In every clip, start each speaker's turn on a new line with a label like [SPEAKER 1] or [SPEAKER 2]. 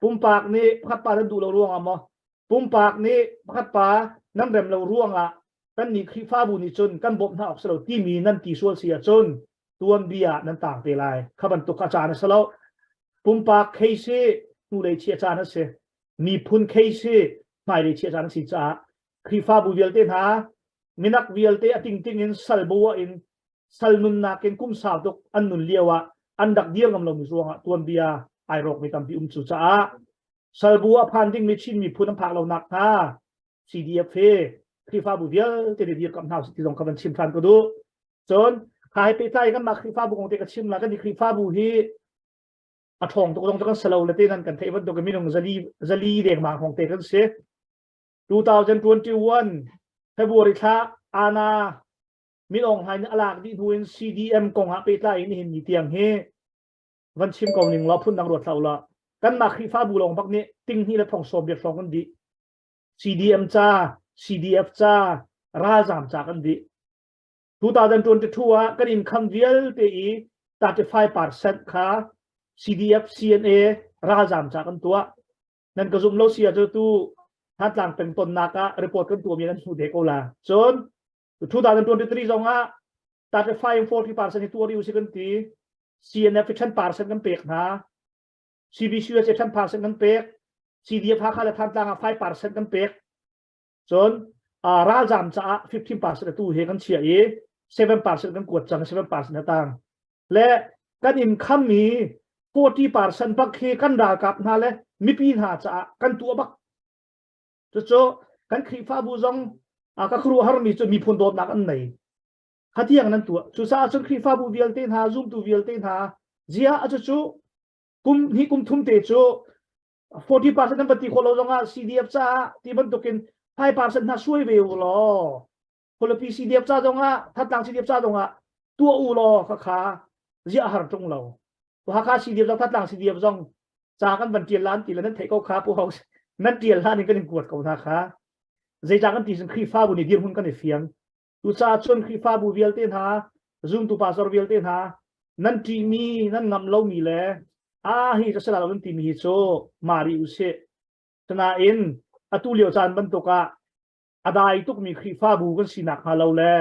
[SPEAKER 1] Pumpak nih pakhat pa nan duh lo ruangah maw pumpak nih pakhat pa nan rem lo ruangah kan nih Khrihfabu nih cun kan bawmh hna awk si lo timi nan ti sual si ahcun tuanbia nan tang te lai. Kha bantuk a caan a si lo. Pumpak case hi hnulei chiah caan a si. Miphun case hi hmailei chiah caan a si caah Khrihfabu vialte hna minak vialte a tingting in salbo in sal nunnak in kum sau tuk an nun lio ah an rak dir ngam lomi ruangah tuanbia ai rawkmi tampi um cu caah salbu a phan dingmi Chin miphun an phak lo nak hnga CDF he Khrihfabu vialte nih dirkamh hna usih ti zong kha van chim ṭhan ka duh. Cun kha he pehtlai kanmah Khrihfabu kong te ka chim la kan i Khrihfabu hi a ṭhawng tuk zong cu kan si lo le te nan kan theih bantuk in minung zali zali dengmang hrawng te kan si. 2021 February thla ana Min Aung Hlaing nih a lak dih hnu in CDM kong ah pehtlai in nihin ni tiang hi van chim ko ning law phundang ruat hlah u law kanmah Khrihfabu lawng bak nih ting hnih le thong sawm riat hrawng kan dih. CDM ca, CDF ca, ralzaam ca kan dih. 2022 ah kan income vialte i 35% kha CDF, CNA, ralzaam ca kan tuah. Nan ka zum lo si ahcun tu Thantlang peng tonnak ah report kan tuahmi nan hmu te ko la. Cun 2023 zong ah 35 40% hi tuar u si kan ti. CNF hi 10% kan pek hna. CBCUSA 10% kan pek. CDF Hakha le Thantlang ah 5% kan pek. Cun ralzaam caah 15% atu he kan chiah i 7% kan kuat cang 7% a tang. Le kan income mi 40% bak hi kan ralkap hna le mipi hna caah kan tuah bak. Cucu kan Khrihfabu zong ka khuaruahharmi cu miphun dawtnak an nei. Khatiang nan tuah. Cucaah cun Khrihfabu vialte hna, zumtu vialte hna, zia a cucu kum hnih kum thum te cu 40% nan va ti khawh lo zongah CDF caah ti bantukin 5% hna suai ve u law Khualipi CDF ca zongah Thantlang CDF ca zongah tuah u law khakha ziah har ṭung lo. Hakha CDF zong Thantlang CDF zong ca kan van ṭial lan ti le nan theih ko kha pu ho nan ṭial hlan in kan in kuat ko hna kha. Zeicah kan ti cun Khrihfabu nih dirhmun kan i fiang. Cucaah cun Khrihfabu vialte hna, zumtu pastor vialte hna, nan ṭihmi, nan ngamh lomi le aa hi ka si lo nan timi hi cu mari u sih. Sinain atu lio caan bantuk ah a dai tukmi Khrihfabu kan si nakhnga lo le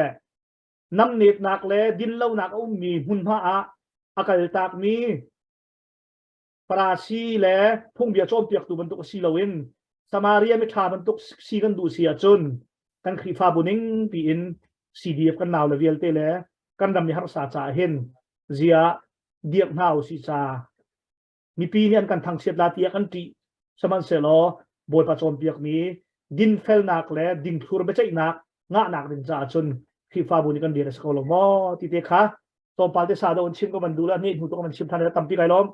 [SPEAKER 1] namnetnak le dinlonak a ummi hmunhma ah a kaltakmi Farasi le phungbia cawnpiaktu bantuk si loin Samaria miṭha bantuk si kan duh si ahcun kan Khrihfabu ning piin CDF kan nau le vialte le kan ram mi harsa caah hin zia dirh hna usih ca mipi nih an kan thangchiat la tiah kan ṭih sihmanhsehlaw Bawipa cawnpiakmi dinfelnak le dingthlur biaceihnak ngahnak ding caah cun Khrihfabu nih kan rian a si ko lo maw ti te kha tlawmpal te sa do an chim ko van duh la hne hnu to kan chim than tampi kai lawm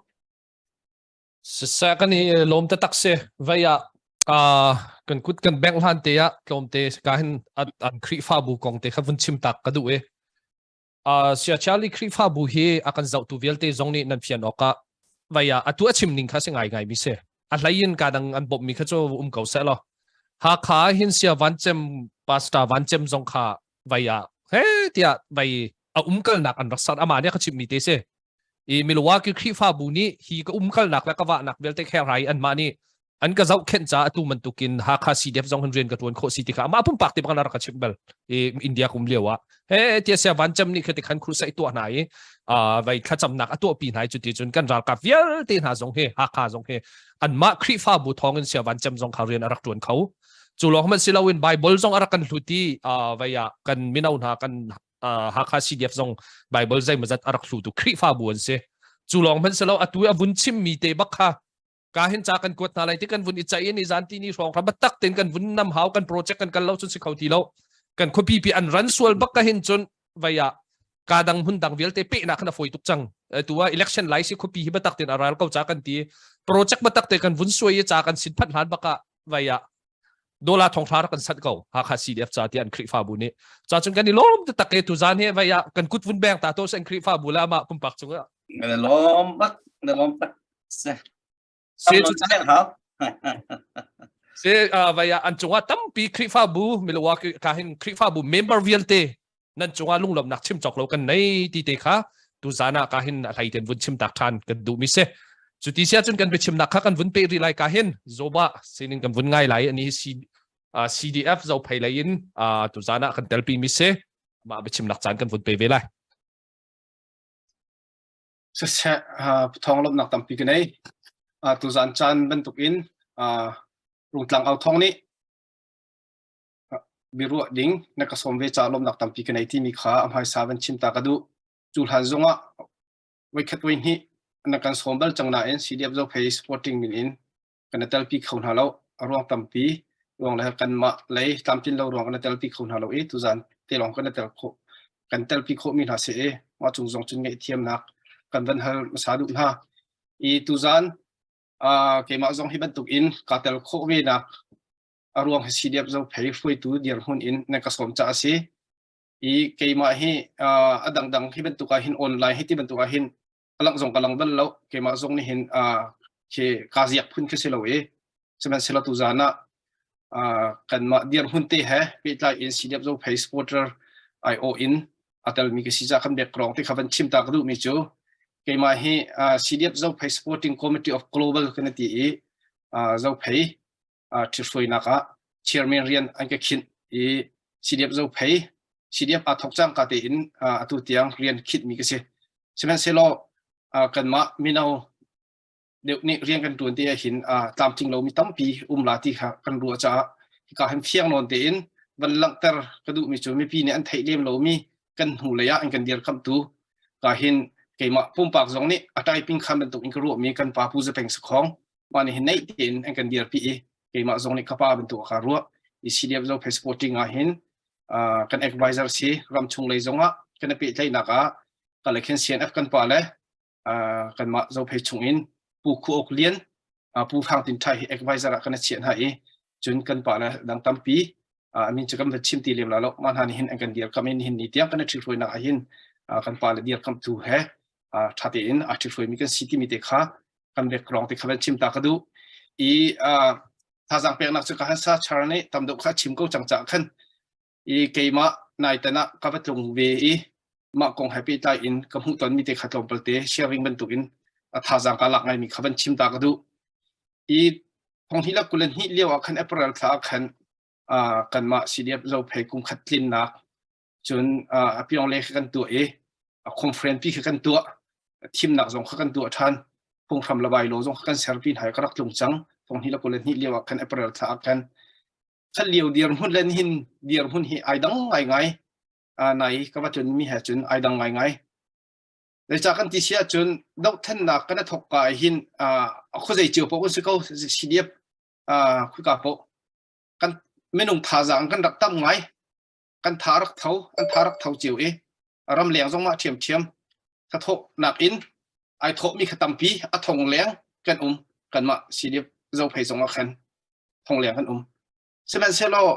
[SPEAKER 2] Siseh kan i lawm taktak si. Vei ah kan kut kan bengh hlan te ah tlawmte ka hin an Khrihfabu kong te kha vun chim tak ka duh i. Sia Charlie Khrihfabu hi a kan zohtu vialte zong nih nan fian awk ah vei ah atu a chim ning kha si ngai ngai mi si. A hlei in ka dang an bawmh mi kha cu um ko seh law. Hakha hin sia Van Cem Pastor Van Cem zong kha vei ah he tiah vei a umkalnak an rak sat amah nih a ka chimh mi te si. I Milwaukee Khrihfabu nih hi ka umkalnak le ka vahnak vialte kherhrai anmah nih an ka zohkhenh caah atu bantukin Hakha CDF zong hin rian ka ṭuan khawh si ti kha amah pumpak te bang rak ka chimh bal i India kum lio ah he tia sia van cem nih khati khan crusade tuah hna i vai thlacamnak a tuahpi hna i cuti cun kan ralkap vialte hna zong hi Hakha zong hi anmah Khrihfabu thawng in sia van cem zong kha rian a rak ṭuan kho cu lawng hmanh si loin Bible zong a rak kan hlut i vai ah kan mino hna kan Hakha CDF zong Bible zeimawzat a rak hlutu Khrihfabu an si. Cu lawng hmanh silo atu a vun chimmi te bak kha ka hin ca kan kuat hna lai ti kan vun i caih in i zan ti ni hrawng kha tak ten kan vun nam hau kan project kan kal lo cun si kho ti lo kan khuapi pi an ran sual bak ka hin cun vei ah ka dang hmun dang vialte pe na khan a foi tuk cang tu ah election lai si khuapi hi batak ten a ral ko ca kan ti project batak te kan vun suai i ca kan sin phat hlan baka vei ah dollar thonghra rak kan sat ko Hakha CDF ca ti an Khrihfabu nih ca cun kan i lawm taktak ke tu zan he vai ah kan kut vun beng ta to sen Khrihfabu la mah pumpak cung ah
[SPEAKER 3] na lawm bak na lawm tak se
[SPEAKER 2] se cu se vai ah an cungah tampi Khrihfabu Milwaukee ka hin Khrihfabu member vialte nan cungah lunglawmhnak chim cawk lo kan nei ti te kha tu zan ah ka hin a hlei ten vun chim tak than kan duh mi si. Cu ti sia cun kan biachimnak kha kan vun pe rih lai ka hin Zoba sinin kan vun ngai lai ani CDF Zophei lei in tuzan ah kan telpi mi si mah biachimnak caan kan vun pe ve lai.
[SPEAKER 4] Siseh thawng lawmhnak tampi ka nei. Tuzan caan bantuk in Rungtlang au thawng nih biaruah ding na ka sawm ve ca lawmhnak tampi ka nei timi kha a hmaisa van chim ta ka duh. Cu hlan zongah voikhat voihnih na kan sawm bal cang nain CDF Zophei supporting min in kan i telpi kho hna lo. A ruang tampi ruang le kanmah lei tlamtlin lo ruang kan i telpi kho hna lo i tuzan te lawng kan i tel khawh kan telpi khawhmi hna si i mah cung zong cun ngaihthiamnak kan van hal hmasa duh hna. I tuzan keimah zong hi bantuk in kaa tel khawh ve nak a ruang hi CDF Zophei hruaitu dirhmun in nan ka sawm caah a si. I keimah hi a dangdang hi bantuk ah hin online hi ti bantuk ah hin a lang zong ka lang bal lo. Keimah zong nih hin khi kaa ziak phun khi si lo i sihmanhsehlaw tuzan ah kanmah dirhmun te he pehtlai in CDF Zophei supporter aiawh in a telmi ka si ca kan background te kha van chim ta ka duhmi cu keimah hi CDF Zophei Supporting Committee of Global kan ti i Zophei ṭhithruainak ah chairman rian an ka khinh i CDF Zophei CDF aa thawk cangka tein atu tiang rian khinhmi ka si. Sihmanhsehlaw kanmah mino deuh nih rian kan ṭuan te ahhin tlamtling lomi tampi um la ti kha kan ruah caah hika hin fiang nawn tein van langhter ka duhmi cu mipi nih an theih lem lomi kan hnu lei ah an kan dirkamhtu ka hin keimah pumpak zong nih a typing khan bantuk in ka ruahmi kan pa Pu Zapeng Sakhong mah nih hin neih tein an kan dirpi i keimah zong nih ka pa bantuk ka ruah i CDF Zophei Sporting ah hin kan advisor si ramchung lei zongah kan i pehtlaihnak ah ka le khin CNF kan pa le kanmah Zophei chung in Pu Khu Ok Lian Pu Hrang Tin Thai hi advisor ah kan i chiah hna i cun kan pa le dang tampi amin cu kan va chim ti lem la lo mah hna nih hin an kan dirkamh in hin ni tiang kan i ṭhihruainak ah hin kan pa le dirkamhtu he ṭha tein aa ṭhihruaimi kan si timi te kha kan background te kha van chim ta ka duh i thazaang peknak cu ka han sa char nih tam deuh kha chim ko cang cah khan i keimah naitan ah ka va tlung ve i mah kong he pehtlai in ka hmuh tonmi te kha tlawmpal te sharing bantukin a thazaang ka lak ngaimi kha van chim ta ka duh i thonghnih le 22 lio ah khan April thla ah khan kanmah CDF Zophei kum khat tlinnak cun a pyongle kha kan tuah i a conference pi kha kan tuah thimnak zong kha kan tuah ṭhan phunghram le bylaw zong kha kan serpi hna ka rak tlung cang thonghnih le 22 lio ah khan April thla ah khan khat lio dirhmun le nihin dirhmun hi ai dang ngaingai nai ka va tlun mi he cun ai dang ngaingai Zeicah kan ti si ahcun dohthlennak kan i thawk ka hin khuazei cio paoh kan si ko CDF khuika paoh kan minung thazaang kan rak tam ngai kan tha rak tho an tha rak tho cio i ramleng zong mah ṭhiamṭhiam thathawhnak in ai thawhmi kha tampi a thong leng kan um kanmah CDF Zophei zong ah khan thong leng kan um sihmanhsehlaw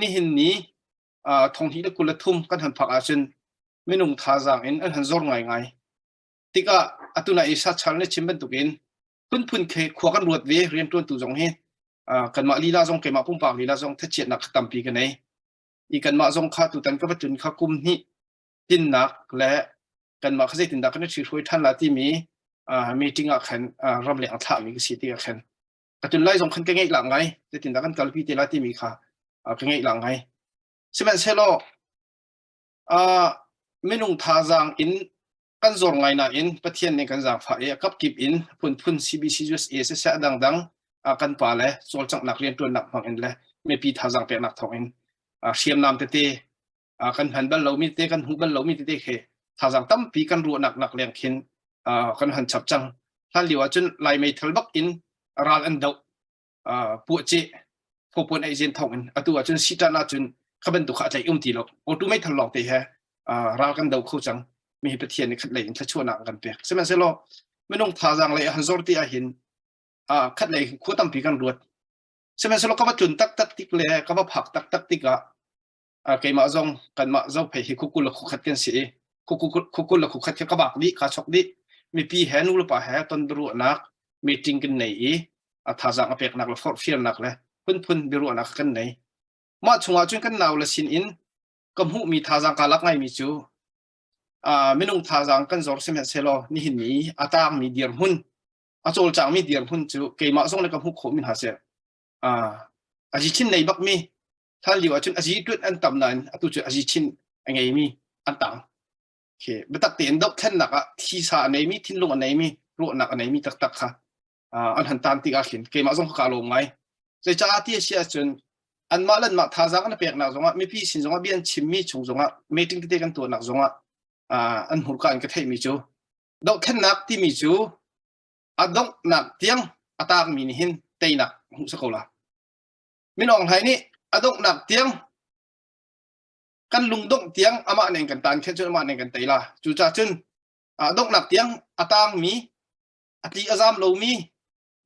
[SPEAKER 4] nihin ni thong hnih le 23 kan han phak ahcun minung thazaang in an han zor ngaingai tikah atu na isa chal ne chim bantukin phunphun khe khua kan ruat ve rianṭuantu zong hi kanmah lila zong keimah pumpak lila zong thachiatnak kha tampi ka nei i kanmah zong kha tutan ka va tlun kha kum hnih tinnak le kanmah kha zeitindah kan i ṭhihruai ṭhan la timi meeting ah khan ramleng a thlahmi ka si tikah khan ka tun lai zong khan ka ngeih la ngai zeitindah kan kalpi te la timi kha ka ngeih la ngai sihmanhsehlaw minung thazaang in kan zor ngai nain Pathian nih kan zaangfah i a kapkip in phunphun CBC USA siseh a dangdang kan pa le cawlcanghnak rianṭuannak hmang in le mipi thazaang peknak thawng in hriamnam tete kan hman bal lomi tete kan hmuh bal lomi tete khi thazaang tampi kan ruahnak nak leng khin kan han chap cang. Hlan lio ahcun Lai meithal bak in ral an doh puahceh phuapuan ei zen thawng in atu ahcun sitan ahcun kha bantuk kha a tlaih um ti lo auto meithal lawng te he ral kan do kho cang mi hi Pathian nih khat lei in thluachuahnak an kan pek sihmanhsehlaw minung thazaang lei han zor ti ahhin khat lei khua tampi kan ruat sihmanhsehlaw ka va tlun taktak tik le ka va phak taktak tikah keimah zong kanmah Zophei hi khukul le khukhat kan si i khukul le khukhat khi ka bak dih ka chok dih mipi he nu le pa he ton biaruahnak meeting kan nei i a thazaang a peknak le forhfialnak le phunphun biaruahnak kan nei mah chungah cun kan nau le sin in ka hmuhmi thazaang ka lak ngaimi cu minung thazaang kan zor sihmanhsehlaw nihin ni a tangmi dirhmun a A cawlcangmi dirhmun cu keimah zong le ka hmuh khawhmi hna si. A zi chin nei bakmi hlan lio ahcun a zi tuan an tam nain atu cu a zi chin a ngeimi an tang. Khi biatak tein dohthlennak ah thisa a neimi, thinlung a neimi, ruahnak a neimi taktak kha an han tan tik ah khin keimah zong ka lawm ngai. Zeicah ti a si ahcun anmah le anmah thazaang an peknak zongah mipi sin zongah bia an chimmi chung zongah meeting tete kan tuahnak zongah an hmurka in ka theihmi cu dohthlennak timi cu a donghnak tiang a taakmi nih hin teinak hmuh si ko la. Min Aung Hlaing nih a donghnak tiang kan lungdongh tiang amah nen kan tan khen cun amah nen kan tei la. Cucaah cun a donghnak tiang a taangmi a tli a zam lomi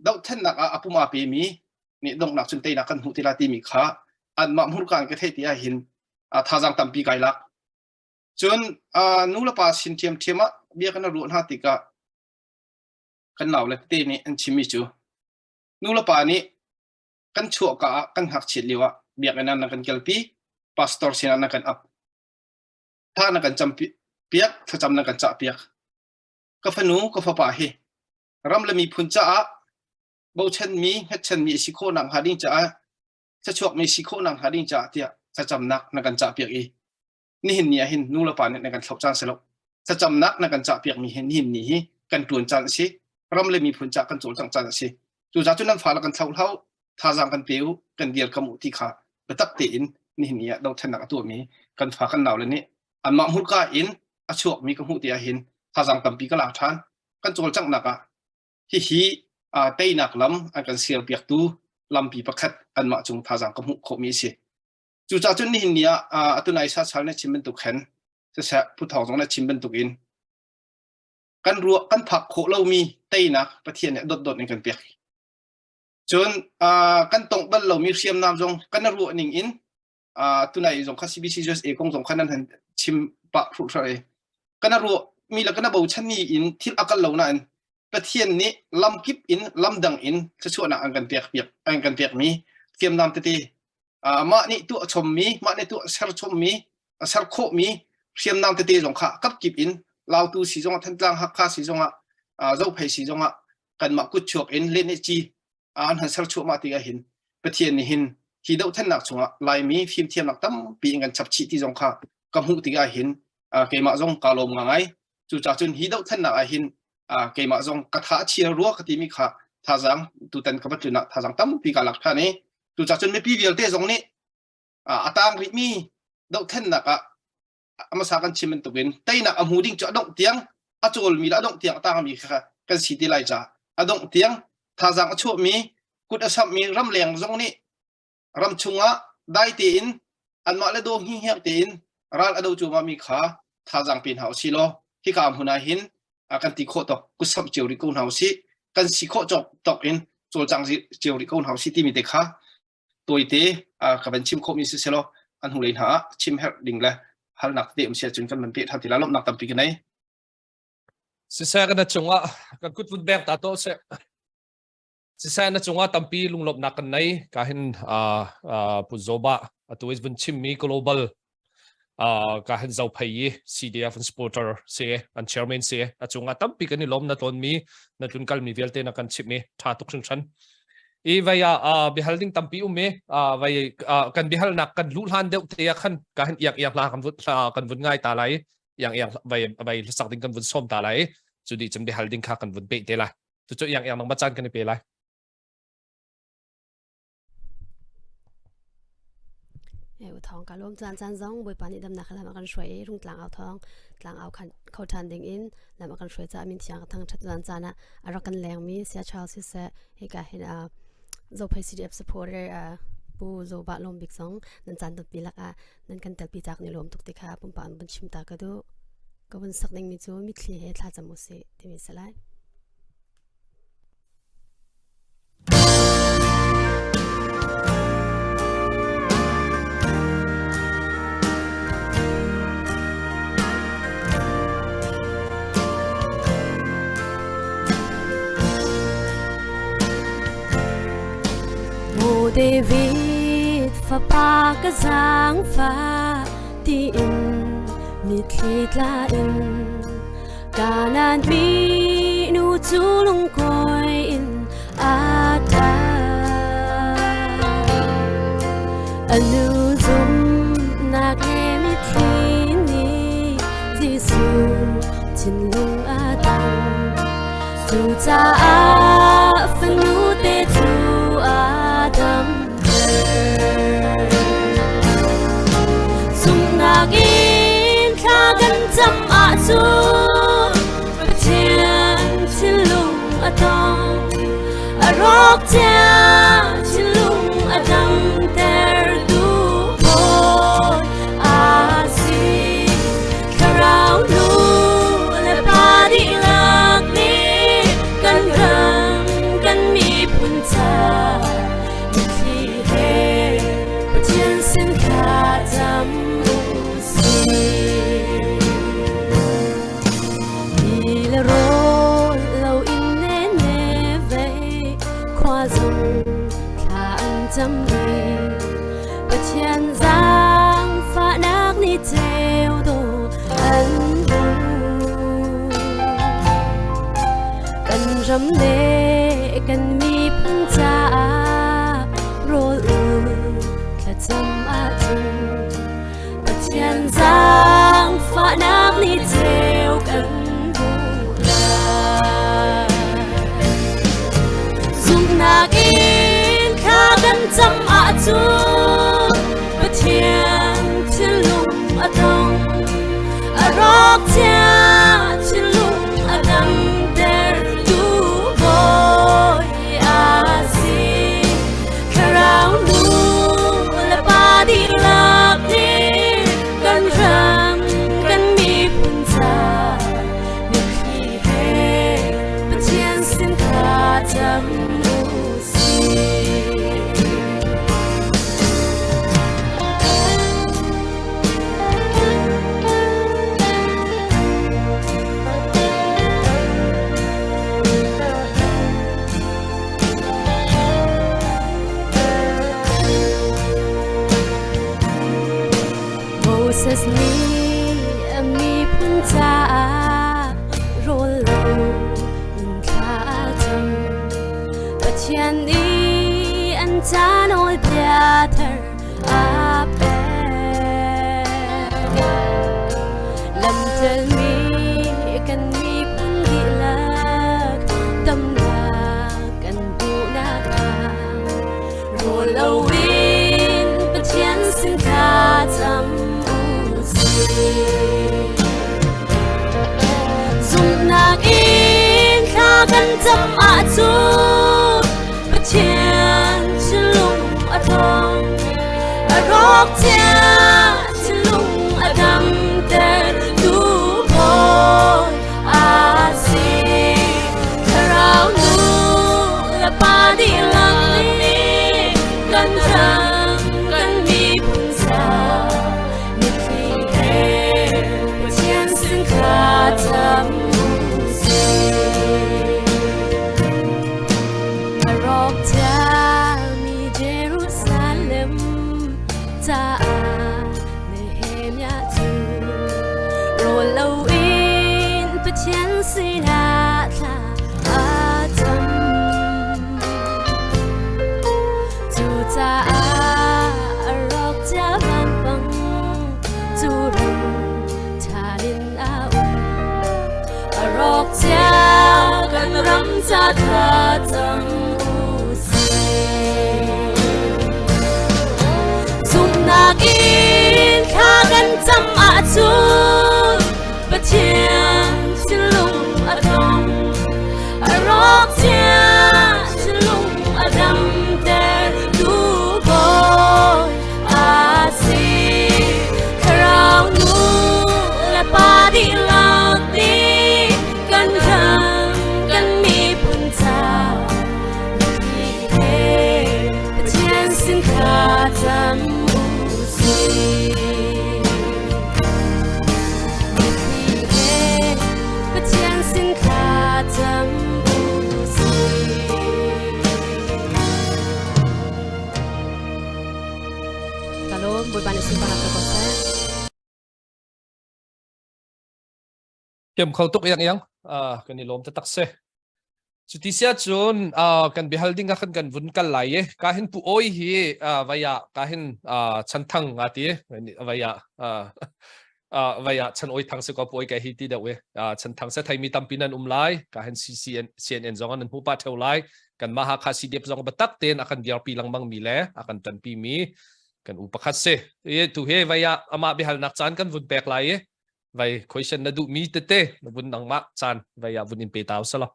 [SPEAKER 4] dohthlennak ah a pum aa pemi nih donghnak cun teinak kan hmuh ti la timi kha anmah hmurka in ka theih ti ahhin thazaang tampi kai lak. Cun nu le pa sin ṭhiamṭhiam ah bia kan ruah hna tikah kan nau le tete nih an chimmi cu nu le pa nih kan chuahka ah kan ngakchiat lio ah biakinn ah na kan kalpi pastor sinah na kan ap thla na kan cam piak thlacam na kan cah piak ka fanu ka fapa hi ram le miphun caah bochanmi hngatchanmi a si khawh nak hnga ding caah thluachuakmi si khawh nak hnga ding caah tiah thlacamnak na kan cah piak i nihin ni ah hin nu le pa nih na kan thlauh caan si lo thlacamnak na kan cah piakmi hi nihin ni hi kan tuan caan a si ram le miphun cah kan cawlcangh caan a si cucaah cun nan fale kan thlauh hlau thazaang kan pe u kan dirkam u ti kha biatak tein nihin ni ah dothlennak a tuahmi kan fa kan nau le nih anmah hmurka in a chuakmi ka hmuh ti ah hin thazaang tampi ka lak ṭhan kan cawlcanghnak ah hihi teinak lam an kan siarpiaktu lampi pakhat anmah cung thazaang ka hmuh khawhmi a si. Cucaah cun nihin ni ah atu nai sa chal na chim bantuk khan siseh phuthawng zong na chim bantuk in kan ruah kan phak khawh lomi teinak Pathian nih dotdot in kan pek. Cun kan tongh bal lomi hriamnam zong kan ruah ning in tunai zong kha CBC USA kong zong kha nan han chim pah hruhhra e kana ruah mi le kana bochan mi in thil akal lo nain Pathian nih lamkip in lamdang in thluachuahnak an kan pek piak an kan pek mi hriamnam tete mah nih tuah chom mi mah nih tuah ser chom mi ser khawh mi hriamnam tete zong kha kapkip in Lautu si zong ah Thantlang Hakha si zong ah Zophei si zong ah kanmah kutchuak in lene ci an han ser chuahmah ti ah hin Pathian nih hin hi dohthlennak chungah Laimi fimthiamnak tampi in kan chap chih ti zong kha ka hmuh tikah hin keimah zong kaa lawm ngai cucaah cun hi dohthlennak ah hin keimah zong ka tha a chia rua ka timi kha thazaang tutan ka va tlun ah thazaang tampi ka lak ṭhan i cucaah cun mipi vialte zong nih a tang rihmi dohthlennak ah hmasa kan chim bantukin teinak a hmu ding cu a dongh tiang a cawlmi le a dongh tiang a tangmi kha kan si ti lai caah a dongh tiang thazaang a chuahmi kut a samhmi ramleng zong nih ram chungah dai tein anmah le daw hnginghiak tein ral a do cuahmahmi kha thazaang pe hna usih law hika hmun ah hin kan ti khawh tawk kutsamh cio rih ko hna usih kan si khawh tawk in cawlcang cio rih ko hna usih timi te kha tawite ka van chim khawhmi si selaw an hnulei hna ah chim herh ding le halnak tete um si ahcun kan van peh ṭhan ti la lawmhnak tampi ka nei.
[SPEAKER 2] Siseh na cungah kan kut vun beng ta to seh. Siseh na cungah tampi lunglawmhnak kan nei ka hin pu Zoba atu is vun chimmi global ka hin Zophei i CDF an supporter si an chairman si a cungah tampi kan i lawm na tlawn mi na tlun kal mi vialte na kan chimh mi tha tuk hringhran i vai ah bihal ding tampi um i vai kan bihalnak kan luh hlan deuh te ah khan ka hin iang iang hla kan vun kan vun ngai ta lai iang iang vai vai hlasak ding kan vun som ta lai cu di cun bihal ding kha kan vun pe te lai cu cu iang iang nang caan kan i pe lai
[SPEAKER 5] U thawng ka lawm caan caan zong Bawipa nih damnak lam a kan hruai i rungtlang au thawng tlang au khan kho ṭhan ding in lam a kan hruai caah min thiang ka thangṭhat caan caan ah a rak kan lengmi Sia Charles siseh hika hin uh, Zophei CDF supporter uh, Pu Zoba Lawm Bik zong nan caan tampi lakah nan kan telpi cak ni lawm tuk ti kha pumpak an vun chim ta ka duh ka vun sak dingmi cu mitthli he thla cam usih timi si lai. David fapa ka zaangfah tiin mitthli tla in Kanan mi nu. cu lungkawi in a ṭap. A nu zumhnak le mitthli nih Jesuh thinlung a tang. Cucaah fanu te cu a damter. Zumhnak in thla kan cam ahcun Pathian thinlung a tong. A rawk cia thinlung a damtertu Bawi a si. Thlarau nu le pa dihlak nih kan ram kan miphun ca mitthli he Pathian sin thla cam u sih. Ti le rawl lo in ne ne ve khua zong thla an cam ve. Pathian zaangfahnak ni ceu dawh an hmu. Kan ram le kan miphun caah rawl ul thlacam ahcun Pathian zaangfahnak ni ceu kan hmu lai. Zumhnak in thla kan cam ahcun Pathian thinlung a tong. A rawk cia thinlung a damtertu Bawi a si. Thlarau nu le pa dihlak nih kan ram kan miphun ca mitthli he Pathian sin thla cam u sih. Moses nih a miphun caah rawl lo in thla a cam. Pathian nih an ca nawlbia thar a pek. Lamtelmi kan miphun dihlak damnak kan hmuhnak ah rawl loin Pathian sin thla cam u sih. Zumhnak in thla kan cam ahcun Pathian thinlung a ṭhawng. A rawk cia thinlung a damtertu Bawi a si. Thlarau nu le pa dihlak nih kan ram kan miphun ca mitthli he Pathian sin thla cam u sih. A rawk ciami Jerusalem caah Nehemiah cu rawl loin Pathian sinah thla a cam. Cucaah a rawk cia vampang cu ram ṭhan in a um. A rawk cia kan ram ca thla cam u sih. Zumhnak in thla kan cam ahcun Pathian thinlung a tong. A rawk cia thinlung a damtertu Bawi a si. Thlarau nu le pa dihlak nih kan ram kan miphun ca mitthli he Pathian sin thla cam u sih. Mitthli he Pathian sin thla cam u sih. Kalom Bawipa nih sunparnak pe ko seh.
[SPEAKER 2] Thiam kho tuk iang iang. Ah, kan i lawm taktak si. Cuti sia cun uh, kan biahal ding ah khan kan vun kal lai i ka hin pu oi hi uh, vaya ka hin uh, chan thang nga ti vaya uh, uh, vaya chan oi thang se ko pu oi ka hi ti deuh e uh, chan thang se thai mi tampi nan um lai ka hin CCN CNN zong an hmu pa theu lai kan ma ha kha CDF zong batak ten akan dirpi langmang mi le akan tanpi mi kan u pakhat se e tu he vaya ama bihal nak chan kan vun pek lai i vai question na duh mi tete na vun nangmah caan vai ah vun in pe tau sala.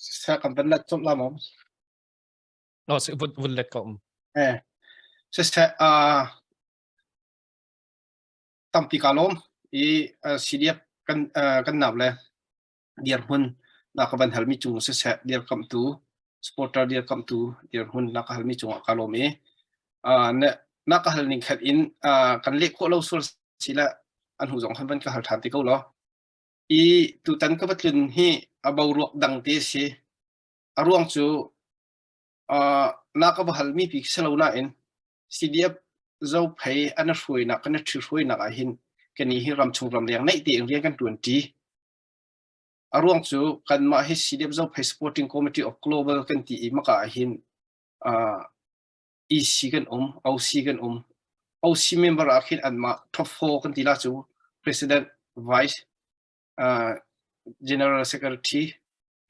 [SPEAKER 4] Sa kan van let colh la maw?
[SPEAKER 2] No, si vun vun let ko.
[SPEAKER 4] Eh. Siseh uh, tampi ka lawm i uh, CDF kan uh, kan nap le dirhmun na ka van halmi cung siseh dirkamtu supporter dirkamtu dirhmun na ka halmi cungah ka lawm i uh, na na ka hal ning khat in uh, kan leh khawh lo sual si le an hu zong khan van ka hal ṭhan te ko law i tutan ka va tlun hi a boruak dang te si a ruang cu uh, na ka va halmi pi si lo nain CDF Zophei an hruainak kan ṭhi hruainak ah hin kani hi ramchung ramleng neih tein rian kan ṭuan ṭi. A ruang cu kanmah hi CDF Zophei Supporting Committee of Global kan ti i maka ah hin uh, EC kan um, OC kan um. OC member ah khin anmah top 4 kan ti la cu President, Vice, uh, General Secretary,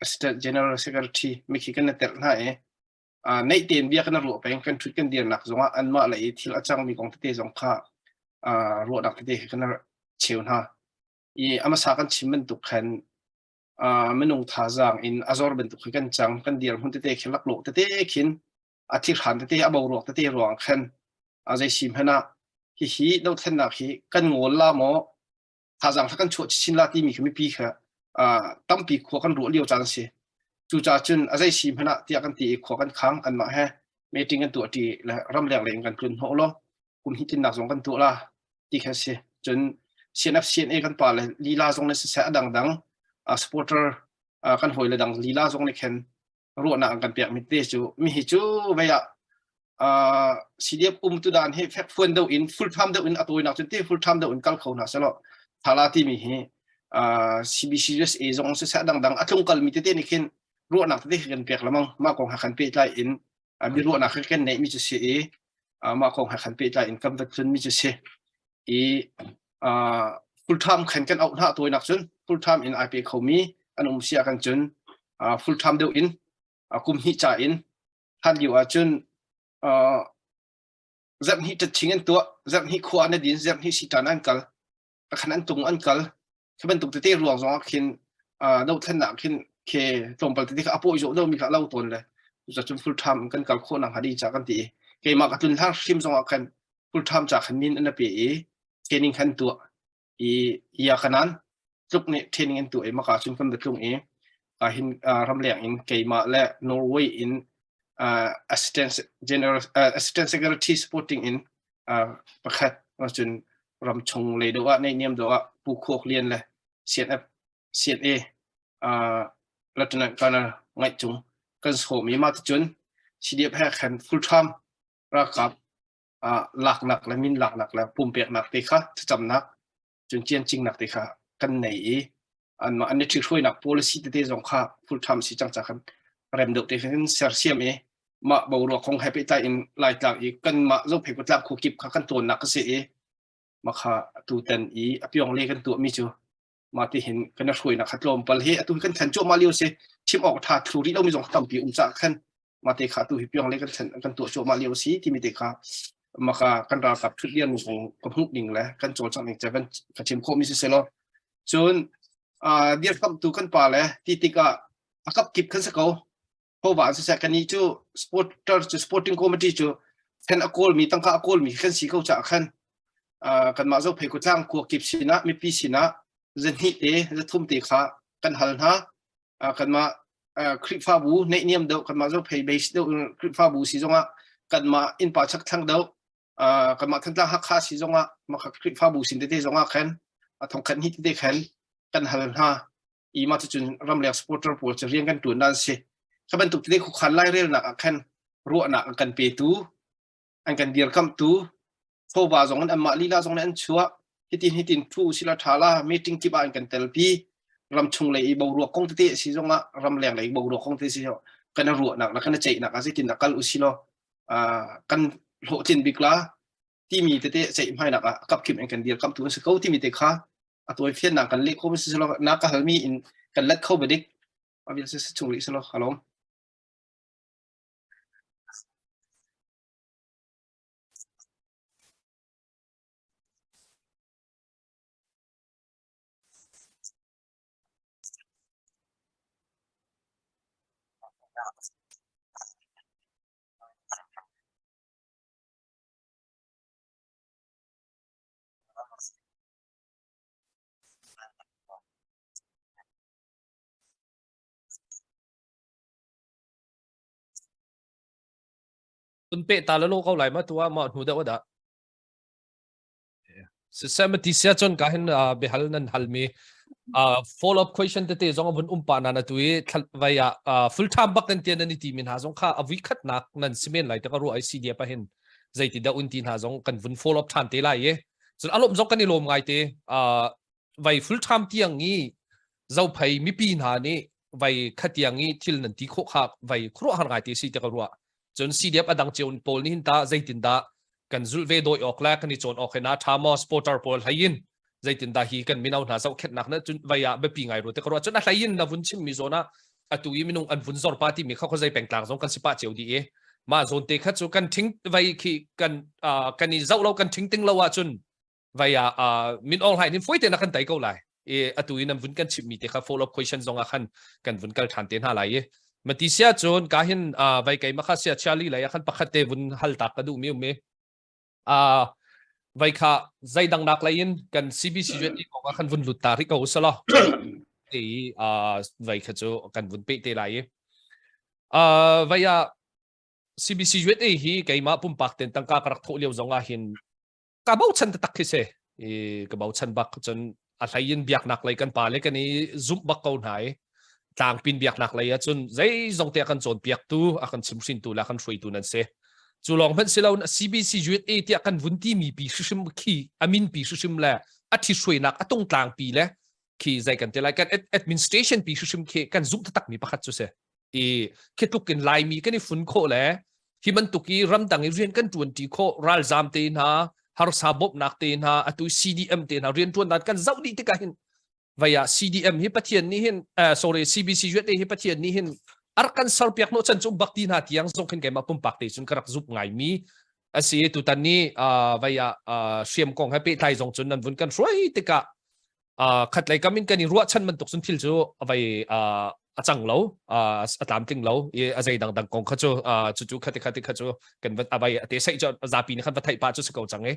[SPEAKER 4] Assistant General Secretary mikhi kan na telh hna i uh, neih tein bia kan ruah peng kan ṭhut kan dirnak zongah anmah le i thil a cangmi kong tete zong kha uh, ruahnak tete khi kan cheu hna. I amasa kan chim bantuk khan uh, minung thazaang in a zor bantuk khi kan cang kan dir hmun tete khi laklawh tete khin a thirhan tete a boruak tete ruang khan a zei sim hmanh ah hihi dothlennak hi kan ngawl la maw thazaang kha kan chuah chin la timi kha mipi kha tampi khua kan ruah lio caan si cucaah cun a zei si hmanh ah tiah kan ti i khua kan khang anmah he meeting kan tuah ṭi le ramleng lei in kan tlun hnawh law kum hnih tlinnak zong kan tuah la ti kha si cun CNF CNA kan pa le lila zong le siseh a dangdang supporter kan hawi le dang lila zong nih khin ruahnak an kan pek mi te cu mi hi cu vei ah uh, CDF um tu dan hi fek fuan deuh in full time deuh in a tawinak cun te full time deuh in kal kho hna selaw thala ti mi hi uh, CBC USA zong se sa dangdang a tlung kal mi tete nih khin ruahnak tete kan pek lamang ma kong ha kan pehtlai in. Biaruahnak he kan neihmi cu si i mah kong he khan pehtlai in kan va tlunmi cu si. I full time khan kan auh hna tawinak cun full time in ai pe khomi an um si ah kan cun full time deuh in kum hnih ca in hlan lio ahcun zarh hnih ṭatching an tuah zarh hnih khua an din zarh hnih sitan an kal khan an tung an kal khi bantuk tete ruang zong ah khin dothlennak khin khe tlawmpal tete kha a pawi zawh domi kha lo tawn le cucun full time kan kal khawh nak hnga ding ca kan ti i keimah ka tlun hlang hrim zong ah khan full time ca khan min an pe i training khan tuah i ya kanan tluk nih training an tuah i maka cun kan va tlung i hin ramleng in keimah le Norway in assistant general assistant secretary supporting in pakhat cun ramchung lei deuh ah neihniam deuh ah Pu Khuak Lian le CNF CNA Lieutenant Colonel Ngaih Cung kan sawm i mah ticun CDF he khan full time ralkap laknak le min laknak le pumpeknak te kha thlacamnak cun ciancingnak te kha kan nei i anmah an i ṭhihruainak policy tete zong kha full time si cang ca khan rem deuh te khan sersiam i mah boruak kong he pehtlai in Laitlang i kanmah Zophei kutlang khu kip kha kan tawnnak ka si i mah kha tutan i a pyong le kan tuahmi cu mah ti hin kan i hruainak kha tlawmpal hi atu kan thlen cuahmah lio si chim awk ṭha thlu rih lomi zong tampi um caah khan mah te kha atu hi pyong le kan thlen kan tuah cuahmah lio si timi te kha maka kan ralkap ṭhut lian kong ka hmuh ning le kan cawlcangh ning cu ka chim khawhmi si selaw cun dirkamhtu kan pa le ti tikah a kap kip kan si ko Hova siseh kannih cu supporter cu supporting committee cu then a kawlmi tangka a kawlmi kan si ko caah khan kanmah Zophei kutlang khua kip sinah mipi sinah zahnih te zathum te kha kan hal hna kanmah Khrihfabu neihniam deuh kanmah Zophei base deuh Khrihfabu si zongah kanmah innpa chakthlang deuh kanmah Thantlang Hakha si zongah mah Khrihfabu sin tete zongah khan thongkhat hnih tete khan kan hal hna i mah cucun ramleng supporter pawl cu rian kan ṭuan nan si. Kha bantuk tete khuakhan lairelnak ah khan ruahnak an kan petu, an kan dirkamhtu, chawva zong in anmah lila zong nih an chuah. Hitin hitin thu sila ṭha la meeting kip ah an kan telpi. Ramchung lei i boruak kong tete si zongah ramleng lei boruak kong tete si kan ruahnak le kan ceihnak ah zeitin dah kal usih law kan hlawhtlin bik la timi tete ceihmainak ah kapkim in kan dirkamhtu an si ko timi te kha a tawifiannak kan leh kho si selaw na ka halmi in kan let kho badik abil si chung rih selaw halom
[SPEAKER 2] Un pe ta lo ko lai ma tu ah ma hnu deuh dah. Siseh ma ti sia chon ka hin behal nan hal mi follow up question tete zong vun um pa na na tu i vai ah full time bak nan tian nan ti min ha zong kha avui khat nak nan simen lai te ka ru ICD pa hin zeiti dah un ti hna zong kan vun follow up than te lai i cun alom zong kan i lawm ngai te vai full time tiang i zophei mipi hna nih vai khatiang i thil nan ti khawh kha vai khuaruahhar ngai te si te ka ruah cun CDF adang cio pawl nih hin ta zeitin dah kan zulh ve doi awk le kan i cawn awk hena tha maw supporter pawl hlei zeitin dah hi kan mino hna zohkhenhnak na cun vai ah biapi ngai ru te ka ruah cun a hlei in na vun chim mi zawn ah atu i minung an vun zor pa ti mi kha khuazei pengtlang zong kan si pah cio dih i mah zawn te kha cu kan thing vai khi kan kan i zoh lo kan thing ting lo ahcun vai ah min ong hlai nin foi te na kan tai ko lai i atu in an vun kan chim mi te kha follow up question zong ah khan kan vun kal than te hna lai i mati sia cun ka hin vai kai makha sia chiali lai ah khan pakhat te vun hal tak ka duh mi um mi uh, vai kha zeidang nak lei in kan CBC juan i kong ah khan vun lut ta ri ko usala te i uh, vai kha cu kan vun pe te lai i uh, vai ah CBC USA hi keimah pumpak ten tangka ka rak thawh lio zong ah hin ka bochan taktak khi si i ka bochan bak cun a hlei in biaknak lei kan pa le kan i zumh bak ko hna i tlangpin biaknak lei ah cun zeizong te a kan cawnpiaktu a kan chimhrintu le a kan hruaitu nan si cu lawng hmanh si lo CBC USA tiah kan vun ti mi pi hrimhrim khi a min pi hrimhrim le a ṭhithruainak a tungtlang pi le khi zei kan ti lai kan administration pi hrimhrim khi kan zumh taktak mi pakhat cu si i khi tluk in laimi kan i fun khawh le. Hi bantuk i ramdang i rian kan ṭuan ṭi khawh ralzaam te hna harsa bawmhnak te hna atu CDM te hna rianṭuannak kan zoh dih tikah hin vai ah CDM hi Pathian nih hin uh, sorry CBC USA hi Pathian nih hin ar kan serpiak no chan cu bak ti hna tiang zong khin keimah pumpak te cun ka rak zup ngai mi asi tutan ni uh, vai ah uh, hriam kong he pehtlai zong cun nan vun kan hruai tikah uh, khatlei kam in kan i ruahchan bantuk cun thil cu vai uh, a cang lo uh, a tlamtling lo i a zei dangdang kong kha cu uh, cu cu khati khati kha cu kan va avai a te sei cu zapi nih khan va theih pa cu si ko cang i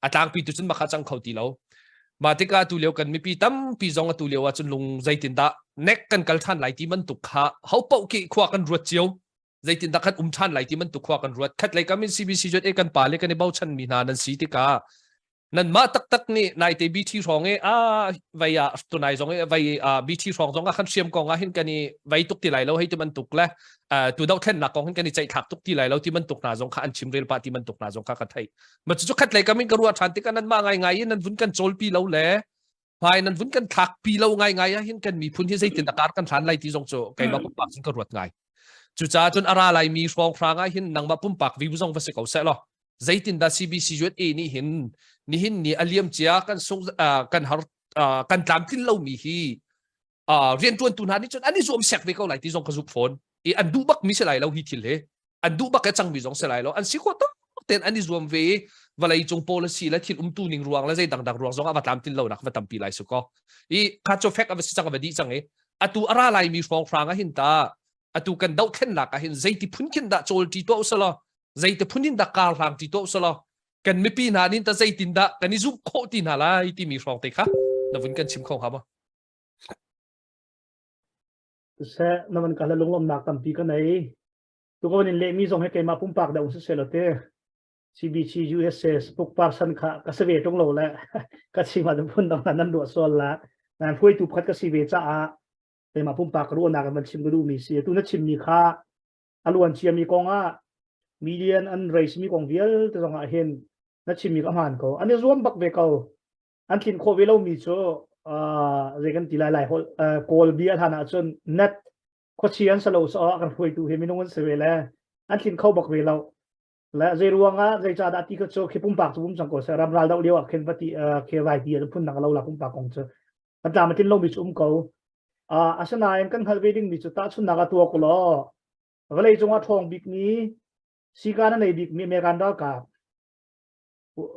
[SPEAKER 2] a tlangpi tu cun makha cang kho ti lo ma tikah tu lio kan mipi tampi zong atu lio ah cun lung zeitin dah nek kan kal than lai ti bantuk kha ho poh ki khua kan ruat cio zeitin dah kan um than lai ti bantuk khua kan ruat khat lei kam in CBC jot e kan pa le kan i bochan mi hna nan si tikah nanmah taktak nih naite BT hrawng i a vai ah tunai zong i vai BT hrawng zong ah khan hriam kong ah hin kan i vai tuk ti lai lo hei ti bantuk le tu dohthlennak kong hin kan i ceih thlak tuk ti lai lo ti bantuk hna zong kha an chim rel pah ti bantuk hna zong kha ka theih ma cu khat lei kam in ka ruah ṭhan tikah nanmah ngai ngai in nan vun kan cawlpi lo le hmai nan vun kan thlak pi lo ngai ngai ah hin kan miphun hi zeitin a kar kan hlan lai ti zong cu keimah pumpak cun ka ruat ngai cucaah cun a ra lai mi hrawng hrang ah hin nangmah pumpak view zong va si ko seh law zeitindah CBC USA nih hin nihin ni a liam cia kan sung kan har kan tlamtlin lomi hi riantuantu hna nih cun an i zuam sek ve ko lai ti zong ka zumh fawn i an duh bak mi si lai lo hi thil hi an duh bak e cang mi zong si lai lo an si khawh tuk ten an i zuam ve i vawlei cung policy le thil umtu ning ruang le zei dangdang ruang zong ah va tlamtlin lo nak va tampi lai su ko i kha cu fek a va si cang a va dih cang i atu a ra lai mi hrawng hrang ah hin ta atu kan dohthlennak ah hin zeiti phun khin dah cawl ṭi tuah usalaw zeiti phun in dah kar hlang ṭi tuah usalaw kan mipi hna nih ta zeitin dah kan i zumh khawh ti hna lai timi hrawng te kha na vun kan chim kho hnga maw?
[SPEAKER 1] Seh na van ka lunglawmnak tampi ka nei. Tu ko in lehmi zong he keimah pumpak deuh si selo te. CBC USA spokesperson kha ka si ve tung lo le ka chim ah phun dang nan ruah sual la. Nan hruaitu pakhat ka si ve caah keimah pumpak ruahnak in van chim ka duhmi si. Tu na chimmi kha a luan ciami kong ah million an raise mi kong vialte zong ah hin na chimmi ka hmaan ko. An i zuam bak ve ko. An tlin khawh ve lomi cu zei kan ti lai lai holh kawl bia hlan ah cun net khuachi an salo so kan hruaitu hi minung an si ve le an tlin kho bak ve lo. Le zei ruangah zei ca dah ti kha cu khi pumpak cu um cang ko seh ram ral doh lio ah khin va ti khi vai ti phun dang lo la pumpak kong cu kan tlam a tlin lomi cu um ko. Asinain kan hngalh ve dingmi cu tahchunhnak ah tuak ulaw vawlei cungah ṭhawng bikmi sikaan a nei bikmi American ralkap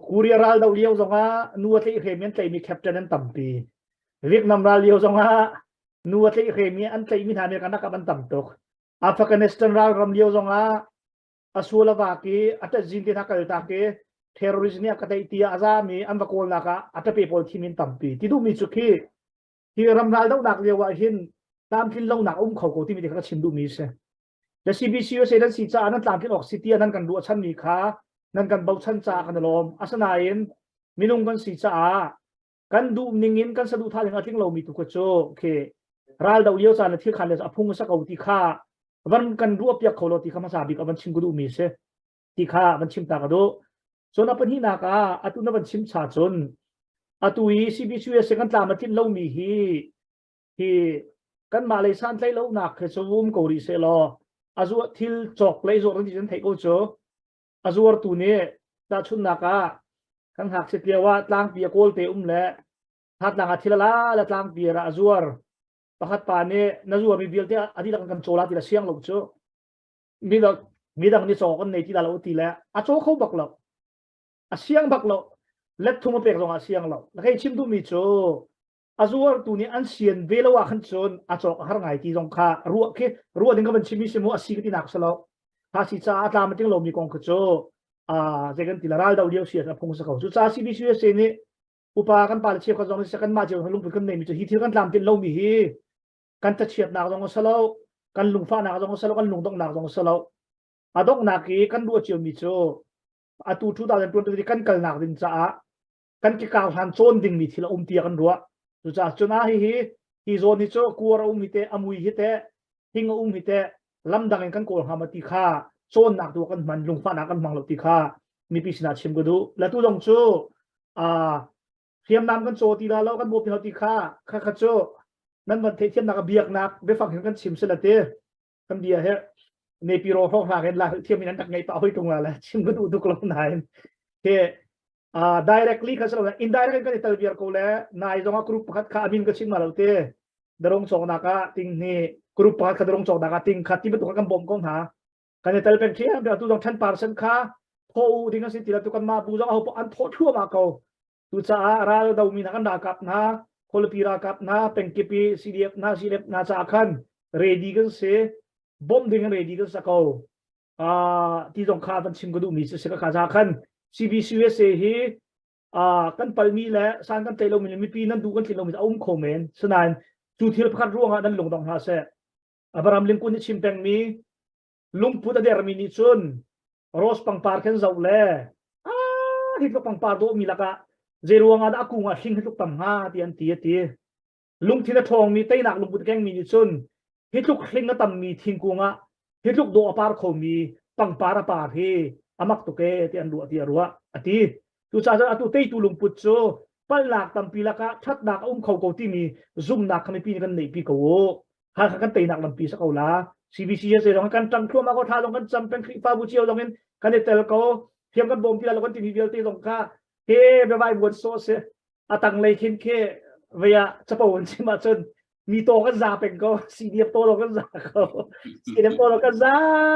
[SPEAKER 1] Korea ral doh lio zongah nu a tlaih hremi an tlaihmi captain an tampi. Vietnam ral lio zongah nu a tlaih hremi an tlaihmi hna American ralkap an tam tuk. Afghanistan ral ram lio zongah a sual a vak i a ṭatzin te hna kal tak i terrorist nih a ka tlaih tiah a zami an va kawlnak ah a ṭape pawl thim in tampi. Ti duhmi cu khi hi ram ral dohnak lio ah hin tlamtlin lonak um kho ko timi te kha ka chim duhmi a si. The CBC USA nan si caah nan tlamtlin awk si tiah nan kan ruahchanmi kha nan kan bochan caah kan i lawm. Asinain minung kan si caah kan duh ning in kan saduhthah ning a tling lomi tu kha cu khi ral do lio caan le thil khan le a phung a sa ko ti kha van kan ruah piak kho lo ti kha hmasa bik a van chim ka duhmi a si ti kha van chim ta ka duh. Cun a pahnihnak ah atu na van chim cha cun atu i CBCUSA kan tlam a tlin lomi hi hi kanmah lei santlaih lonak khi cu um ko rih seh law a zuah thil cawk lei zuar ti an theih ko cu a zuartu nih tahchunhnak ah kan ngakchiat lio ah tlangpi a kawlte um le thatlang ah thil a la le tlangpi ah a zuar pakhat pa nih na zuarmi vialte a dihlak kan caw la ti la siang lo cu midang midang nih caw kan nei ti la lo ti le a caw kho bak lo a siang bak lo let thum a pek zong ah siang lo na kei chim duhmi cu a zuartu nih an sian ve lo ah khan cun a cawk a har ngai ti zong kha ruah khi ruah ding ka van chimmi si mu a si ka ti nak si lo ha si caah a tlam a ting lomi kong kha cu a zei kan ti la ral do lio si a phung sa ko cu ca CBCUSA nih upa kan pa le cheukhat zong nih kan mah cio lungput kan neimi cu hi thil kan tlam tin lomi hi kan thachiatnak zong a si lo kan lungfahnak zong a si lo kan lungdonghnak zong a si lo a donghnak i kan ruah ciomi cu atu 2023 kan kalnak ding caah kan kikau hlan cawn dingmi thil a um tiah kan ruah cucaah cun ah hihi hi zawn hi cu kuar a um hi te a mui hi te hing a um hi te lamdang in kan kawl hnga ma ti kha cawnnak tu kan hman lungfahnak kan hmang lo ti kha mipi sinah chim ka duh la tu zong cu a hriamnam kan caw ti la lo kan bawm ti lo ti kha kha kha cu nan van theihthiamnak a biaknak biafang hin kan chim sila te kan bia he. Nepiro hrawng hna in la thiam in an rak ngei pah hoi tung la le chim ka duh tuk lo nain ke uh, directly kha silo indirectly kan i tal viar ko le nai zong ah group pakhat kha amin ka chim ma lo te darong chok nak ah ting ni group pakhat kha darong chok nak ah ting kha ti bantuk kan bom ko hna kan i tel peng thiam tu zong 10% kha tho u ding a si ti la tu kan ma bu zong ho an tho thluama ko tu caah ral do mi na kan ralkap hna khualipi ralkap hna pengkip i CDF hna CDF hna caah khan ready kan si bawmh ding in ready kan sa ko ti zong kha van chim ka duhmi si si ka kha za khan CBCUSA hi kan palmi le san kan tlai lomi le mipi nan duh kan tlin lomi a um kho men sinain cu thil pakhat ruangah nan lungdong hna seh Abraham Lincoln nih chim pengmi lungput a dermi nih cun rose pangpar khen zoh le ah hi tluk pangpar dawhmi lakah zei ruangah dah a kung ah hling hi tluk tam hnga ti an ti a ti lungthin a ṭhawngmi teinak lungput kengmi nih cun hi tluk hling a tammi thingkung ah hi tluk dawh a par khomi pangpar a par hi a mak tuk e ti an ruah ti a ruah a ti cucaah cun atu teitu lungput cu palhnak tampi lakah ṭhatnak a um kho ko timi zumnak kha mipi nih kan neihpi ko u Hakha kan teinak lampi sa ko la CBC se zong kan ṭang thluahmah ko thla zong kan cam peng Khrihfabu cio zong in kan i tel ko thiam kan bawm ti lo kan timi vialte zong kha he biavai buan sawh si a tanglei khin khi vei ah capo an chim ahcun mi taw kan za peng ko CDF taw lo kan za ko CDF taw lo kan za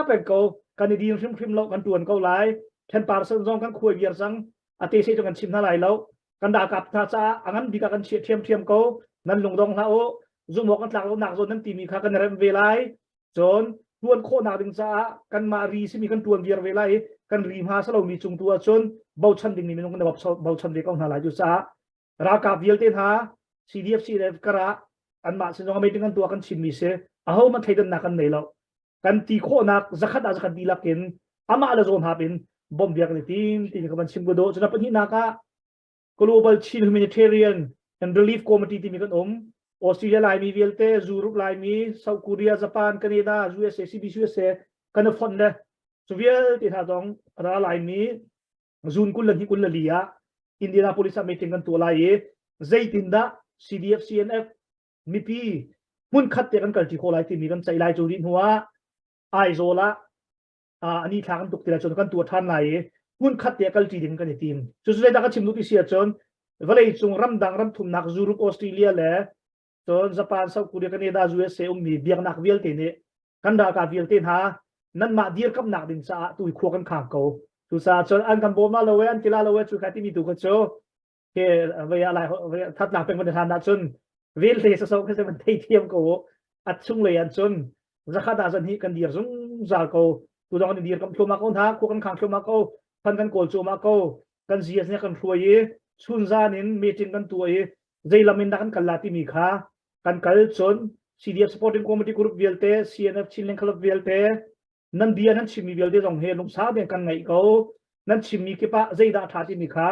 [SPEAKER 1] peng ko kan i din hrimhrim lo kan tuan ko lai then parson zong kan khuai viar cang a te se kan chim hna lai lo kan ralkap hna caah a ngan bik ah kan chiah ṭhiamṭhiam ko nan lungdong hlah u zumawk kan tlak lo nak zawn nan timi kha kan rem ve lai cun tuan khawhnak ding caah kanmah ri simi kan tuan viar ve lai i kan ri hma salomi cung tu ahcun bochan dingmi minung kan bochan ve ko hna lai cu caah ralkap vialte hna CDF CDF karah anmah sin zong meeting kan tuah kan chimmi si aho man thleidannak kan nei lo kan ti khawhnak zakhat ah zakhat dihlak in amah le zawn hap in bom biak kan i tim ti ka van chim ko do cun a pahnihnak ah Global Chin Humanitarian and Relief Committee timi kan um Australia Laimi vialte Europe Laimi South Korea Japan Canada USA CBC USA kan i fonh le cu vialte hna zong ra Laimi June 20 le 24 ah Indianapolis ah meeting kan tuah lai i zeitindah CDF CNF mipi hmunkhat te kan kalṭi khawh lai timi kan ceih lai cu rih hnu ah Aizawl ah ani thla kan tuk ti lai cun kan tuah ṭhan lai i hmunkhat te kalṭi ding kan i tim. Cu cu zeidah ka chim duh ti si ahcun vawlei cung ramdang ramthumnak Europe, Australia le cun Japan, South Korea, Canada, USA ummi biaknak vialte nih kan ralkap vialte hna nanmah dirkamnak ding caah tu hi khua kan khang ko. Cucaah cun an kan bawm la lo e an ti la lo e cu kha timi tu kha cu ke vei ah lai thatnak peng van hlan ahcun velte saso kha van thei thiam ko at chung lei an cun zakhat ah zan hi kan dir zungzal ko tu dong kan dir kam thluma ko hna khu kan khang thluma ko phan kan kawl chuma ko kan zias ne kan hruai i chun zan in meeting kan tuah i zei lam in dah kan kal la timi kha kan kal cun CDF supporting committee group vialte CNF Chinland Club vialte nan bia nan chimmi vialte zong he lungsau tein kan ngaih ko nan chimmi kip ah zeidah a ṭha timi kha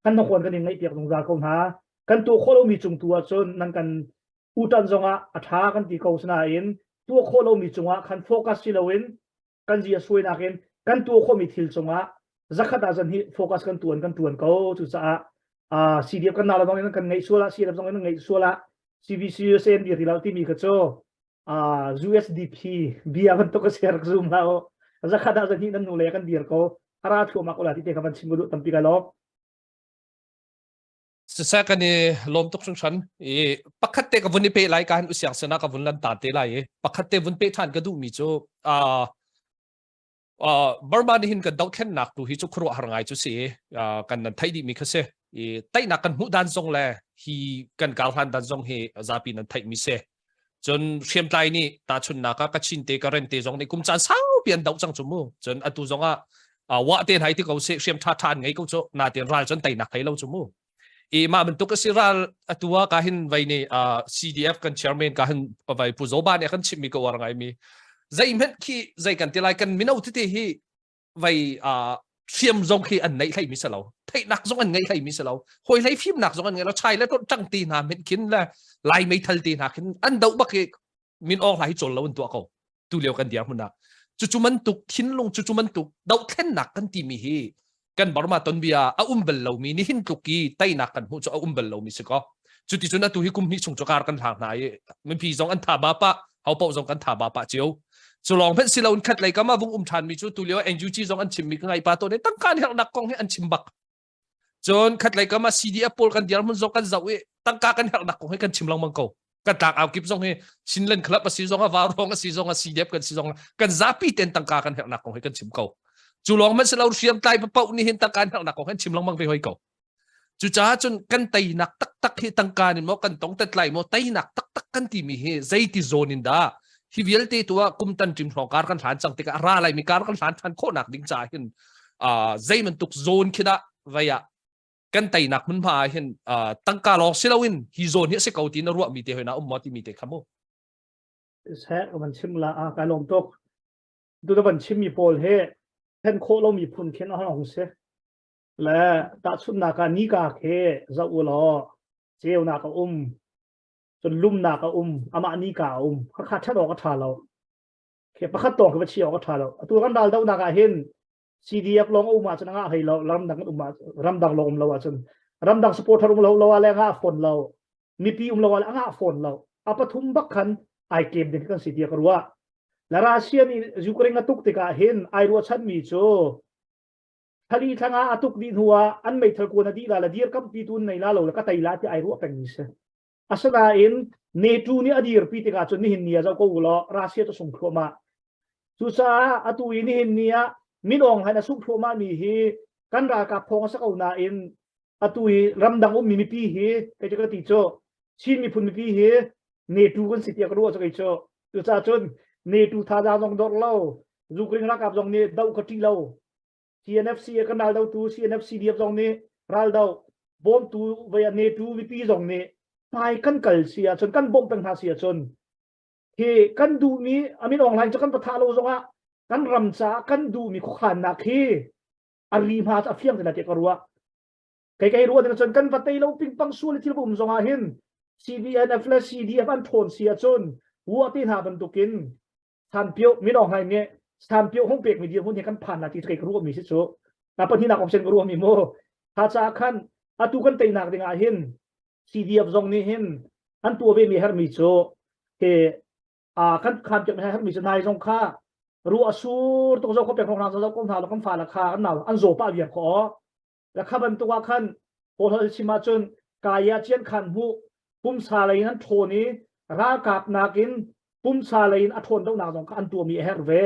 [SPEAKER 1] kan hnakuan kan in ngaihpiak zungzal ko hna kan tuah khawh lomi cung tu ahcun nan kan utan zongah a ṭha kan ti ko sinain tuah khawh lomi cungah khan focus si loin kan zia suainak in kan tuah khawhmi thil cungah zakhat ah zan hi focus kan tuan kan tuan ko cucaah CDF kan nau zong in kan ngaih sual ah CDF zong in kan ngaih sual ah CBC USA an dir ti lo timi kha cu USDP bia bantuk a ser zoom hlah u zakhat ah zahnih nan nu le kan dir ko ara thluamak ula ti te kha van chim duh tampi ka lo
[SPEAKER 2] Siseh kan i lawm tuk hringhran i pakhat te ka vun i pe lai ka han usiang sana ka vun lan ta te lai i pakhat te vun pe than ka duh mi cu Burma nih hin kan dohthlennak tu hi cu khuaruahhar ngai cu si kan nan theih dih mi kha si i teinak kan hmuh dan zong le hi kan kar hlan dan zong hi zapi nan theih mi si cun hriamtlai nih tahchunnak ah Kachin te Karen te zong nih kum caan saupi an doh cang cu mu cun atu zong ah wa te hai ti ko si hriam tha tha an ngei ko cu na tin ral cun teinak thei lo cu mu i mah bantuk a si ral atu ah ka hin vai nih CDF kan chairman ka hin vai pu Zoba nih kan chimmi ka uar ngai mi zeihmanh khi zei kan ti lai kan mino tete hi vai hriam zong khi an neih hlei mi si lo theihnak zong an ngeih hlei mi si lo hoi hlei fimnak zong an ngei lo chai le ṭang te hna men khin le lai meithal te hna khin an doh bak i min awng hla hi cawl lo an tuah ko tu lio kan dir hmun ah cucu mantuk thinlung cucu mantuk dohthlennak kan timi hi kan Burma tonbia a um bal lomi nihin tluk i teinak kan hmuh cu a um bal lomi si ko cuti cun atu hi kum hnih chung cu kar kan hlang hna i mipi zong an tha ba pa ho paoh zong kan tha ba pa cio. Cu lawng hmanh si loin khat lei kam ah vung um ṭhan mi cu tulio NUG zong an chim mi ka ngai pa to ne tangka an herhnak kong hi an chim bak. Cun khat lei kam ah CDF pawl kan dirhmun zong kan zoh i tangka kan herhnak kong hi kan chim lengmang ko. Kan tlak au kip zong hi Chinland Club a si zong ah Vaurong a si zong ah CDF kan si zong ah kan zapi ten tangka kan herhnak kong hi kan chim ko. Cu lawng hmanh si lo hriamtlai papoh nih hin tangka an herhnak kong hi an chim lengmang ve hoi ko. Cucaah cun kan teinak taktak hi tangka in maw kan tong tet lai maw teinak taktak kan timi hi zeiti zawn in dah hi vialte tu ah kum tan ṭim hrawng kar kan hlan cang tikah ra lai mi kar kan hlan ṭhan khawhnak ding caah hin zei bantuk zawn khi dah vei ah kan teinak hmunhma ah hin tangka lawng si loin hi zawn hi a si ko ti na ruahmi te hoi na um maw timi te kha mu.
[SPEAKER 1] Seh ka van chim la a kai lawm tuk. Tu na van chimmi pawl he then khawh lomi phun khin a hong si. Le tahchunhnak ah nika khi zoh u law ceunak a um, cun lumnak a um, amah nika a um. Khakha ṭhat awk a ṭha lo. Khi pakhat tawng khi va chia awk a ṭha lo. Atu kan ral dohnak ah hin CDF lawng a um ahcun a ngah hlei lo, ramdang um ah ramdang lawng um lo ahcun ramdang supporter um lo lo ah le a ngah fawn lo. Mipi um lo ah le a ngah fawn lo. A pathum bak khan ai kem ding kan si tiah ka ruah. La Russia nih Ukraine a tuk tikah hin ai ruahchanmi cu Thali thlanga a tuk dih hnu ah an meithal kuan a dih la le dirkampi tu nei la lo le ka tei la ti ai ruah pengmi si. Asinain NATO nih a dirpi tikah cun nihin ni ah zoh ko u law Russia cu sung thluahmah. Cucaah atu i nihin ni ah Min Aung Hlaing a sungh thluahmah mi hi kan ralkap thawng a si ko nain atu i ramdang ummi mipi hi kei cu ka ti cu Chin miphun mipi hi NATO kan si tiah ka ruah cu kei cu. Cucaah cun NATO thazaang zong dor lo, Ukraine ralkap zong nih doh ka ṭih lo. CNFC kan ral dotu CNFC DF zong nih ral do bawmtu vei a NATO mipi zong nih hmai kan kal si ahcun kan bawmh peng hna si ahcun hi kan duhmi amin online cu kan patha lo zongah kan ram caah kan duhmi khuakhannak hi a ri hma a fiang te tiah ka ruah kei kei ruah ding cun kan va tei lo pingpang sual thil um zongah hin CBNF le CDF an ṭhawn si ahcun wua te hna bantukin Sanpio min Aung Hlaing nih Sanpio hung pekmi dirhmun hi kan phan la ti kei ka ruahmi si cu na pahnihnak option ka ruahmi mu kha caah khan atu kan teinak ding ah hin CDF zong nih hin an tuah ve mi hermi cu he a kan khan piak mi hermi cu nai zong kha ruah sur tuk zo ko pek hna zo ko hna lo kan fa la kha an nau an zaw pa viar kho la kha bantuk ah khan hawl chim ahcun kaya chian khan mu pumsa lei in an ṭhawn i ralkap nakin pumsa lei in a ṭhawn deuhnak zong kha an tuahmi a herh ve.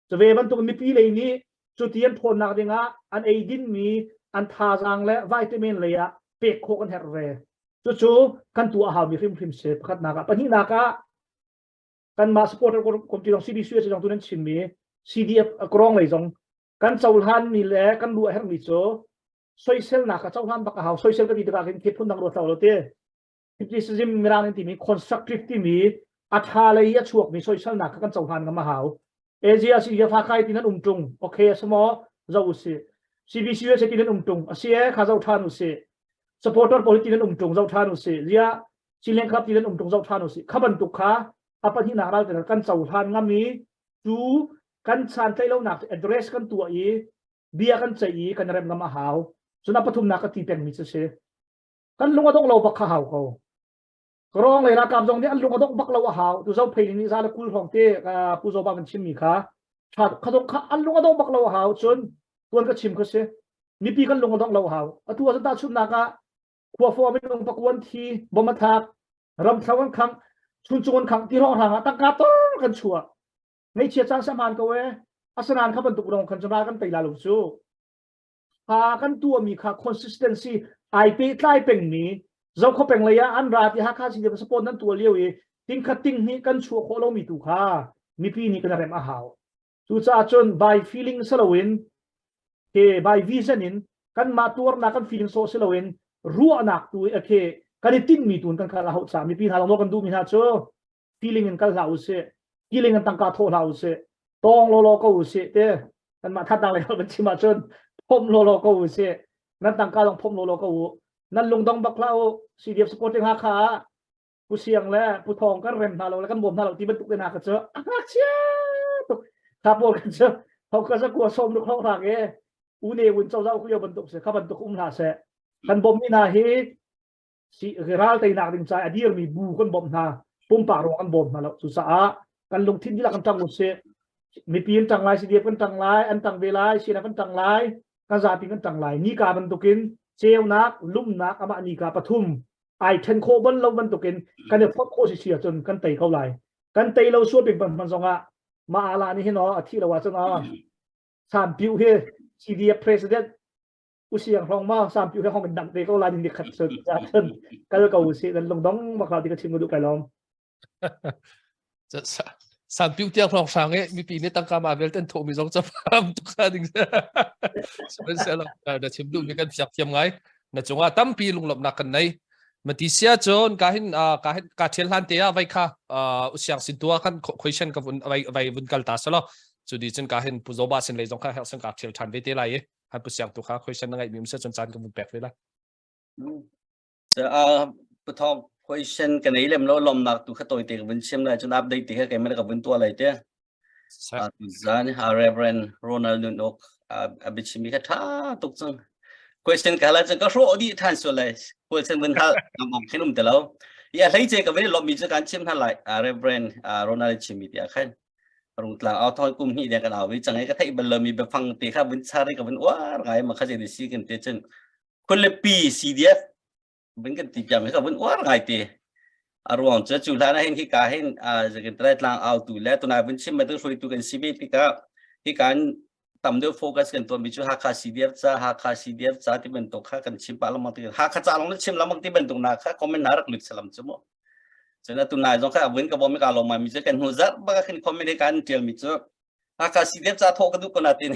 [SPEAKER 1] Cu ve bantuk mipi lei nih cuti an ṭhawnnak dingah an ei dinmi an thazaang le vitamin lei ah pek khawh kan herh ve. Cucu kan tuah a haumi hrimhrim si pakhatnak ah. Pahnihnak ah kanmah supporter committee zong CBC zong tu nan chimmi CDF Krong lei zong kan cohlanmi le kan ruah herhmi cu soiselnak ka cohlan bak a hau soisel ka ti tikah khin khi phun dang ruat lo ti criticism mirang in timi constructive timi a tha lei a chuakmi soiselnak kha kan cohlan ngam a hau Asia si ya fa kai tin an um tung okay asmo zo usi CBC USA tin an um tung asi e kha zo than usi supporter politic an um tung zo than usi zia Chinland Club tin an um tung zo than usi kha bantuk kha apahnih nak ral kan cohlan ngam i cu kan chan tlai lonak address kan tuah i bia kan ceih i kan rem ngam a hau cun a pathumnak ka ti pengmi cu si kan lung a dongh lo bak kha hau ko Karong lei ralkap zong nih an lung a dongh bak lo a hau tu zo phei nih za le kul hrawng te pu zo ba kan chimmi kha tha kha dong kha an lung a dongh bak lo a hau cun tuan ka chim kha si mipi kan lung a dongh lo a hau atu ah ta chunnak ah khua fo minung pakuan thi bom a thak ram thlo an khang chuncung an khang ti hrawng hrang ah tangka tor kan chuah Ngaihchia caan sa hmaan ko ee. Asinain kha bantuk lawng khan cun ral kan tei la lo cu. Kha kan tuahmi kha consistency ai pehtlai pengmi Zokhua peng lei ah an ra ti Hakha si support nan tuah lio i tingkhat ting hnih kan chuah khawh lomi tu kha mipi nih kan rem a hau. Cucaah cun by feeling si loin he by vision in kanmah tuarnak kan feeling sawh si loin ruahnak tu khi kan i tinhmi tu in kan kal a hauh caah mipi hna lawng kan duhmi hna cu feeling in kal hlah usih feeling in tangka thawh hlah usih tawng lawlaw ko usih te kanmah thatnak lei kan chim ahcun phomh lawlaw ko usih nan tangka zong phomh lawlaw ko u nan lungdong bak hlah u CDF supporting Hakha ah Pu Siang le Pu Thawng kan rem hna lo le kan bawm hna lo ti bantuk te hna ka cu a ngakchia tuk kha pawl kan cu thong ka zakua som lu khong rak e u ne un cozah ku yo bantuk se kha bantuk um hlah seh kan bawm mi hna hi si ral teinak ding ca a dirmi bu kan bawmh hna pumpak ruang kan bawm hna lo cucaah kan lungthin dihlak kan ṭang usih. Mipi an ṭang lai, CDF kan ṭang lai, an ṭang ve lai, CNF an ṭang lai, kan zapi kan ṭang lai. Nika bantukin ceunak, lumnak amah nika pathum ai ṭhen khawh bal lo bantukin kan i fonh khawh si si ahcun kan tei ko lai. Kan tei lo sual bik hmanh zongah mah ala nih hin aw a thih lo ahcun aw Sanpiu hi CDF president usiang hlong ma Sanpiu hi hong in dang te ko lai ni khat cun kal ko usih nan lungdong bak la ti ka chim ka duh kai lawm.
[SPEAKER 2] Sanpiu tiang hlong hrang e mipi nih tangka ma vialte an thawhmi zong cafam tuk kha ding sihmanhsehlaw na chim duhmi kan fiak thiam ngai na cungah tampi lunglawmhnak kan nei mati sia cun ka hin ka hin ka thial hlan te ah vai kha usiang sin tua kan question ka vun vai vai vun kal ta selo cu di cun ka hin pu zoba sin lei zong kha herh sin ka thial than ve te lai i han pu siang tu kha question na ngai mi um se cun caan ka vun pek ve lai
[SPEAKER 3] Pathawng question ka nei lem lo lomnak tu kha tawi te ka vun chim lai cun update te kha keimah ka vun tuah lai te. Zan Reverend Ronald Nun Ok a biachimmi kha tha tuk cang. Question ka hal cun ka hrawh dih than sual lai. Question vun hal ngam awk khin um te lo. Ya hlei ce ka vun lommi cu kan chim hna lai. Reverend Ronald chimmi ti ah khan rungtlang au thawng kum hnih deng kan au vi cang i ka theih bal lomi biafang te kha vun char i ka vun uar ngai ma kha je si kan te cun khualipi CDF vun kan ti piam hi ka vun uar ngai te a ruang cu cu hlan ah hin hika hin zakin trai tlang au tu le tunai vun chim bantuk hruaitu kan si ve tikah hika in tam deuh focus kan tuah mi cu Hakha CDF ca Hakha CDF ca ti bantuk kha kan chim pah lengmang ti Hakha ca lawng na chim lengmang ti bantuk na kha comment na rak lut salam cu mu cun tunai zong kha vun ka bom ka lawm mi cu kan hnu zarh bak khin comment kan tial mi cu Hakha CDF ca thawh ka duh ko na tin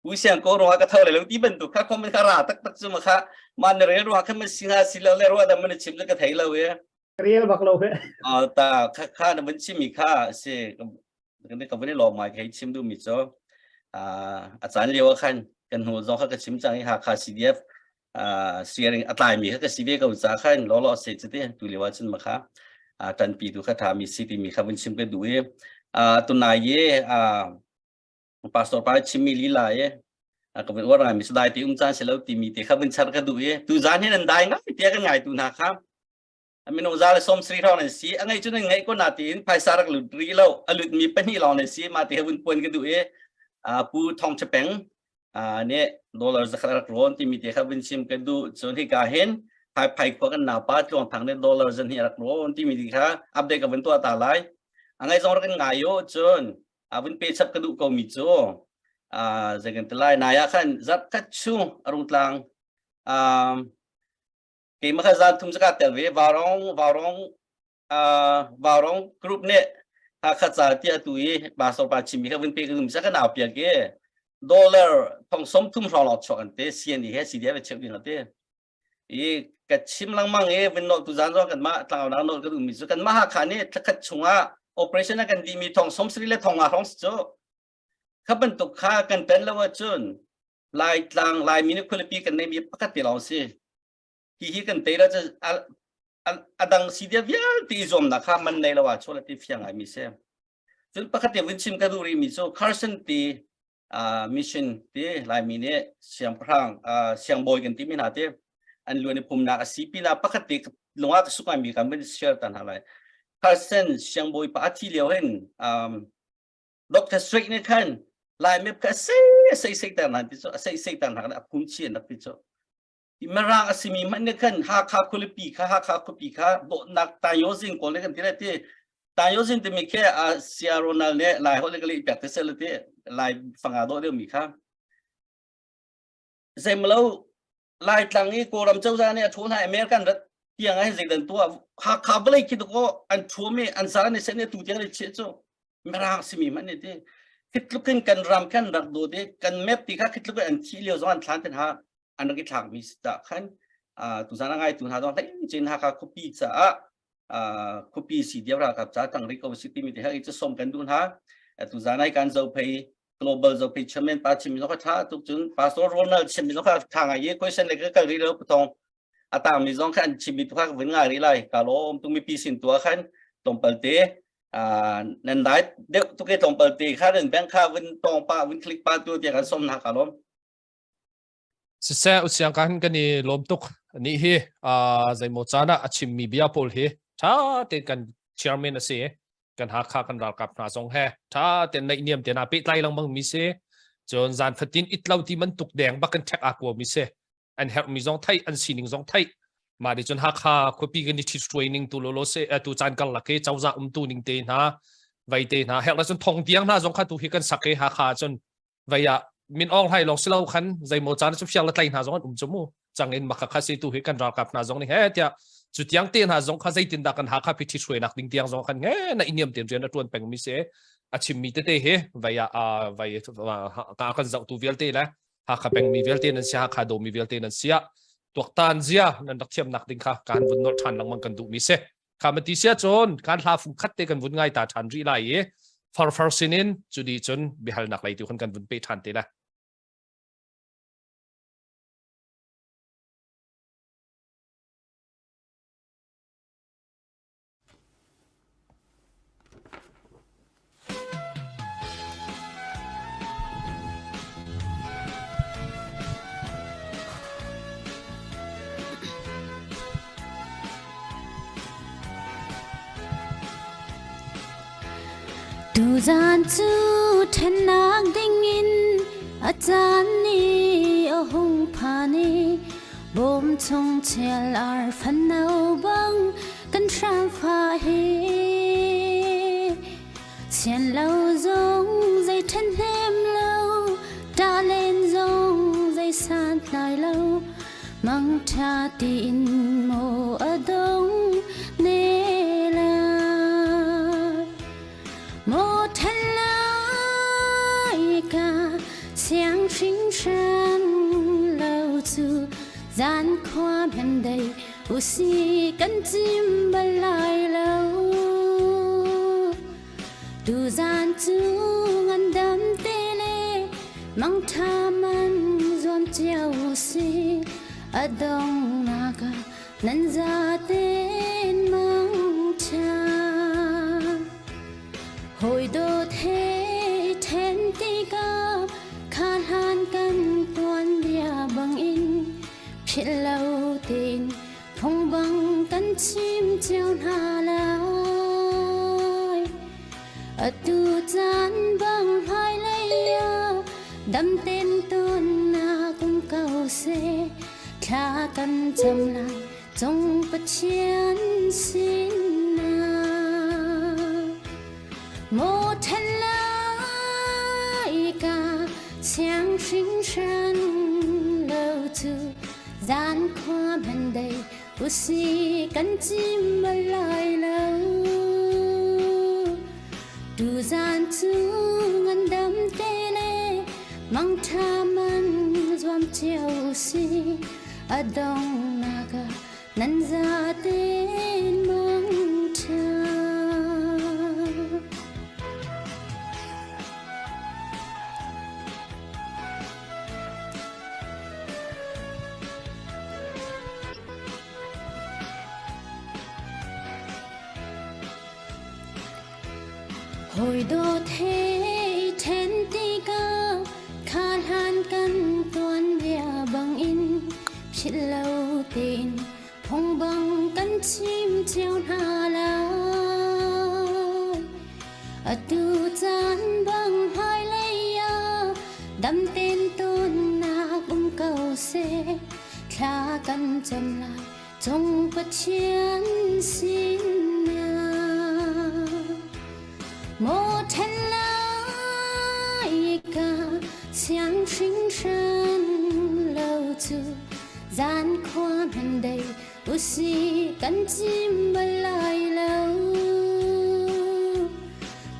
[SPEAKER 3] U siang ko ruang ka tho le lo ti bantuk kha comment kha ra tak tak cu ma kha ma na rel ruang kha man singa si lo le ruwa dam man chim le ka thei lo e
[SPEAKER 1] rel bak lo he
[SPEAKER 3] a ta kha kha na van chim mi kha si kan ka van lo mai khei chim du mi cho a a chan lio khan kan hnu zong kha ka chim chang i ha kha CDF a sharing a tlai mi kha ka si ve ko cha khan lo lo se chite tu leo chin ma kha a tan pi tu kha tha mi si ti mi kha vun chim ka du e a tunai ye a pastor pa chimmi lila e ka vun uar ngai mi dai ti um caan si lo timi te kha vun char ka duh i tu zan hin an dai ngai tia kan ngai tu hna kha minung za le som sri hrawng nan si a ngei cu nan ngeih ko na tiin phaisa rak lut ri lo a lut mi pahnih lawng nan si ma ti he vun puan ka duh i pu thong chapeng nih dollar zakhat rak rawn timi te kha vun chim ka duh cun hika hin phai phai khua kan naupa tluang thang nih dollar zan hi rak rawn timi ti kha update ka vun tuah ta lai a ngai zong rak in ngai yo cun a vun pe chap ka duh ko mi cu zei kan ti lai nai ah khan zarh khat chung a rung tlang keimah kha zan thum zaka tel ve varong varong varong group nih Hakha ca tiah tu i pastor pa chimmi kha vun pe ka dum sa ka nau piak i dollar thong som thum hrawng lawng chuak an te CND he CDF cheu ding ate i ka chim lengmang i vun nol tu zan zong kan mah tlangau nak nol ka duhmi cu kan mah Hakha nih thlakhat chungah operation a kan dihmi thong som sari le thong nga hrawng si cu kha bantuk kha kan pen lo ahcun Laitlang Laimi nih khualipi kan neimi pakhat te lawng si hi hi kan tei la cu a dang si dia vialte i zuamnak kha man nei lo ah chuah ti fiang ngai mi si cun pakhat te vun chim ka duh rih mi cu Carson ti mission ti Laimi nih siangpahrang siangbawi kan timi hna ti an luan i pumnak a si pinah pakhat te lungah ka suk mi kan van share ta hna lai Carson siangbawi pa a thi lio hin Dr. Strick nih khan Lai map kha sei sei sei ter hna ti cu a sei sei ter hna a phum chi an rak ti cu Mirang a simi hmanh nih khan Hakha khualipi kha Hakha khuapi kha dawtnak Tayozin kawl nih kan ti lai ti Tayozin timi khi a Sia Ronald nih Lai holh le ka leh piak te sel ti Lai fanga dawh deuh mi kha zeimalo Laitlang i Kawlram cozah nih a ṭhawl hna American rat tiang ah zeidan tuah Hakha vawlei khi ko an ṭhuam i an zar nih sen tu tiang nih chiah cu Mirang simi hmanh nih ti khitluk in kan ram kan rak dawt i kan map ti kha khitluk in an thih lio zong an thlan ten ha an rak i thlakmi si ta khan tuzan a ngai tu hna zong hlei cin Hakha khuapi caah khuapi si diam ralkap ca tang ri ko si timi te hi cu som kan duh hna tuzan ai kan zo phei global zo phei chairman pa chim mi kha tha tuk cun pastor Ronald chim mi kha tha ngai i question le ka kal ri lo patong a tang mi zong kha an chim mi tu kha vun ngai ri lai ka lawm tung mi pi sin tua khan tlawmpal te nan dai deuh tuke tlawmpal te kha nan bank kha vun tong pa vun click pa tu tiang kan som na ka lawm
[SPEAKER 2] Siseh usiang ka hin kan i lawm tuk ni hi zeimaw caan ah a chimmi bia pawl hi tha te kan chairman a si. Kan Hakha kan ralkap hna zong he tha ten naih niam te na pehtlai lengmang mi si. Cun zan fatin it lo ti man tuk deng bak kan check a ko mi si. An herh mi zong theih, an sining zong theih. Mah di cun Hakha khuapi kan i ṭhit hruai ning tu lolo se tu caan karlak i cozah umtu ning te hna vai te hna herh cun thong tiang hna zong kha tu hi kan sak i Hakha cun vei ah min awng hlai lawng silo khan zeimaw caan cu fiang le tlai hna zong an um cu mu chang in maka kha si tu hi kan ralkap hna zong nih he tiah cu tiang te hna zong kha zeitin dah kan Hakha phi ṭhi hruainak ding tiang zong khan nge na iniam ten rian a ṭuan peng mi si a chim mi tete hi vei ah vei ka kan zoh tu vialte le Hakha peng mi vialte nan si Hakha do mi vialte nan sia tuaktan zia nan rak thiamnak ding kha kan vun nolh ṭhan lengmang kan duh mi si kha ma ti sia cun kan hla fung khat te kan vun ngai ta ṭhan rih lai i farfar sinin cu di cun biahalnak lei tu khan kan vun pe ṭhan te lai.
[SPEAKER 6] Tuzaan cu ṭhennak dingin a caan nih a hung phan i bawm chung chial ar fano bang kan hramfa hi Sian lo zong zei ṭhahnem lo, ṭah len zong zei santlai lo, mangṭha tiin maw a dong ne lai. Maw ṭhan lai ka siang hringhran lo cu zan khua hman dei usi kan cim bal lai lo. Tuzaan cu ngandam te le mangṭha man zuam cio si a donghnak ah nan zaten mangṭha. Hawi dawt he ṭhen tikah kha hlan kan tuan bia bangin philh lo tein Phung bang kan chim cio hna lai. Atu caan bang hmailei ah dam ten ton nak um ko seh. Thla kan cam lai cung Pathian sinah. Maw ṭhen lai ka siang hringhran lo cu Zan khua hman dei usi kan cim bal lai lo. Tuzaan cu ngandam te le mangṭha man zuam cio usi a donghnak ah nan zaten mangṭha. Hawi dawt he i ṭhen tikah kha hlan kan tuanbia bangin philh lo tein phung bang kan chim cio hna lai. Atu caan bang hmailei ah dam tein tonnak um ko seh. Thla kan cam lai cung Pathian sinah. Maw ṭhen lai ka siang hringhran lo cu zan khua hman dei usi kan cim bal lai lo.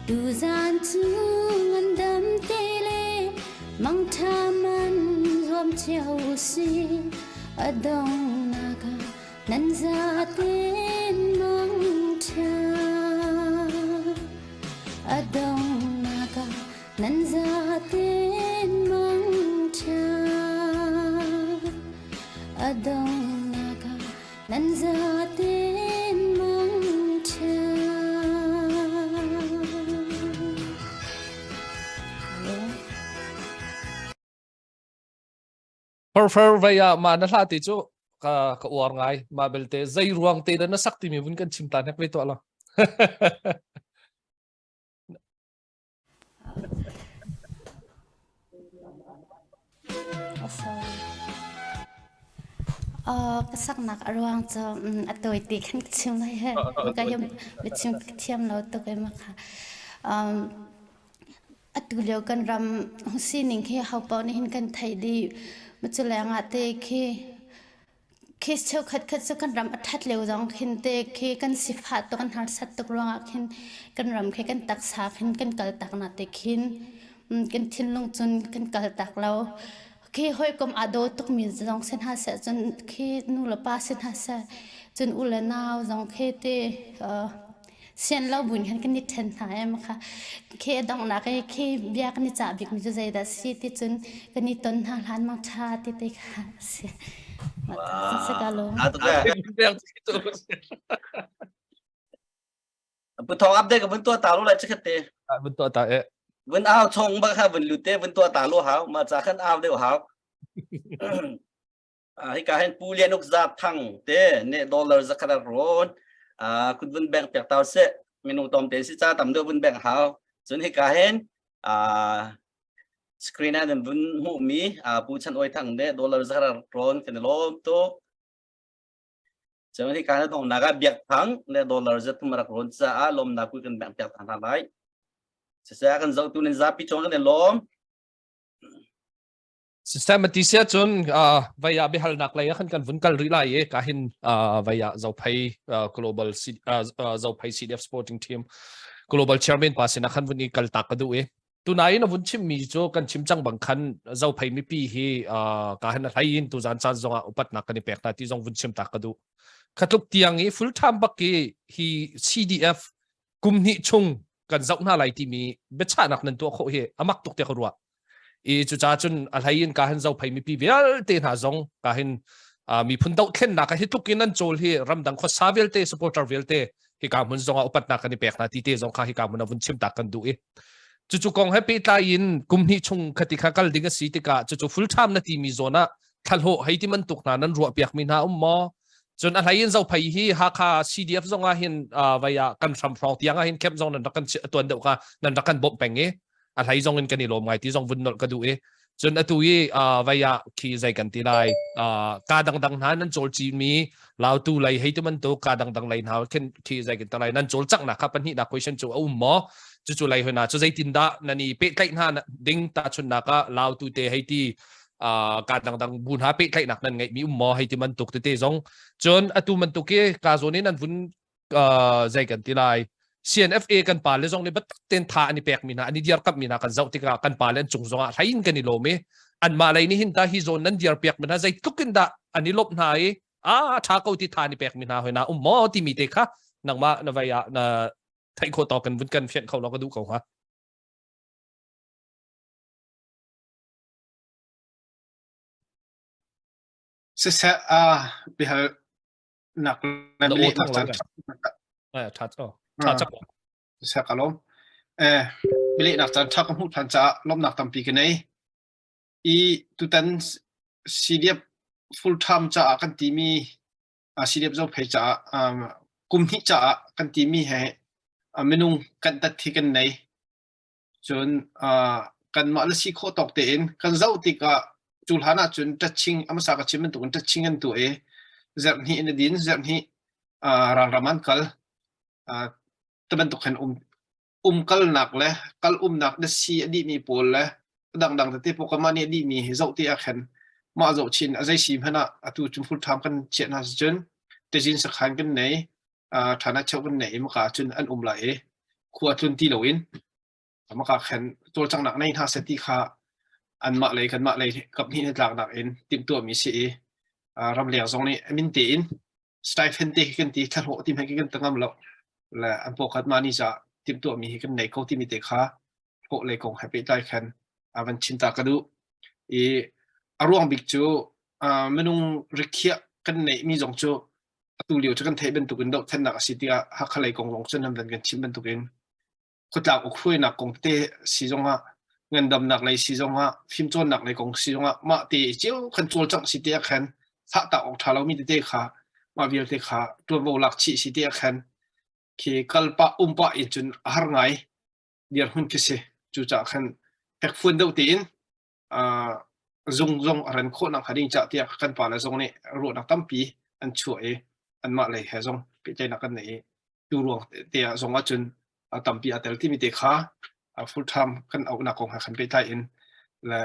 [SPEAKER 6] Tuzaan cu ngandam te le mangṭha man zuam cio usi a donghnak ah nan zaten mangṭha. A donghnak ah nan zaten mangṭha. A donghnak ah nan zaten mangṭha.
[SPEAKER 2] Farfar vei ah ma na hla ti cu ka ka uar ngai ma belte zei ruang te da na sak timi vun kan chim ta nek ve to la.
[SPEAKER 6] Oh, sorry. Uh, ka saknak a ruang cu a tawi ti khan ka chim lai he. Ka yam ka chim ka thiam lo tuk e ma kha. Um, atu lio kan ram sining khi ho paoh nih hin kan theih dih. Ma cu leng ah te khi Case cheukhat khat cu kan ram a ṭhat lio zong khin te khi kan sifah tuk kan harsat tuk ruangah khin kan ram khi kan taksa khin kan kal tak na te khin kan thinlung cun kan kal tak lo. Khi hawikom aa daw tukmi zong si hna seh cun khi nu le pa si hna seh cun u le nau zong khi te sian lo buin khan kan i ṭhen hna em kha khi a donghnak i khi bia kan i cah bikmi cu zeidah si ti cun kan i ton hna hlan mang ṭha ti te kha si.
[SPEAKER 3] Pu Thawng update ka vun tuah ta lo lai chikhat te.
[SPEAKER 2] Vun tuah ta e.
[SPEAKER 3] Vun au chong ba kha vun lut te vun tuah ta lo hau ma cha khan au deuh hau. Hika hin Pu Lian Uk Za Thang te ne dollar zakhat a rawn kut vun bank piak tau se minung tom te si cha tam deuh vun bank hau cun hika hin screen ah nan vun hmuh mi Pu Chan Oi Thang ne dollar zakhat a rawn kan lawm tuk cun hika na dong naga biak thang ne dollar zathum rak rawn caah lawmnak kut kan bank piak hna lai siseh kan zohtu nan zapi chong kan i lawm.
[SPEAKER 2] System ti sia cun vai ah biahalnak lei ah khan kan vun kal rih lai i ka hin vai ah Zophei global Zophei CDF sporting team global chairman pa sinah khan vun i kal tak ka duh i tunain a vun chimmi cu kan chim cang bang khan Zophei mipi hi ka hin a hlei in tuzan caan zongah upatnak kan i pek hna ti zong vun chim tak ka duh khatluk tiang i full time bak i hi CDF kum hnih chung kan zoh hna lai timi biachahnak nan tuah khawh hi amak tuk te ka ruah i cucaah cun a hlei in ka hin zophei mipi vialte hna zong ka hin miphun dohthlennak hi tluk in an cawl hi ramdang khuasa vialte supporter vialte hika hmun zong ah upatnak kan i pek hna ti te zong kha hika hmun ah vun chim tak kan duh i cucu kong he pehtlai in kum hnih chung khati kha kal ding a si tikah cucu full time na timi zawn ah thlahlawh hei ti bantuk hna nan ruah piak mi hna um maw cun a hlei in zophei hi Hakha CDF zong ah hin vai ah kan hram hrawng tiang ah hin camp zong nan rak kan tuan deuh kha nan rak kan bawmh peng i a hlei zong in kan i lawm ngai ti zong vun nolh ka duh i cun atu i vai ah khi zei kan ti lai ka dangdang hna nan cawl mi lautu lei hei ti bantuk ka dangdang lei hna khin khi zei kan ti lai nan cawl cangnak kha pahnih nak question cu a um maw cucu lei hoi na cu zeitin dah nan i pehtlaih hna ding tahchunnak ah lautu te hei ti ka dangdang bu hna pehtlaihnak nan ngeih mi um maw hei ti bantuk tete zong cun atu bantuk i ka zawn in an vun zei kan ti lai CNFA kan pa le zong nih biatak ten tha an i pek mi hna an i diarkamh mi hna kan zoh tikah kan pa le an cung zongah hlei in kan i lawm i anmah lei nih hin ta hi zawn nan diar piak mi hna zeitluk in dah an i lawmh hna i a tha ko ti tha an i pek mi hna hoi na um maw timi te kha nangmah na vai ah na theih khawh tawk kan vun kan fianh kho lo ka duh ko hnga.
[SPEAKER 4] Siseh ah bihal nak
[SPEAKER 2] na aw thang lo eh tha oh tha chak
[SPEAKER 4] siseh ka lawm eh bilehnak caan tha ka hmuh than caah lawmnak tampi ka nei i tutan CDF full time caah kan timi CDF Zophei caah kum hnih caah kan timi he minung kan tat hi kan nei Cun kanmah le si khawh tawk tein kan zoh tikah cu hlan ahcun ṭatching a hmasa ka chim bantukin ṭatching an tuah i zerhnih in a din zerhnih ralram an kal ti bantuk khan um umkalnak le kal umnak na si a dihmi pawl le a dangdang tete pawl kanmah nih a dihmi hi zoh ti ah khan mah zoh chin a zei si hmanh ah atu cu full time kan chiah hna si cun tezin sakhan kan nei ṭhana cheu kan nei i maka cun an um lai i khua tlun ti loin maka khan cawlcanghnak nei hna seh ti kha anmah lei kanmah lei kaphnih hnatlaknak in timhtuahmi si i ramleng zong nih min tein stipend te khi kan ti thlahlawh ti hmanh khi kan tangam lo le an pawkhat mah ni ca timhtuahmi hi kan nei ko timi te kha hlawh lei kong he pehtlai khan a van chim ta ka duh i a ruang bik cu minung rikhiah kan neihmi zong cu atu lio cu kan theih bantukin dohthlennak a si tiah Hakha lei kong zong cu nan van kan chim bantukin khuatlang ukhruainak kong te si zongah ngandamnak lei si zongah fimcawnnak lei kong si zongah mah te cio kan cawlcangh si te ah khan thahtak awk ṭha lomi tete kha mah vialte kha ṭuanvo lak chih si te ah khan khi kalpah umpah in cun a har ngai dirhmun khi si. Cucaah khan fekfuan deuh tein zung zong a ran khawh nakhnga ding cah tiah kan pa le zong nih ruahnak tampi an chuah i anmah lei he zong pehtlaihnak kan nei i tu ruang te ah zong ahcun tampi aa tel timi te kha full time kan auhnak kong he khan pehtlai in le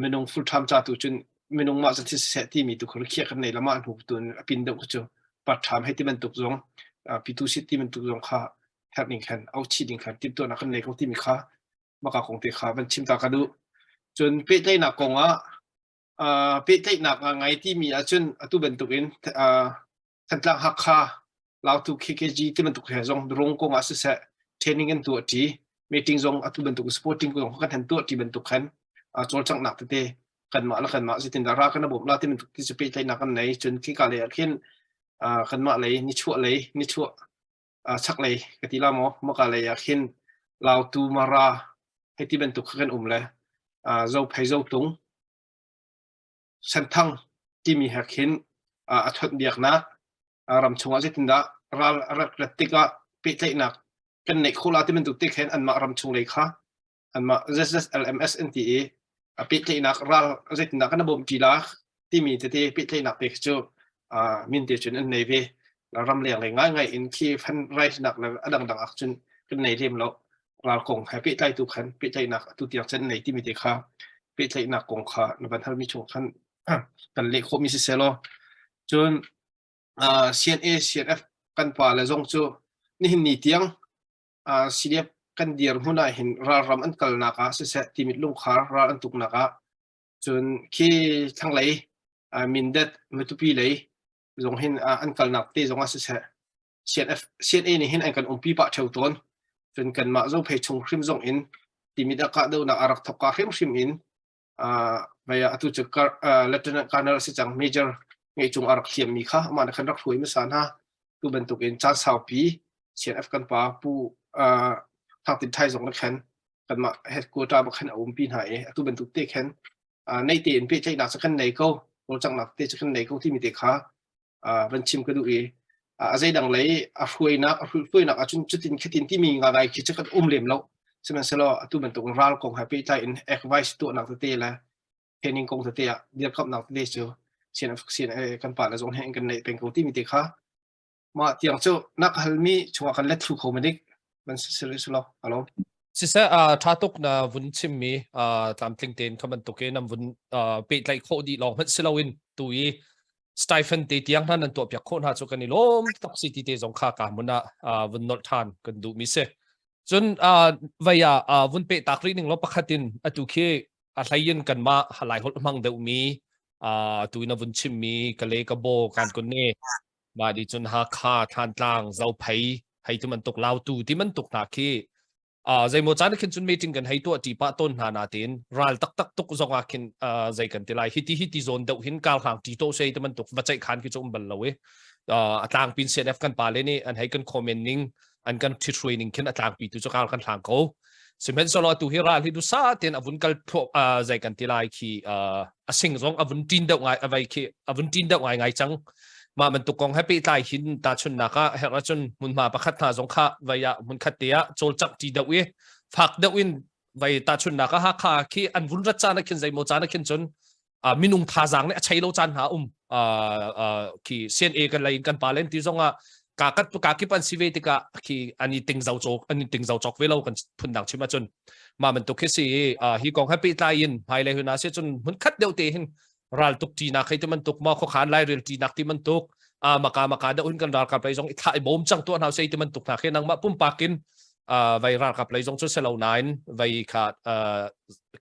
[SPEAKER 4] minung full time ca tu cun minung mah zat siseh timi tu kha khiah kan nei lama hnu tun a pin deuh cu part time hei ti bantuk zong pitu sit ti bantuk zong kha herh ning khan au chi ding khan timhtuahnak kan nei ko timi kha maka kong te kha van chim ta ka duh. Cun pehtlaihnak kong ah pehtlaihnak a ngai timi ahcun atu bantukin Thantlang Hakha Lautu KKG ti bantuk he zong rung kong ah siseh training an tuah ṭi meeting zong atu bantuk supporting zong kan han tuah ṭi bantuk khan cawlcanghnak tete kanmah le kanmah zeitindah ra kan bawmh la ti bantuk ti cu pehtlaihnak kan nei cun khika lei ah khin kanmah lei nichuah lei nichuah chaklei ka ti la maw maka lei ah khin Lautu Mara hei ti bantuk kha kan um le Zophei Zotung Senthang timi he khin a chawnh biaknak ram chungah zeitindah ral a rak rat tikah pehtlaihnak kan neih khawh la ti bantuk te khin anmah ram chung lei kha anmah ZZLMS an ti i a pehtlaihnak ral zeitindah kan bawmh ṭi la timi tete pehtlaihnak te khi cu min te cun an nei ve ram leng lei ngaingai in khi fan raihnak le a dangdang ah cun kan nei lem lo ral kong he pehtlai tu khan pehtlaihnak atu tiang cun nei timi te kha pehtlaihnak kong kha na van halmi chung khan kan leh khawhmi si selaw cun CNA CNF kan pa le zong cu nihin ni tiang CDF kan dirhmun ah hin ralram an kalnak ah siseh Timit lungkhar ral an tuknak ah cun khi thlanglei Mindat Matupi lei zong hin an kalnak te zong ah siseh CNF CNA nih hin an kan umpi pah theo tawn cun kanmah Zophei chung hrim zong in Timit ah kahdohnak a rak thok ka hrimhrim in vaya atu cu Lieutenant Colonel a si cang Major ngeihcung a rak hliammi kha amah nih khan rak hruai hmasa hna tu bantuk in caan saupi CNF kan pa Pu Thang Tin Thai zong na khan kanmah headquarter ba khan a umpi hna i atu bantuk te khan nei tein pehtlaihnak cu kan nei ko cawlcanghnak te cu kan nei ko timi te kha van chim ka duh i a zeidang lei a hruainak a hruainak ahcun cutin khitin timi ngangai khi cu kan um lem lo sihmanhsehlaw atu bantuk ral kong he pehtlai in advice tuahnak tete le training kong tete ah dirkamhnak tete cu CNF CNA kan pa le zong he kan neih peng ko timi te kha mah tiang cu nak halmi chungah kan let thlu kho madik man si lo alo
[SPEAKER 2] Siseh tha tuk na vun chimmi tlamtling tein kha bantuk in nan vun pehtlaih khawh dih lawng hmanh si loin tu i stipend te tiang hna nan tuah piak khawh hna cu kan i lawm tak si ti te zong kha ka hmun ah vun nolh than kan duh mi si cun vei ah vun pe tak rih ning lo pakhat in atu khi a hlei in kanmah lai holh hmang deuh mi tu na vun chim mi ka le ka bo kan kun ne ma di cun Hakha Thantlang Zophei hei tu man tuk Lautu ti man tuk hna khi zeimaw caan khin cun meeting kan hei tuah ṭi pah tawn hna natin ral taktak tuk zong ah khin zei kan ti lai hiti hiti zawn deuh hin kar hlang ṭi to sei ti bantuk va ceih khan khi cu um bal lo i a tlangpin CNF kan pa le nih an hei kan comment ning an kan ṭhithruai ning khin a tlangpi tu cu kar kan hlang ko sihmanhsehlaw atu hi ral hi dusa tein a vun kal zei kan ti lai khi a sing zong a vun ṭin deuh ngai a vei khi a vun ṭin deuh ngai ngai cang mah bantuk kong he pehtlai hin tahchunhnak ah herh ahcun hmunhma pakhat hna zong kha vei ah hmunkhat te ah cawlcangh ṭi deuh i fak deuh in vei tahchunhnak ah Hakha khi an vun rat caan ah khin zeimaw caan ah khin cun minung thazaang nih a chei lo caan hna um khi CNA kan lei in kan pa len ti zong ah ka kat ka kip an si ve tikah khi an i ting zo chok an i ting zo chok ve lo kan phundang chim ahcun mah bantuk khi si hi kong he pehtlai in hmailei hun ah si cun hmun khat deuh te hin ral tuk ṭinak hei ti bantuk maw khuakhan lairel ṭinak ti bantuk a maka maka deuh in kan ralkap lei zong i thlah i bawm cang tuah hna sei ti bantuk hna khi nangmah pumpak in vai ralkap lei zong cu selo nain vai kha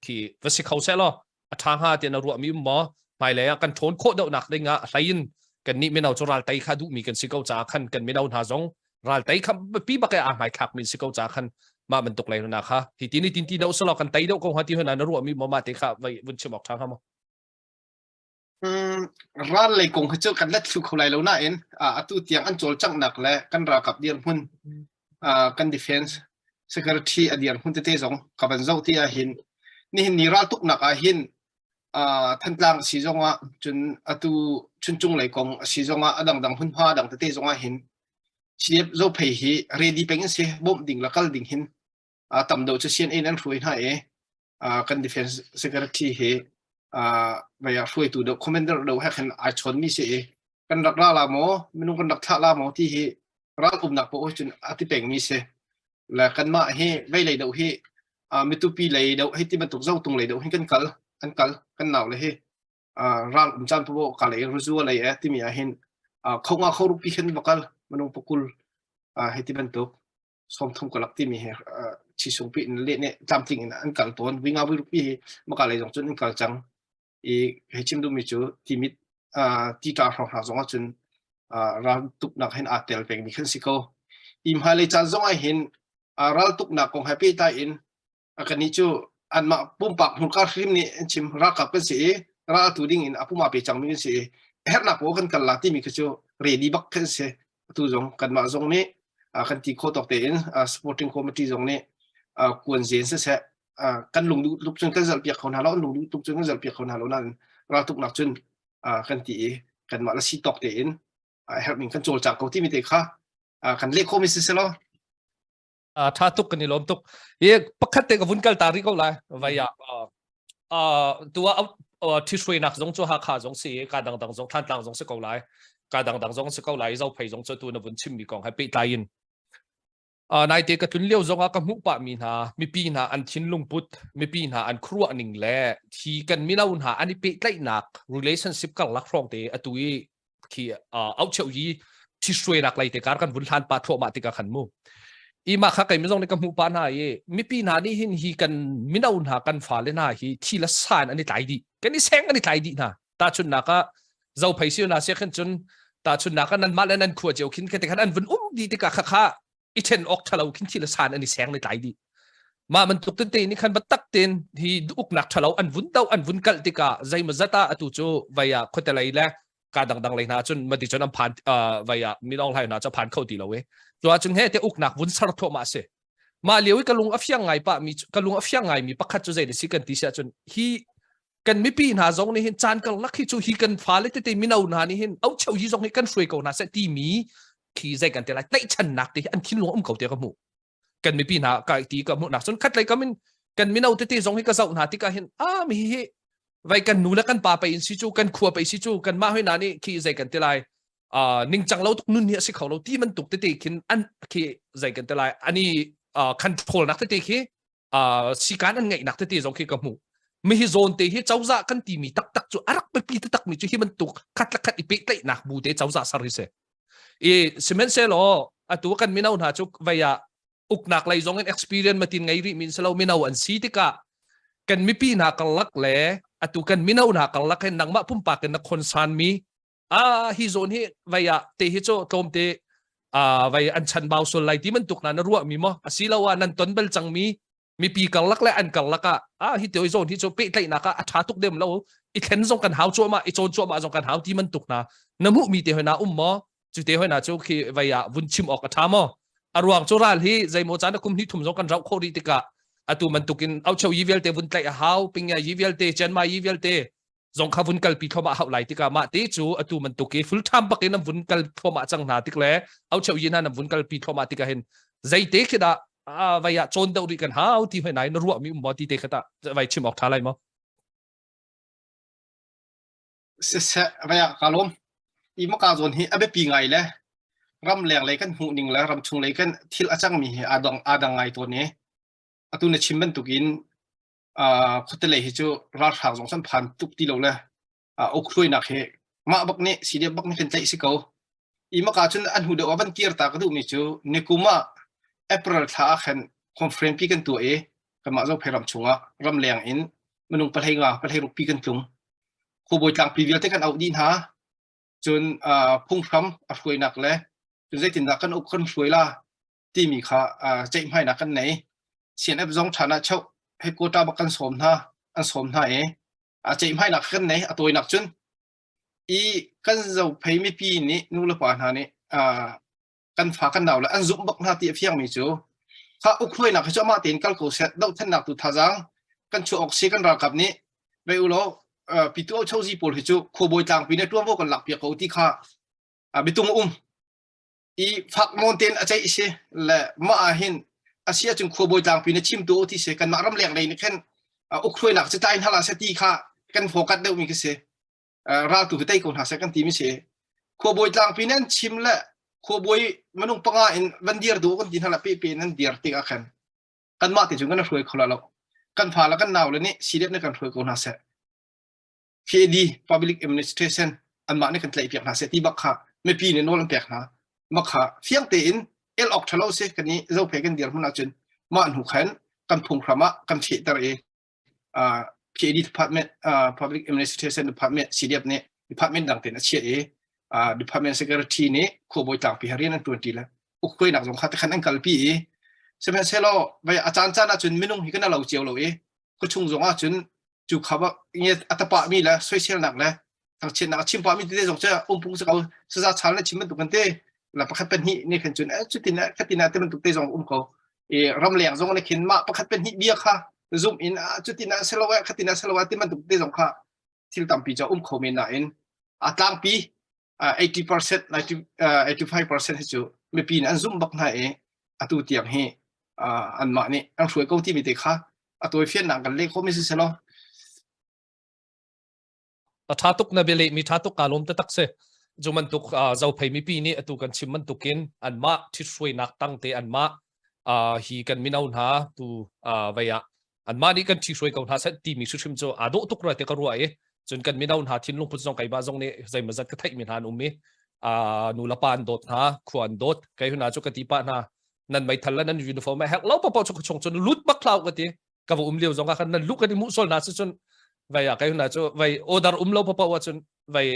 [SPEAKER 2] khi va si kho seh law a ṭha hnga ti na ruahmi um maw hmailei ah kan ṭhawn khawh deuh nak ding ah hlei in kan nih mino cu ral tei kha duhmi kan si ko caah khan kan mino hna zong ral tei kha pi bak e aa hmaithlak mi si ko caah khan mah bantuk lei hna kha hi ti ni tin ti deuh selaw kan tei deuh ko hnga ti hna na ruahmi maw mah te kha vai vun chim awk ṭha hnga maw
[SPEAKER 4] Ral lei kong hi cu kan let thlu kho lai lo nain atu tiang an cawlcanghnak le kan ralkap dirhmun kan defense secretary a dirhmun tete zong ka van zoh ti ahhin nihin ni raltuknak ahhin Thantlang a si zongah cun atu Chuncung lei kong a si zongah a dangdang hmunhma dang tete zongah hin CDF Zophei hi ready peng in si bawmh ding le kal ding hin. Tam deuh cu CNA in an hruai hna i kan defense secretary hi vei ah hruaitu deuh commander deuh he khin ai chawnmi si i kan rak ra la maw minung kan rak thlah la maw ti hi ral umnak paoh cun a ti pengmi si. Le kanmah hi vei lei deuh hi mitupi lei deuh hei ti bantuk zotung lei deuh hin kan kal an kal kan nau le hi ral um caan paoh ka lei ruzua lei e timi ah hin kho nga kho rupi khin va kal minung pakul hei ti bantuk 30 kalak timi he chi sung pi in le ne tlamtling in an kal tawn winga vui rupi hi maka lei zong cun an kal cang i hei chim duhmi cu timit ti ṭa hrawng hna zong ahcun ral tuknak hin aa tel pengmi khan si ko. I hmailei caan zong ah hin ral tuknak kong he pehtlai in kannih cu anmah pumpak hmurka hrim nih an chim ralkap kan si i ral atu ding in a puma pe cangmi kan si i herhnak paoh kan kal la timi kha cu ready bak kan si. Atu zong kanmah zong nih kan ti khawh tawk tein supporting committee zong nih kuan zen siseh kan lung duh tuk cun kan zalh piak kho hna lo, an lung duh tuk cun kan zalh piak kho hna lo nain raltuknak cun kan ti i kanmah la si tawk tein herh ning kan cawlcang ko timi te kha kan leh khawhmi si selaw.
[SPEAKER 2] Tha tuk kan i lawm tuk. I pakhat te ka vun kal ta rih ko lai. Vai ah tua ṭhihruainak zong cu Hakha zong si i ka dangdang zong Thantlang zong si ko lai. Ka dangdang zong si ko lai. Zophei zong cu tu na vun chimmi kong he pehtlai in Naite ka tlun lio zongah ka hmuh pahmi hna mipi hna an thinlung put, mipi hna an khuaruah ning le hi kan mino hna an i pehtlaihnak relationship karlak hrawng te atu i khi aucheu hi ṭhihruainak lei te kar kan vun hlan pah thluahmah tikah khan mu. I mah kha kei zong nih ka hmuh pah hna i mipi hna nih hin hi kan mino hna kan fale hna hi thi le san an i tlai dih. Kan i seng an i tlai dih hna. Tahchunhnak ah zophei si na sia khin cun tahchunhnak ah nanmah le nan khua cio khin kha khan an vun um dih tikah kha kha i ṭhen awk ṭhalo khin thil san an i seng le tlai dih. Mah bantuk tete nih khan biatak tein hi uknak ṭhalo an vun do an vun kalh tikah zeimawzat ah atu cu vai ah khuatelei le ka dangdang lei hna cun mati cun an phan vai ah minong hlai hna cu phan kho ti lo e cu ahcun he te uknak vun ser thawmah a si. Mah lio i ka lung a fiang ngai pa mi ka lung a fiang ngai mi pakhat cu zei si kan ti si ahcun hi kan mipi hna zong nih hin caan karlak hi cu hi kan fale tete mino hna nih hin au cheu hi zong hi kan hruai ko hna seh timi khi zei kan te lai tlaihchannak te hi an thinlung um ko te ka hmuh. Kan mipi hna ka ti ka hmuh nak cun khat lei kam in kan mino tete zong hi ka zoh hna tikah hin a mi hi vai kan nu le kan pa pe in si cu kan khua pe si cu kan mah hoi na nih khi zei kan te lai ningcang lo tuk nun hi a si kho lo ti bantuk tete khin an khi zei kan te lai ani control nak tete khi sikan an ngeihnak tete zong khi ka hmuh. Mi hi zawn te hi cozah kan timi taktak cu a rak biapi taktak mi cu hi bantuk khat le khat i pehtlaihnak bu te cozah ser hi si. I sihmanhsehlaw atu kan mino hna cu vei ah uknak lei zong in experience matin ngei rih min selo mino an si tikah kan mipi hna karlak le atu kan mino hna karlak hin nangmah pumpak in na concern mi a hi zawn hi vei ah te hi cu tlawmte vei an chan bau sul lai ti bantuk na na ruah mi maw asiloah nan ton bal cang mi mipi karlak le an karlak ah a hi te zawn hi cu pehtlaihnak ah a tha tuk dem lo i thlen zong kan hau cuahmah i cawn cuahmah zong kan hau ti bantuk na na hmuh mi te hoi na um maw cu te hoi na cu khi vei ah vun chim awk a tha maw a ruang cu ral hi zeimaw caan kum hnih thum zong kan rauh khawh rih tikah atu bantukin au cheu yi vialte vun tlaih a hau pingya yi vialte chianmai yi vialte zong kha vun kalpi thluahmah hau lai tikah mah te cu atu bantuk i full time bak in an vun kal thluahmah cang hna tik le au cheu yin an vun kalpi thluahmah tikah hin zeite khi dah vai ah cawn deuh rih kan hau ti hoi nai na ruah mi um maw ti te kha ta vai chim awk tha lai maw?
[SPEAKER 4] Siseh vai ah ka lawm. I maka zawn hi a biapi ngai le ram leng lei kan hmuh ning le ram chung lei kan thil a cang mi hi aa dang aa dang ngai tawn i atu na chim bantukin khuatelei hi cu ralhrang zong san phan tuk ti lo le ukhruainak hi mah bak nih CDF bak nih kan tlaih si ko. I maka cun an hnu deuh ah van kir ta ka duhmi cu nikum ah April thla ah khan conference pi kan tuah i kanmah Zophei ram chungah ramleng in minung pahlei nga pahlei ruk pi kan tlung. Khuabawi tlangpi vialte kan auh dih hna. Cun phunghram a hruainak le cun zeitindah kan uk kan hruai la timi kha ceihmainak kan nei. CNF zong ṭhan ah cheu headquarter bak kan sawm hna an sawm hna i ceihmainak kan nei. A tawinak cun i kan zophei mipi nih nu le pa hna nih kan fa kan nau le an zumh bak hna ti a fiangmi cu kha ukhruainak hi cu amah tein kal ko seh dohthlennak tu thazaang kan chuah awk si kan ralkap nih vei u law pitu chozi pawl hi cu khuabawi tlangpi nih ṭuanvo kan lakpiak ko ti kha bitung um i fak nawn tein a ceih si le mah ah hin. Asi ahcun khuabawi tlangpi na chim tu ti si kanmah ramleng lei nih khin ukhruainak cu tlai hna la seh ti kha kan focus deuhmi khi si. Raltu hi tei ko hna seh kan timi si. Khuabawi tlangpi nih an chim le khuabawi minung panga in van dir du kan ti hna la pe pe nan dir tik ah khan kanmah te cu kan hruai kho la lo. Kan fa le kan nau le nih CDF nih kan hruai ko hna seh. PAD Public Administration anmah nih kan tlaih piak hna seh ti bak kha mipi nih nawl an pek hna. Mah kha fiang tein el awk ṭhalo si kan i zophei kan dirhmun ahcun mah hnu khan kan phunghram ah kan fehter i PAD department Public Administration Department CDF nih department dang tein a chiah i department secretary nih khuabawi tlangpi he rian an ṭuan ṭi le ukhruainak zong kha tikhan an kalpi i sihmanhsehlaw vai a caan caan ahcun minung hi kan alo cio lo i khuachung zong ahcun cu kha bak a tapah mi le soiselnak le thangchiatnak a chim pah mi tete zong cu umpung si ko saza chal na chim bantuk kan te la pakhat pahnih nih khan cun cutin khatin te bantuk te zong um ko i ramleng zong ne khin mah pakhat pahnih bia kha zum in cutin a selo khatin a selo ti bantuk te zong kha thil tampi cu um kho men nain a tlangpi 80% 90 85% hi cu mipi nih an zumh bak hna i atu tiang hi anmah nih an hruai ko timi te kha a tawifiannak kan leh khawhmi si selaw.
[SPEAKER 2] A tha tuk na bia mi tha tuk ka lawm taktak si. Cu bantuk zophei mipi nih atu kan chim bantukin anmah ṭhithruainak tang te anmah hi kan mino hna tu vei ah anmah nih kan ṭhihruai ko hna seh timi hrimhrim cu aa dawh tuk rua ti ka ruah i cun kan mino hna thinlung put zong keimah zong nih zeimawzat ka theihmi hna an um i nu le pa an dawt hna khua an dawt kei huna cu ka ti pah hna nan meithal le nan uniform a herh lo paoh cu chung cun lut bak hlah ka ti ka va um lio zong ah khan nan lu kan i muh sol hna si cun vai ah kei huna cu vai order um lo paoh ah cun vai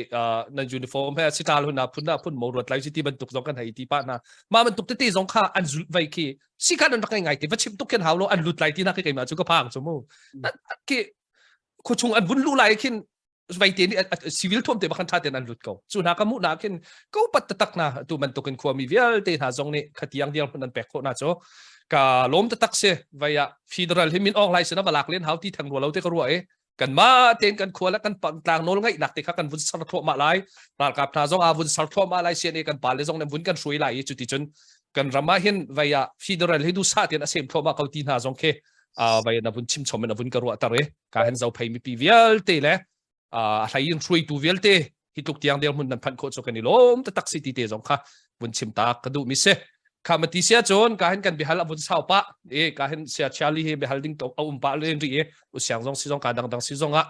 [SPEAKER 2] nan uniform he sital huna phun na phun mo ruat lai ti bantuk zong kan hei ti pa hna ma bantuk tete zong kha an zul vai khi si khan an rak ngai ngai ti va chim tuk khin hau lo an lut lai ti na khi keimah cu ka phang chu mu ki khuchung an vun lu lai khin vai te ni civil thuam te bakhan tha ten an lut ko chu na ka mu na khin ko pat tak na tu bantukin khuami vialte hna zong nih khatiang diang hun an pek khawh na chu ka lom ta tak se vai ah federal hi min ong lai sina balak len hau ti thang ro lo te ka ruwa e kanmah tein kan khua le kan tlang nawl ngeihnak te kha kan vun ser thluahmah lai ralkap hna zong aa vun ser thluahmah lai CNA kan pale zong nih vun kan hruai lai i cuticun kan ram ah hin vei ah federal hi duhsah tein a sem thluahmah ko ti hna zong khi vei na vun chim chom in a vun ka ruah tar i ka hen zo phei mipi vialte le a hlei in hruaitu vialte hi tluk tiang dirhmun nan phanh khawh cu kan i lawm taktak si ti te zong kha vun chim ta ka duh mi si kha ma ti sia cun ka hin kan bihal a vun sau pa e ka hin sia Charlie hi bihal ding to a um pa len ri e u siang zong si zong ka dang dang si zong ah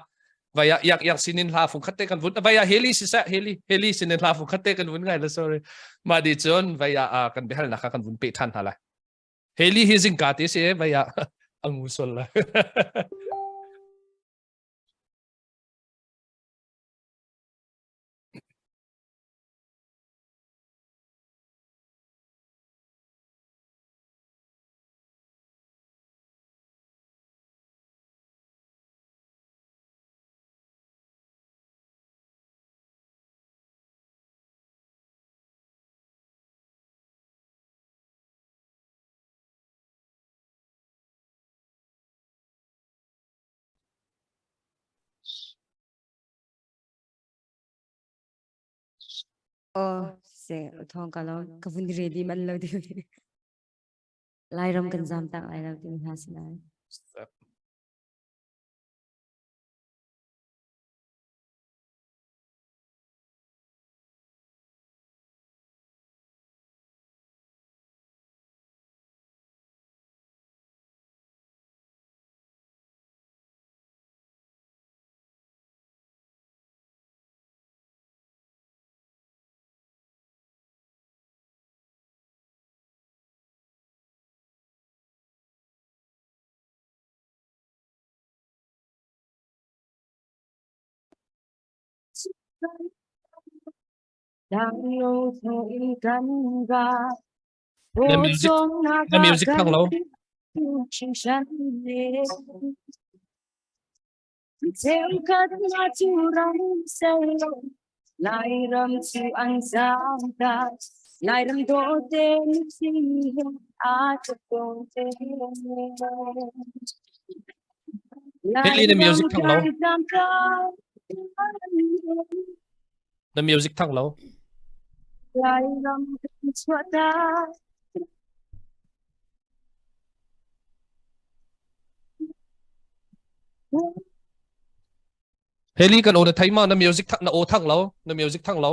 [SPEAKER 2] vaya yak yak sinin hla fung khat te kan vun vaya heli si sa heli heli sinin hla fung khat te kan vun ngai la sorry ma di cun vaya kan bihal na kha kan vun pe than hna lai heli hi zingka te si vaya angu sol la
[SPEAKER 6] Aw, seh thawng ka lo ka vun ready man lo ti. Lairam kan zam tak lai lo ti hna si lai.
[SPEAKER 2] Na music na music thang lo.
[SPEAKER 6] Cheukhat cu ram selo, Lairam cu an zaangta, Lairam dawte mitthli he aa tluk te.
[SPEAKER 2] Heli na music thang lo. Na music thang lo.
[SPEAKER 6] Lairam kan chuahta.
[SPEAKER 2] Heli kan aw na thei ma na music thang na aw thang lo na music thang lo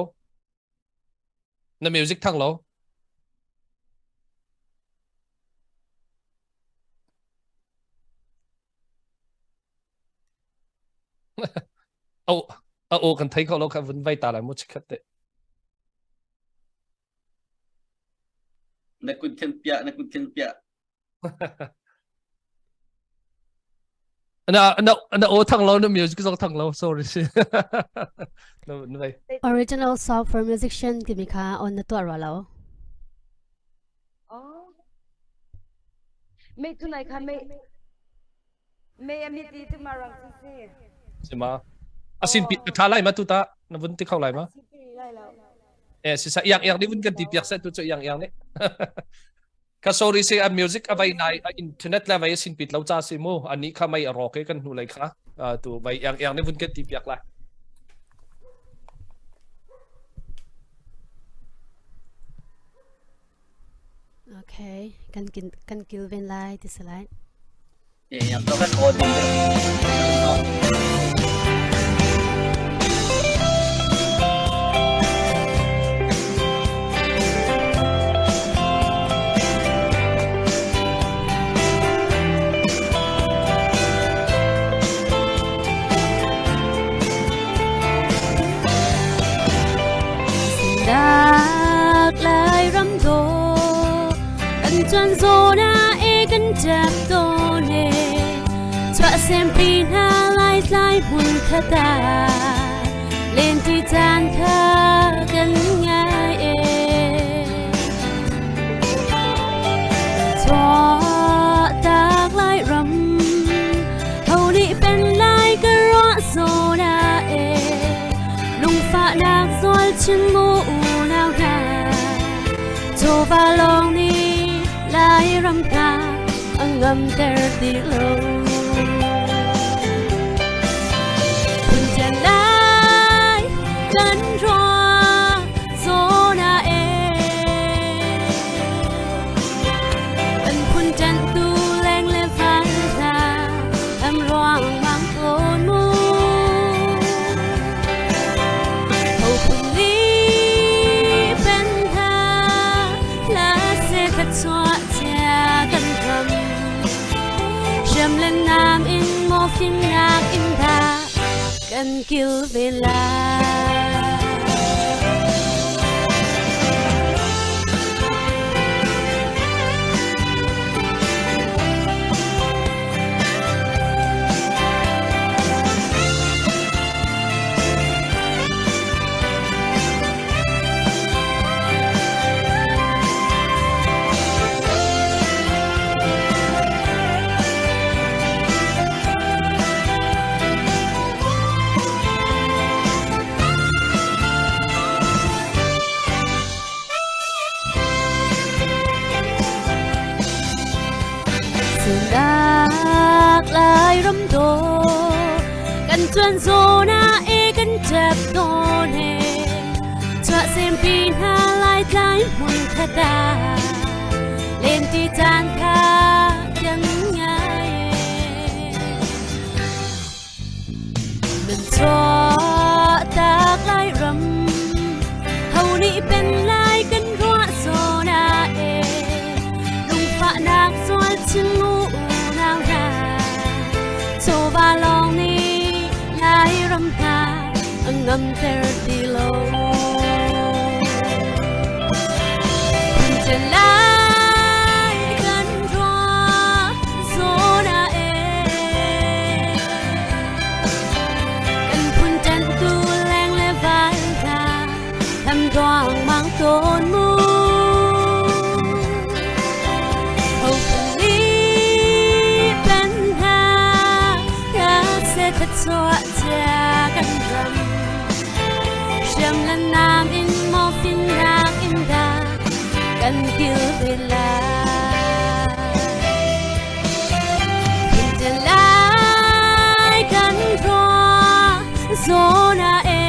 [SPEAKER 2] na music thang lo Oh, a aw kan thei kho lo kha vun vai ta lai mu chikhat te.
[SPEAKER 3] Na kut khin piah na kut khin piah.
[SPEAKER 2] Na na na aw thang lo na music zong thang lo sorry. Na na vai.
[SPEAKER 5] Original song for musician timi kha on na tuah rua lo.
[SPEAKER 7] Oh. Mei tu nai kha mei mei ami ti tu ma rang si si.
[SPEAKER 2] Sima. Asin pi tha lai ma tu ta na vun ti kho lai ma? Eh si sa yang yang ni vun kan ti piak sa tu chu yang yang ni. Ka sorry si a music a vai nai a internet la vai sin pit lo cha si mu ani kha mai a ro ke kan hnu lai kha tu vai yang yang ni vun kan ti piak lai.
[SPEAKER 5] Okay, kan kin kan kilven lai ti si lai.
[SPEAKER 3] Eh, yang to kan audio.
[SPEAKER 6] Dak lai ram do kan chuan zo na e kan chap to ne chua sem pi na lai lai mun khata len ti chan kha kan ngai e chua tak lai ram ho ni pen lai ka ro zo na e Lungfahnak zual chin mu unau hna Chawva lawng nih Lairam hna a ngamter ti lo. Phun lai kan ruah zona e Kan phun ṭanhtu leng le val hna Lam ruang mang tawn mu Ho phun li pen hna La se kha chuah chia kan ram Hriam le nam in maw fimnak in dah kan kil ve lai. Sinak lai ram do kan tuan zona e kan tap ton he chua sem pi hna lai tlai mun khata len ti chan kha kan ngai Nan chuah tak lai ram ho nih pen lai kan ruah zona e lungfahnak zual chin mu unau hna chawva lawng nih lai ram hna a ngamter ti lo Phun lai kan ruah zona e Kan phun ṭanhtu leng le val hna lam ruangmang tawn mu. Ho li pen hna ka se kha chuah cia kan ram. Hriam le nam in maw fimnak in dah kan kil ve lai. Phun lai kan ruah zona e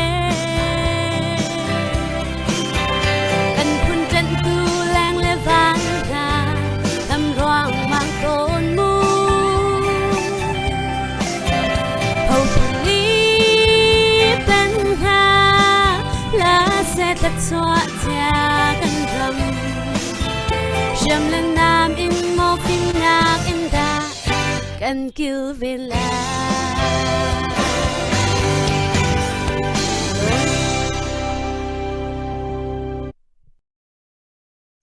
[SPEAKER 6] kan phun ṭanhtu leng le van hna lam ruangmang tawn mu. Hriam le nam in maw fimnak in dah kan kilven lai.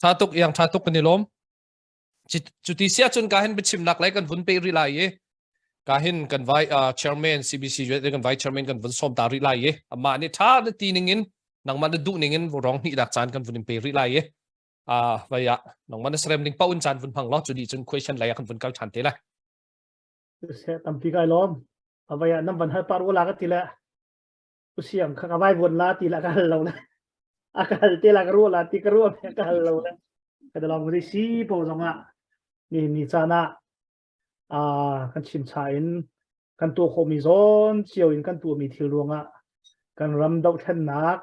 [SPEAKER 2] Tha tuk iang tha tuk kan i lawm. Cuti sia cun ka hin biachimnak lai kan vun pe rih lai i ka hin kan vai uh, chairman CBC kan vai chairman kan vun som ta rih lai i amah nih tha na ti ning in nangmah na duh ning in rong hnih dak caan kan vun in pe rih lai i uh, vai ah nangmah na serem ding paun caan vun hmang lo cu di cun question lai ah kan vun kal than te lai
[SPEAKER 1] Se tampi kai lom avai ah nam van hal par wala ka ti le usiang kha ka vai vuan la ti la ka hal lo le a ka hal te la ka ruah la ti ka ruah ka hal lo le ka dalong ko si po zong ah ni ni caan ah kan chim cha in kan tuah khawhmi zawn cio in kan tuahmi thil ruangah kan ram dohthlennak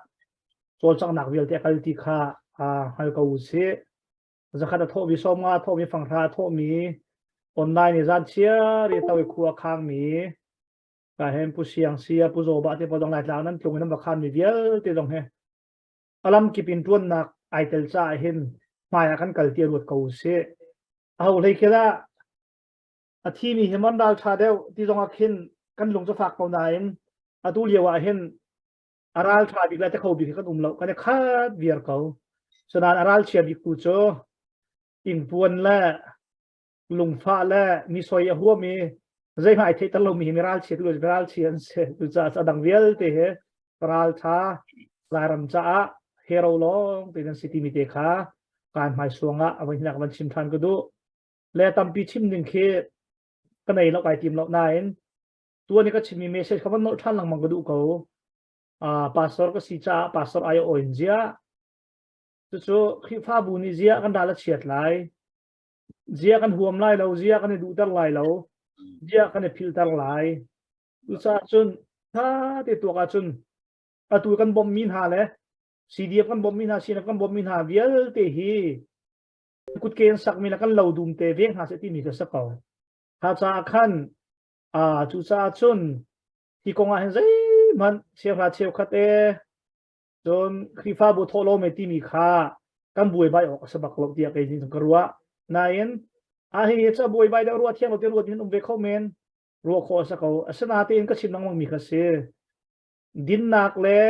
[SPEAKER 1] cawlcanghnak vialte a kal ti kha hngal ko u sih. Zakhat a thawhmi sawmnga a thawhmi fanghra a thawhmi online i zan chiar i tawi khua khangmi ka hen pu siang sia pu zaw ba te pawl dong laitlang nan tlung in nan va khan mi vialte zong he alam kip in tuannak ai tel caah hin hmai ah kan kal ti ruat ko u sih. Aho hlei khel ah a thimi hi man ral ṭha deuh ti zong ah khin kan lung cu fak ko nain atu lio ah hin a ral ṭha bik le te kho bik hi kan um lo kan i khat viar ko cunain a ral chia bik tu cu ingpuan le lungfah le mi soi a huam i zeihmah ai theihter lomi hi mi ral chia tu mi ral chia an si cucaah a dang vialte hi ral ṭha Lairam caah hero lawng te nan si timi te kha kaan hmaisuang ah a voi hinak van chim ṭhan ka duh. Le tampi chim ding khi ka nei lo kai tim lo nain tuan i ka chimmi message kha van nolh ṭhan lengmang ka duh ko. Uh, pastor ka si caah pastor ai oin zia. Cucu Khrihfabu nih zia kan ral a chiat lai. Zia kan huam lai lo, zia kan i duhter lai lo, zia kan i philter lai. Cucaah cun tha te tuak ahcun atu kan bawmhmi hna le CDF kan bawmhmi hna CNF kan bawmhmi hna vialte hi kutke an sakmi le kan lo dum te veng hna seh timi ka si ko. Kha caah khan aa cucaah cun hi kong ah hin zeihmanh cheuhra cheukhat e cun Khrihfabu thawhlawm e timi kha kan buaibai awk a si bak lo tiah kei nih ka ruah. Nain a hi ca buaibai deuh ruah thiang lo te ruat hin um ve kho men ruah khawh a si ko. Asinain ka chim lengmang mi kha si. Dinnak le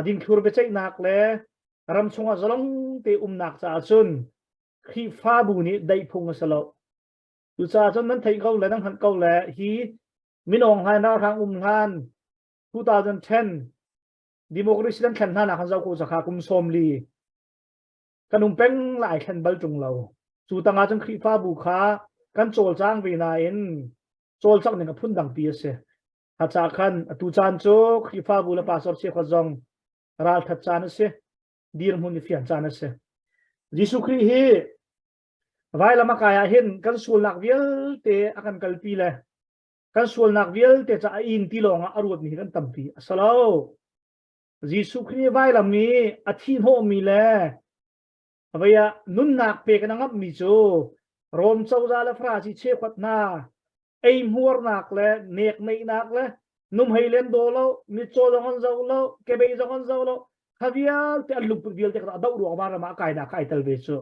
[SPEAKER 1] dingthlur biaceihnak le ram chungah zalong te umnak caah cun Khrihfabu nih daih phung a si lo. Cucaah cun nan theih ko le nan hngalh ko le hi minawng hlan ralhrang um hlan 2010 democracy nan thlen hna nak han zoh ko zakha kum sawm li kan um peng lai thlen bal ṭung lo. Cu tangah cun Khrihfabu kha kan cawlcang ve nain cawlcangh ning a phun dangpi a si. A ca khan atu caan cu Khrihfabu le pastor cheukhat zong ralthat caan a si, dirhmun i fian caan a si. Jesuh Khrih hi vailam a kai ah hin kan sualnak vialte a kan kalpi le kan sualnak vialte ca a in ti lawng ah a ruatmi hi kan tampi a si lo. Jesuh Khrih vailam i a thi hnawhmi le vei ah nunnak pek in a ngamhmi cu Rom cozah le Farasi cheukhat hna eihmuarnak le nekneihnak le numhei len daw lo mitcaw zong an zoh lo kebei zong an zoh lo kha vialte an lungput vialte kha a doh ruang van ram ah kainak kha ai tel ve cu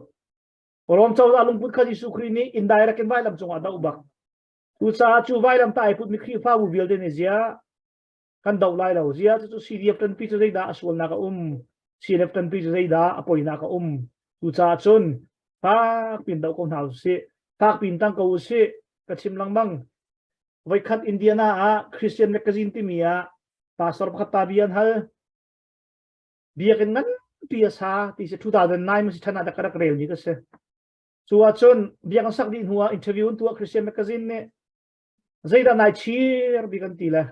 [SPEAKER 1] Rom cozah lungput kha Jesuh Khrih nih indirect in vailam cungah a doh bak cucaah cu vailam ta ai putmi Khrihfabu vialte nih zia kan doh lai lo zia cu CDF tanpi cu zeidah a sualnak a um CNF tanpi cu zeidah a poinak a um cucaah cun fak pin doh ko hna usih fak pin tang ko usih ka chim lengmang voikhat Indiana ah Christian magazine timi ah pastor pakhat pa bia an hal biakinn nganpi a sa ti si 2009 ma si than ah ka rak rel mi ka si cu ahcun biakinn sak dih hnu ah interview an tuah Christian magazine nih zeidah nai chir bik an ti le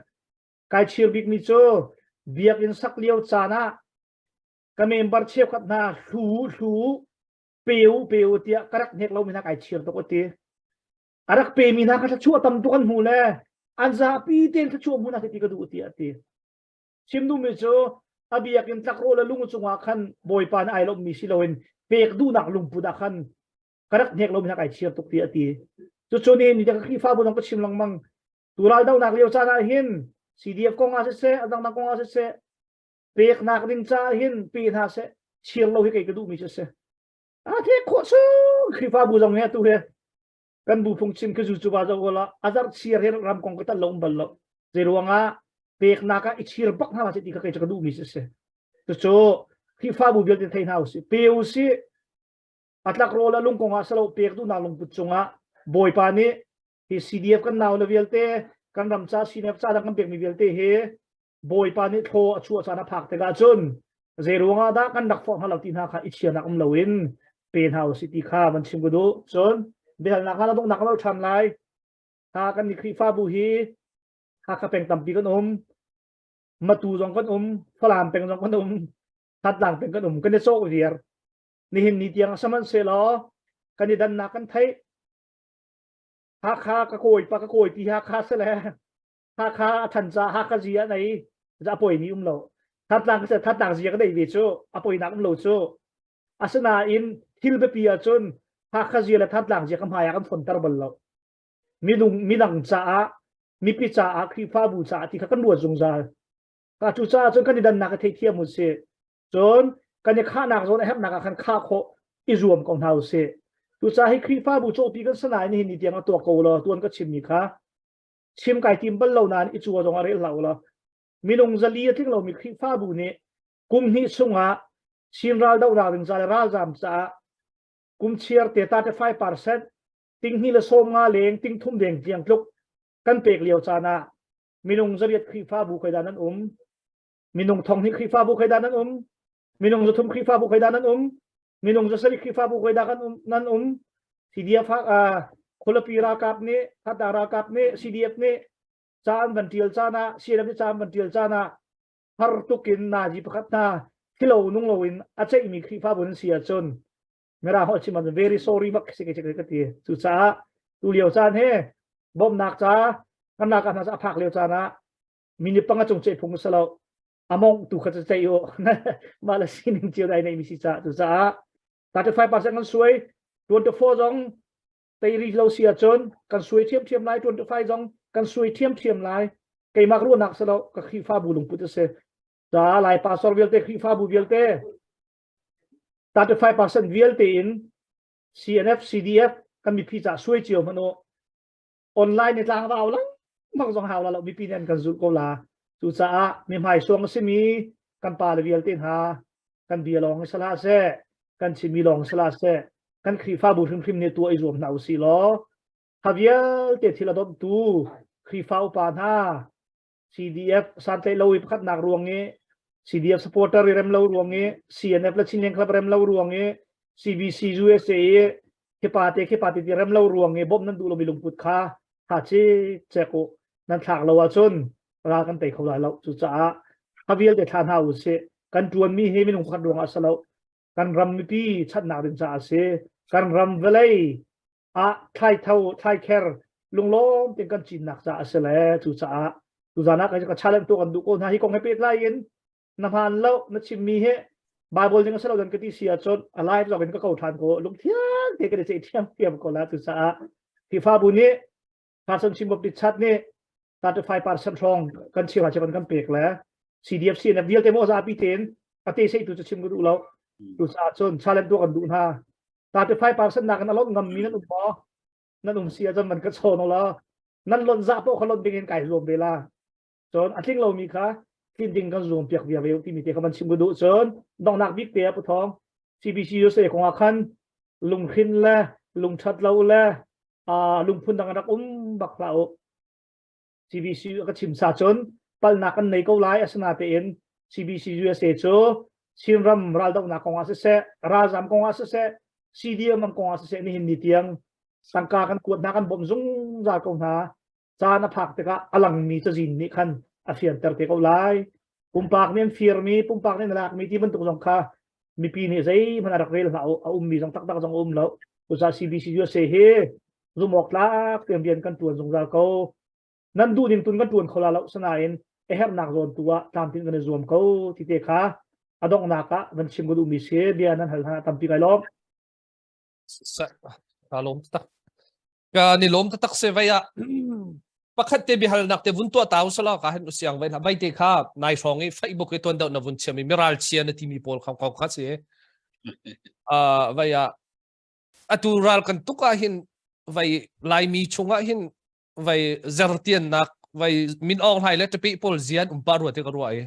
[SPEAKER 1] kai chir bik mi cu biakinn sak lio caan ah ka member cheukhat hna hlu hlu peu peu tiah ka rak hnek lomi hna kai chir tuk ati a rak pe mi hna kha thluachuah tam tuk an hmu le an zapi tein thluachuah hmu hna ti ka duh tiah ati chim duhmi cu a biakinn tlakrawh le lung cungah khan bawipa nih ai lawmmi si loin pek duhnak lungput ah khan ka rak hnek lomi hna kai chir tuk tiah a ti cucu ni ni ka Khrihfabu zong ka chim lengmang tu raldohnak lio caan ah hin CDF kong ah siseh a dangdang kong ah siseh peknak ding caah hin pe hna seh chir lo hi kei ka duhmi cu si. A the khawh chung Khrihfabu zong he tu he kan bu phungchim khi zu cu ba zo la azar chiar he ram kong ka tal lo um bal lo. Zei ruangah peknak ah i chir bak hna ti kha kei cu ka duhmi si si. Cucu Khrihfabu vialte thei hna usih. Pe usih atlak rawl a lung kong ah salo pek duhnak lungput cungah Bawipa nih hi CDF kan nau le vialte kan ram ca CNF ca dang kan pekmi vialte hi Bawipa nih thlaw a chuah caan a phak tikah cun zei ruangah dah kan rak forh hna lo ti hna kha i chiarnak um loin pe hna usih ti kha van chim ka duh. Cun biahalnak hna donghnak kan lo ṭhan lai. Ha kan ni Khrihfabu hi Hakha peng tampi kan um, Matu zong kan um, Falam peng zong kan um, Thantlang peng kan um, kan i cawh viar. Nihin ni tiang sihmanhsehlaw kan i dannak kan theih. Hakha ka kawipa ka kawipi Hakha sile Hakha a than ca Hakha zia nei za poi mi um lo. Thantlang ka Thantlang zia ka nei ve cu a poinak um lo cu. Asinain thil biapi ahcun Hakha zia le Thantlang zia ka hmai ah kan fonter bal lo. Minung midang caah mipi caah Khrihfabu caah ti kha kan ruat zungzal. Ka cu caah cun kan i dannak ka theithiam u sih. Cun kan i khahnak zawn a herhnak ah khan khah khawh i zuam ko hna u sih. Tucaah hi Khrihfabu cawhpi kan si nain nihin ni tiang a tuak ko law tuan ka chimmi kha chim kai tim bal lo nain i cua zong a rel hlah u law minung zali a tling lomi Khrihfabu nih kum hnih chungah Chin ral dohnak ding ca le ralzaam caah kum chiar te 35% ting hnih le sawm nga leng ting thum deng tiang tluk kan pek lio caan ah minung zariat Khrihfabu khoi dah nan um minung thong hnih Khrihfabu khoi dah nan um minung zathum Khrihfabu khoi dah nan um minung zasarih Khrihfabu khoi dah kan um nan um CDF uh, khualipi ralkap nih Hada ralkap nih CDF nih ca an van tial caan ah CNF nih ca an van tial caan ah har tuk in nazi pakhat hna thilo nung loin a ceihmi Khrihfabu nan si ahcun Mirang holh chim ahcun very sorry bak si ka ka ti cucaah tu lio caan he bawmhnak ca kan ralkap hna a phak lio caan ah minute panga cung ceih phung si lo among tu kha ceih u mah le sining cio dai nei mi si ca cucaah 35% kan suai 24 zong teiri lo si ahcun kan suai thiamthiam lai 25 zong kan suai thiamthiam lai keimah ruahnak si lo ka Khrihfabu lungput a si ca lai pastor vialte Khrihfabu vialte 35% vialte in CNF CDF kan mipi ca suai cio hmanh u online i tlangvau lengmang zong hau la lo mipi nih an kan zulh ko la cucaah mi hmai suang a simi kan pa le vialte hna kan bia lawng i salah seh kan chimmi lawng salah seh kan Khrihfabu hrimhrim nih tuah i zuam hna usih law ha vialte thil a domtu Khrihfa upa hna CDF santlaih lo i pakhatnak ruang i CDF supporter i rem lo ruang i CNF le Chinleng Club rem lo ruang i CBC USA i khipa te khipa te ti rem lo ruang i bawmh nan duh lomi lungput kha tha ci cek u nan thlak lo ahcun ral kan tei kho lai lo cucaah kha vialte thla hna u sih kan ṭuanmi hi minung pakhat ruangah a si lo kan ram mipi chanhnak ding caah a si kan ram vawlei ah thlaitho thlaikher lunglawm tein kan cinnak caah a si le cucaah tuzan ah ka challenge tu kan duh ko hna hi kong he pehtlai in na hmaan lo na chimmi hi Bible ning a si lo dan ka ti si ahcun a live zong in ka ko ṭhan ko lungthiang te kan i ceih thiamthiam ko la cucaah Khrihfabu nih Carson Chin Baptist Church nih 35% hrawng kan cheu ha kan kan pek le CDF CNF vialte maw zapi tein a te sei tu cu chim ka duh lo cucaah cun challenge tu kan duh hna 35% nakin a lawnh ngammi nan um maw nan um si ahcun man ka chawn la nan lonh zah paoh kha lonh ding in kai zuam ve la cun a tling lomi kha tlin ding kan zuam piak via ve timi te kha van chim ka duh cun donghnak bik te ah puthawng CBC USA kong ah khan lunghrin le lungthat lo le lungphun dang rak um bak hlah u CBC ka chim sa cun palnak kan nei ko lai asinatein CBC USA cu Chinram raldohnak kong ah siseh ralzam kong ah siseh CDM kong ah siseh nihin ni tiang tangka kan kuat hna kan bawmh zungzal ko hna caan a phak tikah a langmi cazin nih khan a fianter te ko lai pumpak nih an firmi pumpak nih an lakmi ti bantuk zong kha mipi nih zeihmanh a rak rel hlah a ummi zong taktak zong a um lo cucaah CBC USA hi zumawk tlak tiang rian kan tuan zungzal ko nan duh ning tun kan tuan kho la lo sanain a herhnak zawn tu ah tlamtlin kan i zuam ko ti te kha a donghnak ah van chim ka duhmi si bia nan hal hna tampi kai lawm
[SPEAKER 2] ka lawm tak ka ni lawm tak se vai ah pakhat te bihal nak te vun tua tau sala ka hen usiang vai vai te kha nai hrawng i Facebook i tuan deuh na vun chiam i miral chia na timi pawl kham kau kha si. Uh, vai ah atu ral kan tuk ah hin vai Laimi chung ah hin vai zertiannak vai min awng hlai le tapi pawl zian um pa rua te ka rua i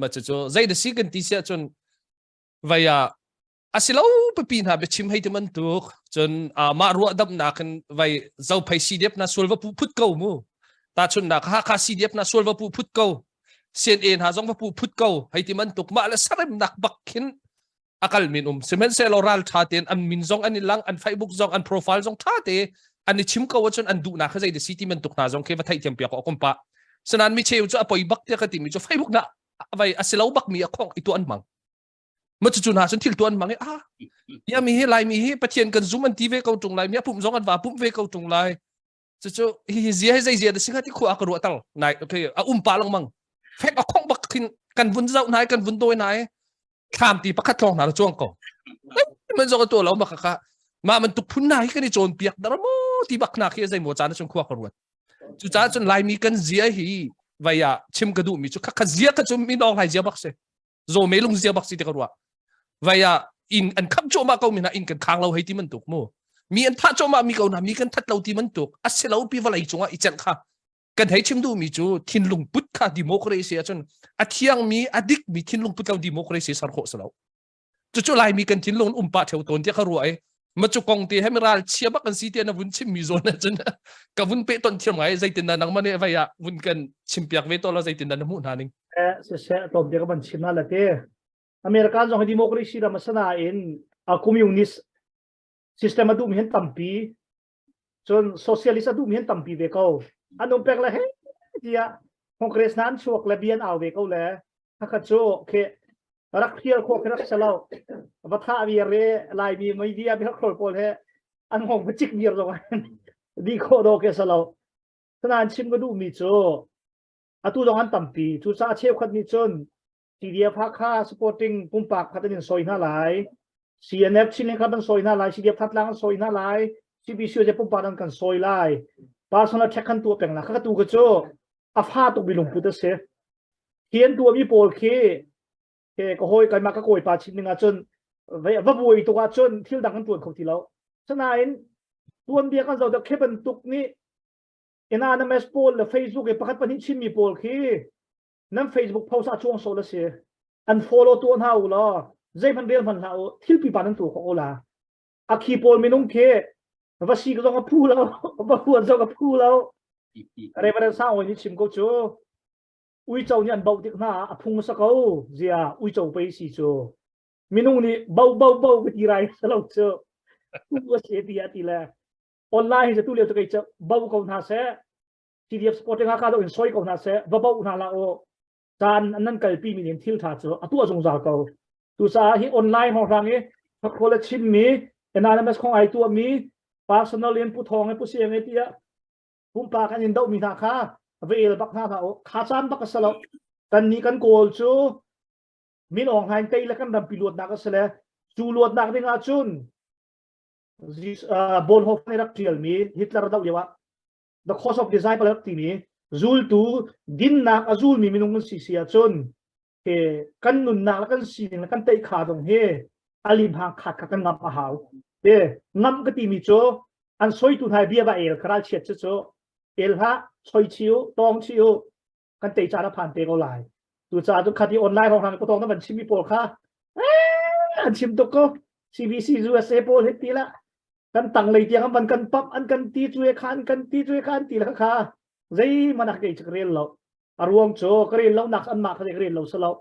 [SPEAKER 2] ma cu cu zei da si kan ti sia cun vai ah asilo pipi hna biachim hei ti bantuk cun mah ruah damnak in vai zophei CDF na sual va pu phut ko mu tahchunnak Hakha CDF na sual va pu phut ko CNA hna zong va pu phut ko hei ti bantuk mah le saremnak bak khin akal min um sihmanhsehlaw ral tha tein an min zong an i lang an Facebook zong an profile zong tha te an i chim ko ahcun an duhnak kha zei da si ti bantuk hna zong khi va theihthiam piak awk um pa sanan mi cheu cu a poi bak tiah ka ti mi cu Facebook na vai asilo bak mi a khong i tu an mang ma cu cu hna cun thil tuan mang i ah ya mi hi lai mi hi pathian kan zum an ti ve ko tung lai mi a pum zong an va pum ve ko tung lai cu cu hi hi zia hi zei zia da singa ti khua ka ruah tal nai okay a um pa lang mang fek a khong bak khin kan vun zau nai kan vun doi nai thlam ti pakhat tlong na chuang ko man zong to lo ma kha kha ma man tuk phun na hi kan i cawn piak dar mo ti bak na khi zei mo caan chung khua ka ruat cu ca cun laimi kan zia hi vaya chim ka duh mi cu kha kha zia ka cu mi nong lai zia bak se zaw me lung zia bak si ti ka ruah vai ah inn an kham cuahmah ko mi hna inn kan khang lo hei ti bantuk mu mi an thah cuahmah mi ko hna mi kan that lo ti bantuk a si lo pi vawlei cungah i celh kha kan hei chim duh mi cu thinlung put kha democracy ahcun a thiang mi a dik mi thinlung put lo democracy ser khawh si lo cucu laimi kan thinlung um pah theo tawn tiah ka ruah i ma cu kong te he ral chia bak kan si te na vun chim mi zawn ahcun ka vun pe ton thiam ngai zeitin dah nangmah nih vai ah vun kan chim piak ve to la zeitin dah na hmuh hna ning
[SPEAKER 1] eh siseh tlawm te ka van chim na la te American zong hi democracy ram asana in a communist system a duh mi hin tampi cun socialist a duh mi hin tampi ve ko an um pek le he tiah Congress na an chuak le bian au ve ko le khakha cu khi rak hrial khawh khi rak si lo va thah viar re laimi media bi rak pawl he an ngong va cik viar zong di khawh do ke salo sanan chim ka duh mi cu atu zong an tampi cu ca cheukhat nih cun CDF Hakha supporting pumpak khat an in soi hna lai CNF Chinlink khat an soi hna lai CDF Thatlang an soi hna lai CBC je pumpak an kan soi lai personal check kan tu peng la kha tu ka cu a fa tuk mi lungput a si Hi an tuahmi pawl khi he ka hawi keimah ka kawipa chim ning ahcun va buai tuk ahcun thil dang kan tuan kho ti lo. Sinain tuanbia kan zoh deuh khi bantuk nih anonymous pawl le Facebook i pakhat pahnih chimmi pawl khi nan Facebook post ah cuang sawh la si. An follow tuah hna u law zeihmanh rel hmanh hlah u thil pipa nan tuah khawh la. A khi pawl minung khi va sik zong a phu lo va huat zong a phu lo. Reverend Sang Awi nih chim ko cu. Uico nih an bauh tik hna ah a phung sa ko zia uico pei si cu minung nih bo bo bo ka ti rai sa lo cu tu a si ti a ti le online hi tu lio cu kei cu bo ko hna seh CDF supporting ha ka do in soi ko hna seh va bo hna la o caan an nan kalpi mi nin thil tha cu a tuah zungzal ko tu sa hi online hong hrang i thakhrol a chim mi anonymous khong ai tuah mi personal in pu thong e pu siang e tiah pumpak an in dohmi hna kha va el bak hna hlah u kha caan bak a si lo kan nih kan kawl cu min Aung Hlaing tei le kan rampi luatnak a si le cu luatnak ding ah cun Bonhoeffer nih rak ṭialmi Hitler doh lio ah the cause of disciple rak timi zultu dinnak a zulmi minung kan si si ahcun he kan nunnak le kan sining le kan tei kha dong hi alim hang khat kha kan ngamh a hau te ngamh ka timi cu an soitu hna bia va el kharal chiat cu cu el hlah choi chiu tong chiu kan tei caan a phan te ko lai tu ca tu khati online hong hang ko tong na van chimmi pawl kha an chim tuk ko CBC USA pawl hi ti la kan tang lei tiang an van kan pap an kan ti cu kha an kan ti cu kha an ti la kha zei mana kei chak rel lo a ruang cu ka rel lo nak an mah kha ka rel lo salo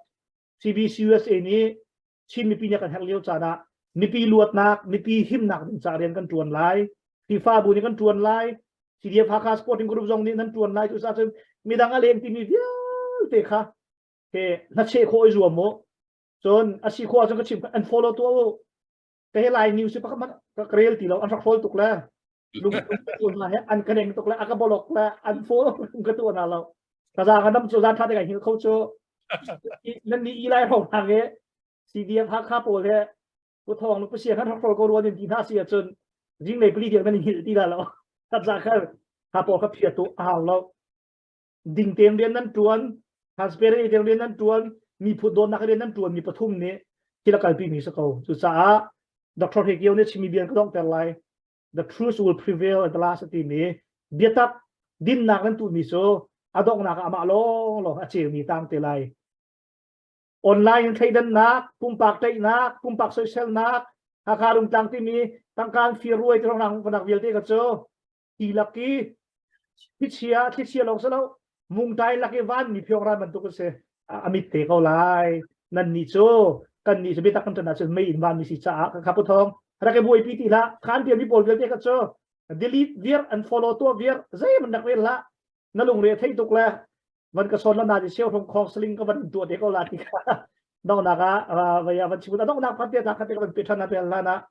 [SPEAKER 1] CBC USA nih Chin mipi nih kan herh lio caan ah mipi luatnak mipi himnak ding ca rian kan tuan lai Khrihfabu nih kan tuan lai CDF Hakha Sporting Group zong nih nan tuan lai cu cun midang a leng timi vialte kha he hnacheh khawh i zuam mu cun a si khawh ahcun ka chim an follow tuah u ka he lai news pakhat hmanh ka rel ti lo an rak hrol tuk le lung hna he an ka neng tuk le a ka bolok le an follow ka tuah hna lo ka za ka dam cu zan tha te ka hil kho cu nan ni i lai hro hna he CDF Hakha pawl he pu thawng lu pu sia khan hrol ko ruan in ti hna si ahcun zinglei pali tiang nan hil ti la lo khat za khar ha pawl kha phia tu a hau lo ding tein rian nan tuan transparent tein rian nan tuan mi phut dawtnak rian nan tuan mi pathum nih Thil a kalpi mi si ko. Cucaah Dr. Hekio nih chimi bia ka donghter lai. The truth will prevail at the last ti mi biatak dinnak nan tuh mi cu a donghnak ah amah lawng lawng a ceumi tang te lai. Online in thleidannak, pumpak tlaihnak, pumpak soiselnak, Hakha Rungtlang timi tangkaan fir ruai ti rong nak vialte ka cu ti lak i thlichia thlichia lawng si lo mungtai lak i van mi phiong ran bantuk a si a mit te ko lai nan nih cu kan nih cu biatak kan ṭan ahcun mei in van mi si caah ka pu thong rak i buaipi ti hlah khan pian mi pawl vialte kha cu delete viar an follow tuah viar zeihmanh rak rel hlah na lungre thei tuk le van ka sawn la na di seu rong khong saling ka van tuah te ko la ti kha donghnak ah vaya van chimut a donghnak phat te ta kha te ka van pe ṭhan na pel hlan ah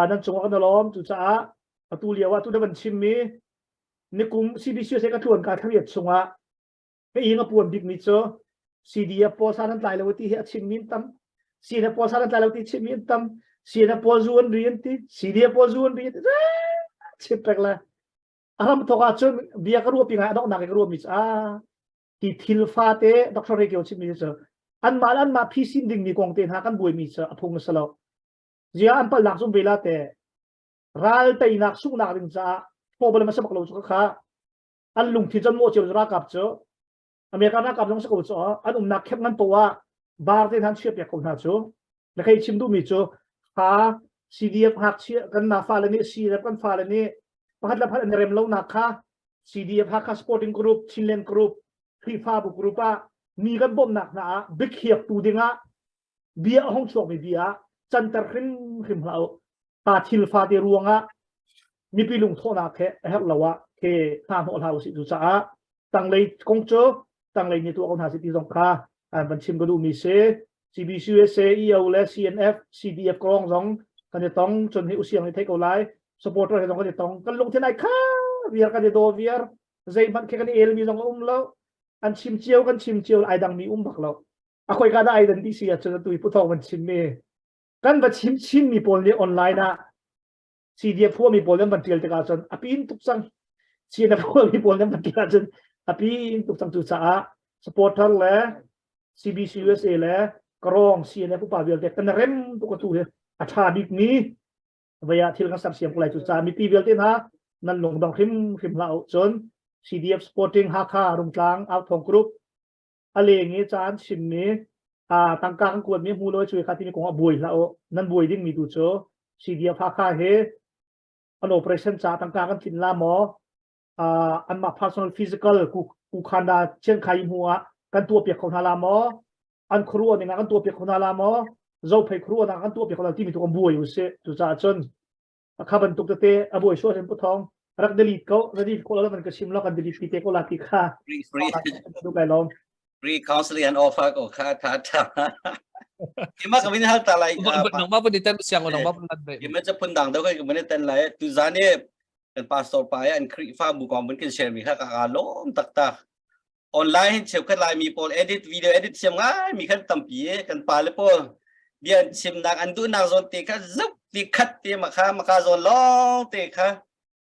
[SPEAKER 1] nan cungah kan lawm cucaah atu lio ah tu na van chimmi nikum CBC se ka tluan ka thlariat chungah ka ing a puan bikmi cu CDF pawl san an tlai lo ti hi a chimmi an tam CNF pawl san an tlai lo ti chimmi an tam CNF pawl zu an ri an ti CDF pawl zu an ri an ti chim pek le a ram thok ah cun bia ka ruah pi ngai a donghnak ka ruah mi cu a ti thil fa te Dr. Rekio chimmi cu anmah le anmah phisin dingmi kong te hna kan buaimi cu a phung a si lo zia an palnak zum ve la te ral teinak sunghnak ding caah problem a si bak lo cu kha an lungthin cun mawh cio ralkap cu America ralkap zong si ko cu an umnak khep ngan poah bar te hna chiah piak ko hna cu na khei chim duhmi cu fa CDF ngakchia kan na fale nih CDF kan fale nih pakhat le pakhat an rem lo nak kha CDF Hakha Sporting Group Chinland Group Khrihfabu group ah mi kan bawmhnak hna ah biakhiak tu dingah bia a hong chuakmi bia ah canter hrimhrim hlah u pa thil fate ruangah mipi lungthawhnak he a herh lo ah he hna hnawh hlah usih cu caah tanglei kong cu tanglei nih tuah ko hna si ti zong kha an van chim ka duhmi si CBCUSA EO le CNF CDF kong zong kan i tong cun hi usiang nih thei ko lai supporter he zong kan i tong kan lungthin ai kha viar kan i daw viar zeihmanh khi kan i elmi zong a um lo an chim cio kan chim cio ai dangmi um bak lo a khoi ka dah ai dan ti si ahcun atu i puthawng van chim mi kan va chim chin mi pawl nih online ah CDF huami pawl nan van tial tikah cun a pin tuk cang CNF huami pawl nan van tial ahcun a pin tuk cang cu caah supporter le CBC USA le karong CNF upa vialte kan rem tuk atu hi a tha bik mi vaya thil kan sersiam ko lai cu caah mipi vialte hna nan lungdong hrim hrim hlah u cun CDF Sporting Hakha Rungtlang Authong Group a leng i ca an chimmi tangka kan kuatmi hmu lo cu kha timi kong ah buai hlah u nan buai dingmi tu cu CDF Hakha hi an operation ca tangka kan tlin la maw anmah personal physical kukhanda chiangkhai hmu ah kan tuah piak kho hna la maw an khuaruah ning ah kan tuah piak kho hna la maw zophei khuaruah nak kan tuah piak kho hna timi tu kan buai u si cucaah cun kha bantuk tete a buai sual hin puthong rak delete ko na delete ko lo man ka sim lo kan delete ti te ko la ti kha
[SPEAKER 3] free free
[SPEAKER 1] du kai lom
[SPEAKER 3] free counseling and offer ko kha tha tha ima ka win hal ta lai
[SPEAKER 2] nang ma pun ten siang nang ma pun lan be
[SPEAKER 3] ima cha phun dang do kai ka mun ten lai tu zan e kan pastor pa ya an khrifa bu kong bun kan share mi kha ka lom tak tak online hin cheukhat Laimi pawl edit video edit thiam ngai mi khan tampi e kan pa le pawl bia an chimnak an duhnak zawn te kha zup ti khat te maka maka zawn lawng te kha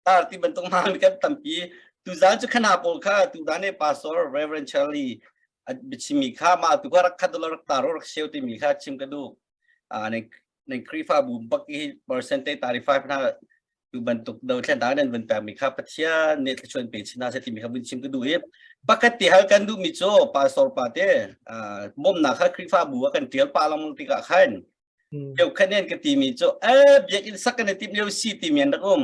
[SPEAKER 3] tar ti bantuk hna mi kan tampi tuzan cu khana pawl kha tuzan e pastor Reverend Charlie biachimmi kha ma tu kha rak khat rak taro rak share ti mi kha chim ka duh nan Khrihfabu bak hi percentage 35 hna tu bantuk do thlen ta nan vun pek mi kha Pathian nih thluachuan pe chin hna seh timi kha vun chim ka duh i pakhat ti hal kan duh mi cu pastor pa te bawmnak kha Khrihfabu ah kan tial pa lang tikah khan cheukhat nih an ka ti mi cu eh biakinn sak kan i tim lio si ti mi an rak um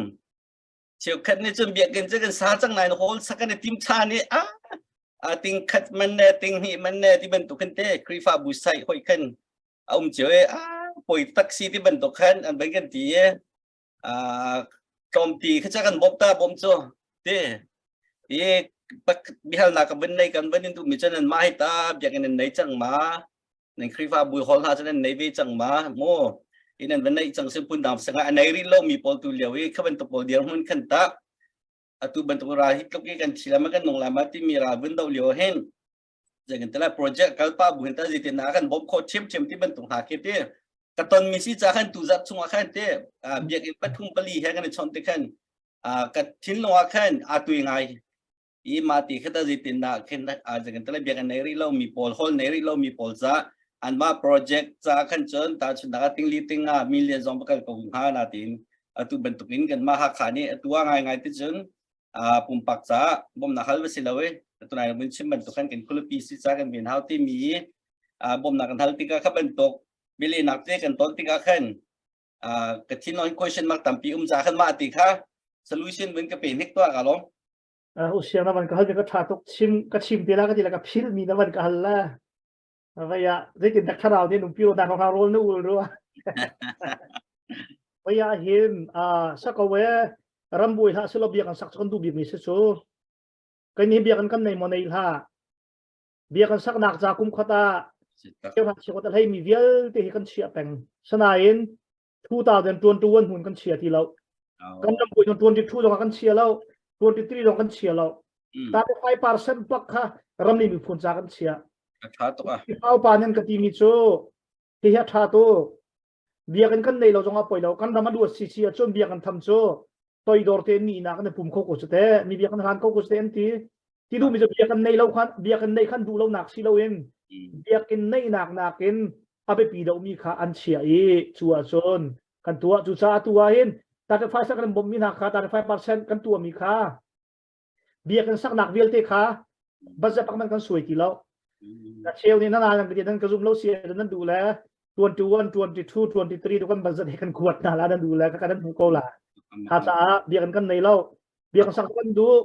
[SPEAKER 3] cheukhat nih cun biakinn cu kan sa cang nain hall sak kan i tim than i ah a ting khat man ne ting hnih man ne ti bantuk khan te Khrihfabu sai hoi khan a um cio i a poi tak si ti bantuk khan an van kan ti i tlawmpi kha ca kan bawm ta bawm cu ti i bihalnak ka van nei kan van in duhmi cu nan mah hi ta biakinn nan nei cang ma nan Khrihfabu hall hna cu nan nei ve cang ma mu in nan van nei cang sin phun dang sanga a nei rih lo mi pawl tu lio i kha bantuk pawl dirhmun khan tak atu bantuk ra hi tluk i kan thi lama kan nung lama timi ra vun do lio hin zeitin tala project kalpa bu hin ta zeitin na kan bawm kho ṭhiam ṭhiam ti bantuk hna khi ti ka ton mi si ca khan tu zat chungah khan te biakinn pathum pali he kan i chawnh te khan ka thinlung ah khan a tui ngai i ma ti kha ta zeitin na khin zeitin tala biakinn nei rih lo mi pawl hall nei rih lo mi pawl ca. Anmah project ca khan cun tahchunhnak ah tingli tinga million zong pakal ko hnga na tiin atu bantukin kan mah Hakha nih atu ah ngaingai ti cun pumpak ca bawmnak hal va si lo i tunai mun chim bantuk khan kan khualipi si ca kan ven hau timi bawmnak kan hal tikah kha bantuk bilenak te kan ton tikah khan ka thin on question mark tampi um ca khan mah ti kha solution vun ka pe hnik tuah ka lom.
[SPEAKER 1] Usiang na van ka hal mi ka tha tuk chim ka chim te la ka ti la ka phil mi na van ka hal la. Vaya zeitin dak thlarau nih numpi ro dak rawl na ul rua. Vaya hin sakawe rambuai hlah silo biak an sak cu kan duh bik mi si cu. Kan ni biak an kan nei mo nei hlah. Biak an sak nak ca kum khat ah cheuhra cheukhat a hlei mi vialte hi kan chia peng. Sanain 2021 hmun kan chia ti lo. Kan rambuai 22 zong kan chia lo. 23 zong kan chia lo. 35% bak kha ramli miphun ca kan chia.
[SPEAKER 3] A tha tuk a.
[SPEAKER 1] Pau pa nan ka ti mi cu hi hi a tha tu. Biakinn kan nei lo zong a poi lo. Kan ram a luat si si ahcun biakinn tham cu toidor te ni nak na pum kho ko cu te. Mi biakinn hlan ko ko cu te an ti. Ti duh mi cu biakinn nei lo khan biakinn nei khan duh lo nak si lo in biakinn neih nak nakin a biapi deuh mi kha an chia i cu ahcun kan tuah. Cucaah tu ah hin 35 kan bawmh mi hna kha 35% kan tuah mi kha biakinn saknak vialte kha budget pak man kan suai ti lo. Na cheu nih nan nan ka nan ka zum lo si nan duh le 21 22 23 tu kan budget he kan kuat hna la nan duh le ka kan hmu ko la. Ha caah biakinn kan nei lo. Biakinn sak kan duh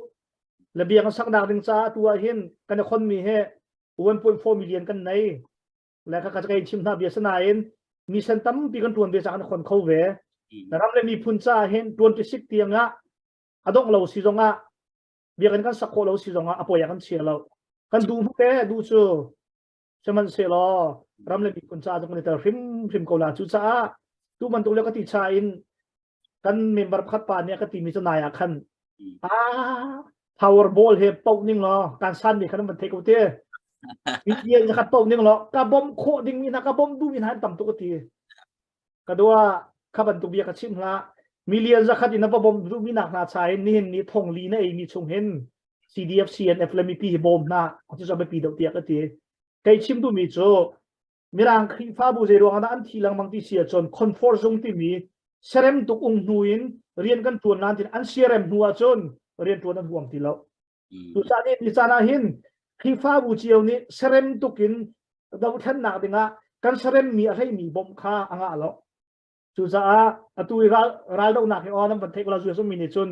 [SPEAKER 1] le biakinn saknak ding caah tu ah hin kan i khon mi he 1.4 million kan nei. Le ka ka kai chim hna bia sanain mi sen tampi kan tuan ve ca kan khon kho ve. Ram le miphun caah hin 26 tiang ah a dongh lo si zongah biakinn kan sak khawh lo si zongah a poi ah kan chia lo. Kan duh te duh cu sihmanhsehlaw ram le miphun caah kan i tel hrimhrim ko la. Cucaah tu bantuk le ka ti cha in kan member pakhat pa nih a ka timi cu nai ah khan ah powerball he poh ning law kan san mi khan van thei ko te mi khat poh ning law ka bom khawh ding mi hna ka bom duh mi hna an tam tuk ti. Ka dua kha bantuk bia ka chim hlah. Million zakhat in na va bawmh duhmi nak hna cha in nihin ni thong li na eimi chung hin CDF CNF le mipi hi bawm hna cu cu biapi deuh tiah ka ti. Kei chim duhmi cu Mirang Khrihfabu zei ruang ah dah an thi lengmang ti si ahcun comfort zone timi serem tuk ung hnu in rian kan tuan nain tin an siarem hnu ahcun rian tuan an huam ti lo. Tucaan ni ni caan ah hin Khrihfabu cio nih serem tuk in dothlennak dingah kan seremmi a hleimi bawmh kha a ngah lo. Cucaah atu i ral raldohnak hi aw nan van theih ko la zu mi nih cun